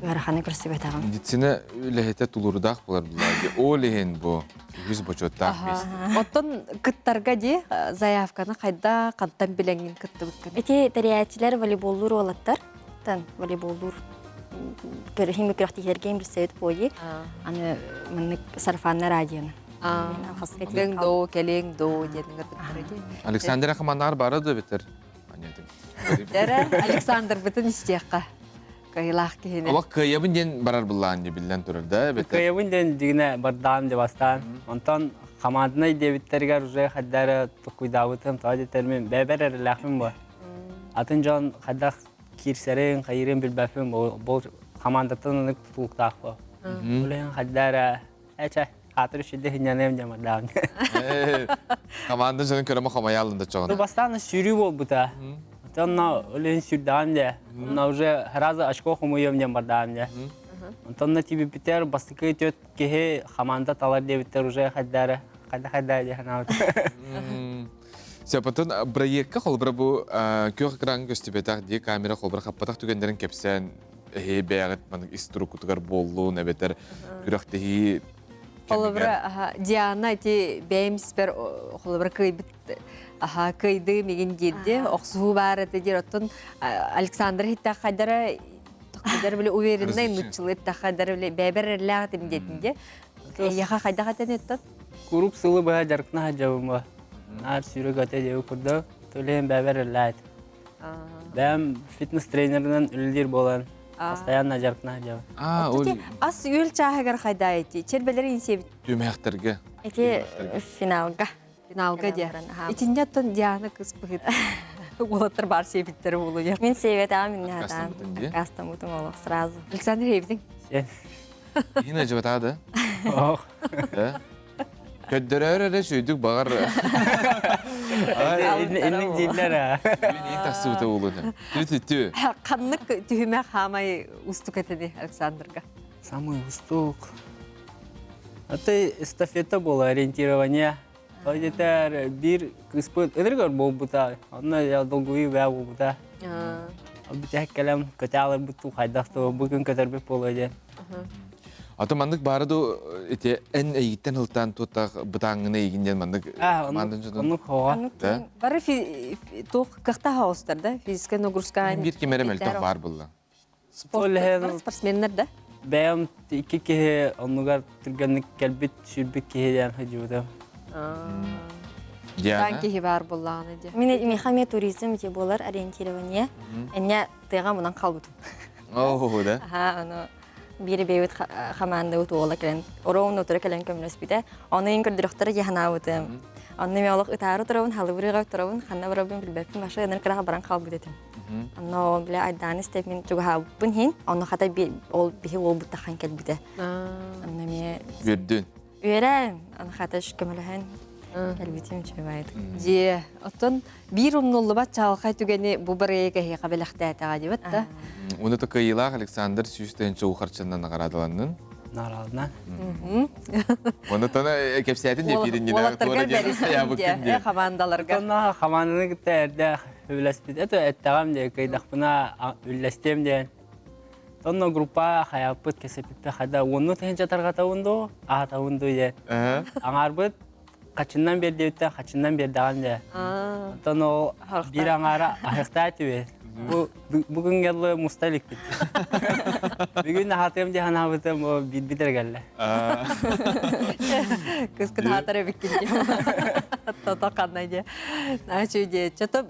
ыараханы көрсүбэтэҕим. Медицина үлэһитэ тулуурдаах буолар булаа Ол иһин бу үгүс бочуоттаах миэстэ. Оттон кыттарга дии заявканы хайда хантан билэҥҥин кыттыбыккын? Ити тэрийээччилэр волейболлуур уолаттар тан волейболлуур көрүһүн күрэхтэһиилэргэ билсэбит буойи аны маннык сарафанна радионы Кэлиҥ доо, кэлиҥ доо диэн ыҥырбыттара дии. Александр Ахманаар бара да битер. Дэрэ Александрбытын истиэххэ. Кыайылаах киһини. Олох кыайабын диэн барар буллаан дии биллэн турар да битер. Кыайабын диэн дигинэ бардаан деп бастаан. Онтон хамаандынай диэбиттэригэр уже хайдары токуйдаабытым, тоҕо диэтэрмин бэбэр эрэлээхпин бу. Атын дьон хайдах киирсэрин, хайыырын билбэппин, бу хамаандаттан ынык тутулуктаах бу. Улэһин хайда эрэ, эчэ, хаатыр үчүдэ хиннянем дьамардаан. Команда дьонун көрөмө хомайаалын да чоҕуна. Бастаан сүүрүү буолбута. Онно үлэһин сүүрдэҕим дэ. Онно уже сразу очко хомуйуом диэн бардаҕым дэ. Онтон тибиппитер бастакы төт киһи команда талар диэбиттэр уже хайдары хайда хайда дии санаабыт. Сөпөтөн бырайыакка холобура бу күөх экраҥҥа көстүбэтэх дии камера холобура хаппатах түгэннэрин кэпсээн. эһи бэйэҕит маннык ис туруккутугар буоллун эбэтэр күрэхтэһии Холобура, Диана ити бэйэм испэр холобура кыайбыт аха кыайды мигин диирди охсуһуу баар этэ диир оттон Александр иһиттээх хайдара хайдара биле уверенный нуччулы иттэх хайдара биле бэбэр эрлээх этим диэтин де эйиэхэ хайдах этэн эттэн Курук сылы быһа дьарыктана сылдьабын ба. Наар сүүрэ көтө диэби курдук. Төлөһүн бэбэр эрлээт. Бэйэм фитнес тренеринэн үлэлиир буолан, постоянно дьарыктана сылдьабын. А, ол Ас үөл чааһыгар хайдаа ити? Чербелери инсиэбит. Түмэхтэргэ. Ити финалга. Финалга диэ. Итинне оттон Диана кыс быһыт. Уолаттар бар сиэбиттэр буолуйа. Мин сиэбэтаҕым инне хатаан. Аккастаммытым олох сразу. Александр эбитиң. Сен. Иһин ажыбатаа да? Ох. Көддөрөөр эрэ сүйдүк бағар. Инник дииллэр аа. Иин тахсыбыта буолуна. Тү-тү-тү. Ханнык түһүмэх хаамай устук этини Александрга? Самый устук. Это эстафета была, ориентирование. Где-то бир кыспыт ыдыргар буолбута. Онно я долгуйу бää буолбута. Бүтэх кэлэм көтө аларбыт хайдах ту бүгүн көтөрбүт буолуо диэн. Аты маннык бары ду ити эн эйиттен ылтан туттах бытааңҥына эйигин диэн маннык Оннук хоҕа. Да? Бары туох кыахта хаҕыстар да физическая нагрузка. Бир ким эрэ мөлтөх бар булла. Спорт спортсменнар да? Бэйэм икки киһи оннугар түргэнник кэлбит сүүрбүт киһи диэн сылдьыбытым. Диана? киһи бар буллаҕына дии. Мин миэхэ туризм дии буолар ориентирование. Энне тыаҕа мунан халбытым. Оо, да? Аха, ону биир бэйбит хамаандабыт уола кэлэн, ороон утары кэлэн көмөлөспүтэ. Ону ин көрдөрөхтөрө дии санаабытым. Онно мен олох ытаары турабын, халыбырыга турабын, ханна барабын билбэппин, баша ыныр кыраха баран хаалбыт этим. Онно бile айдаан истеп мин чугаһаабыппын хин, онно хата ол биһи уолбут тахан кэлбитэ. Онно эмиэ Үөрдүн. Үөрэн, аны хата көмөлөһөн кэлбитим үчүгэй. Дьиэ, оттон биир умнуллубат чаҕылхай түгэни бу барыйа кэһиэхэ бэлэхтээтэҕэ диэбит да. Уну кыайыылаах Александр 100 тыһыынча ухарчыннан наҕараадаланнын. Наҕараадаланна. Оны тона кэпсээтин де пирин Уолаттарга бэрисин де хамаандаларга. Тона хамаанданы кытта эрдэ үллэспит. Это эттэҕим де кыйдахпына үллэстиэм диэн. Тонно группа хайаппыт кэсэпиппэ хада уонну тыһынча тарҕатабын дуу, аатабын дуу диэн. Аҥаарбыт хачыннан биэрдибиттэн хачыннан биэрдэҕин дэ. Оттон ол биир аҥаара аһыахтаа түбэ. Бу бүгүн gelli муста иликпит. Бүгүн аһатыам дии санаабытым биирбит эрэ кэллэ. Кыскын аһатар эбиккин дии. Тото ханна дии. Наачу дии. Чото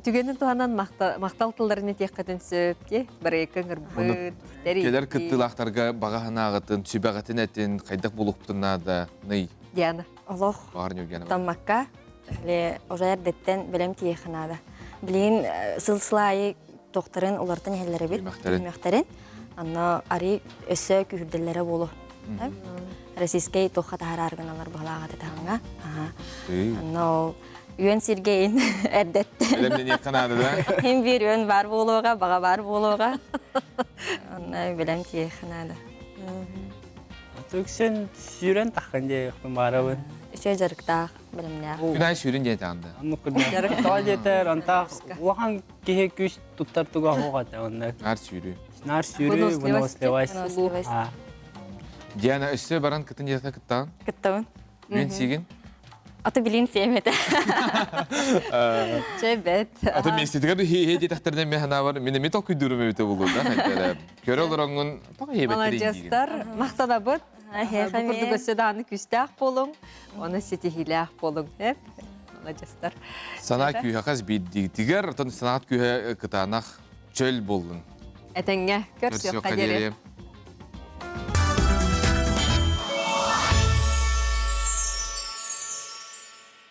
түгэнин туһанан махтал тылларын этиэххитин сөп дии. Барыйыкка ыҥырбыт, Кэлэр кыттыылаахтарга баҕа санааҕытын, сүбэҕитин этин, хайдах булуохпутун наада, ный? Диана. Олох таммакка, уже эрдэттэн бэлэм тиийиэххэ наада. Билигин сыл-сыл аайы тохтарын улартан иһэллэр эбит, түһүмэхтэрин. Онно арый өссө күүһүрдэллэрэ буолуо. Российскай туохха таһаарар гыналар быһалааҕа таһаҥҥа. Онно ол үөн сиргэйин эрдэттэн. Бэлэмнэниэххэ наада да? Хин биир үөн баар буолуоҕа, баҕа баар буолуоҕа. Онно бэлэм тиийиэххэ наада. Үксүн сүүрэн таххан диэхпин баарабын. Үчүгэй дьарыктаах, бэлэмнээх. Күнай сүүрүн диэтэ анда. Оннук курдук. Тоҕо диэтэр, антах улахан киһи күүс туттар туга суох этэ онно. Нар сүүрүү. Нар сүүрүү, выносливость. Диана өссө баран кытын диэтэ кыттаҕын? Кыттабын. Мен сиигин? Аты билин сиэм этэ. Чэ бэт. Аты миэстэтигэр хи диэтэхтэринэ мен ханаабар мен эми толкуйдуурум эбитэ буолуо да хайдара. Көрө олороҥҥун тоҕо Маладьыастар, махтанабыт. Бу курдук өссө даҕаны күүстээх буолуҥ, уонна ситиһиилээх буолуҥ. Маладьыастар. Санаа күүһэ хас биирдиитигэр, оттон санаат күүһэ кытаанах чөл буоллун. Этэҥҥэ көрсүөххэ диэри.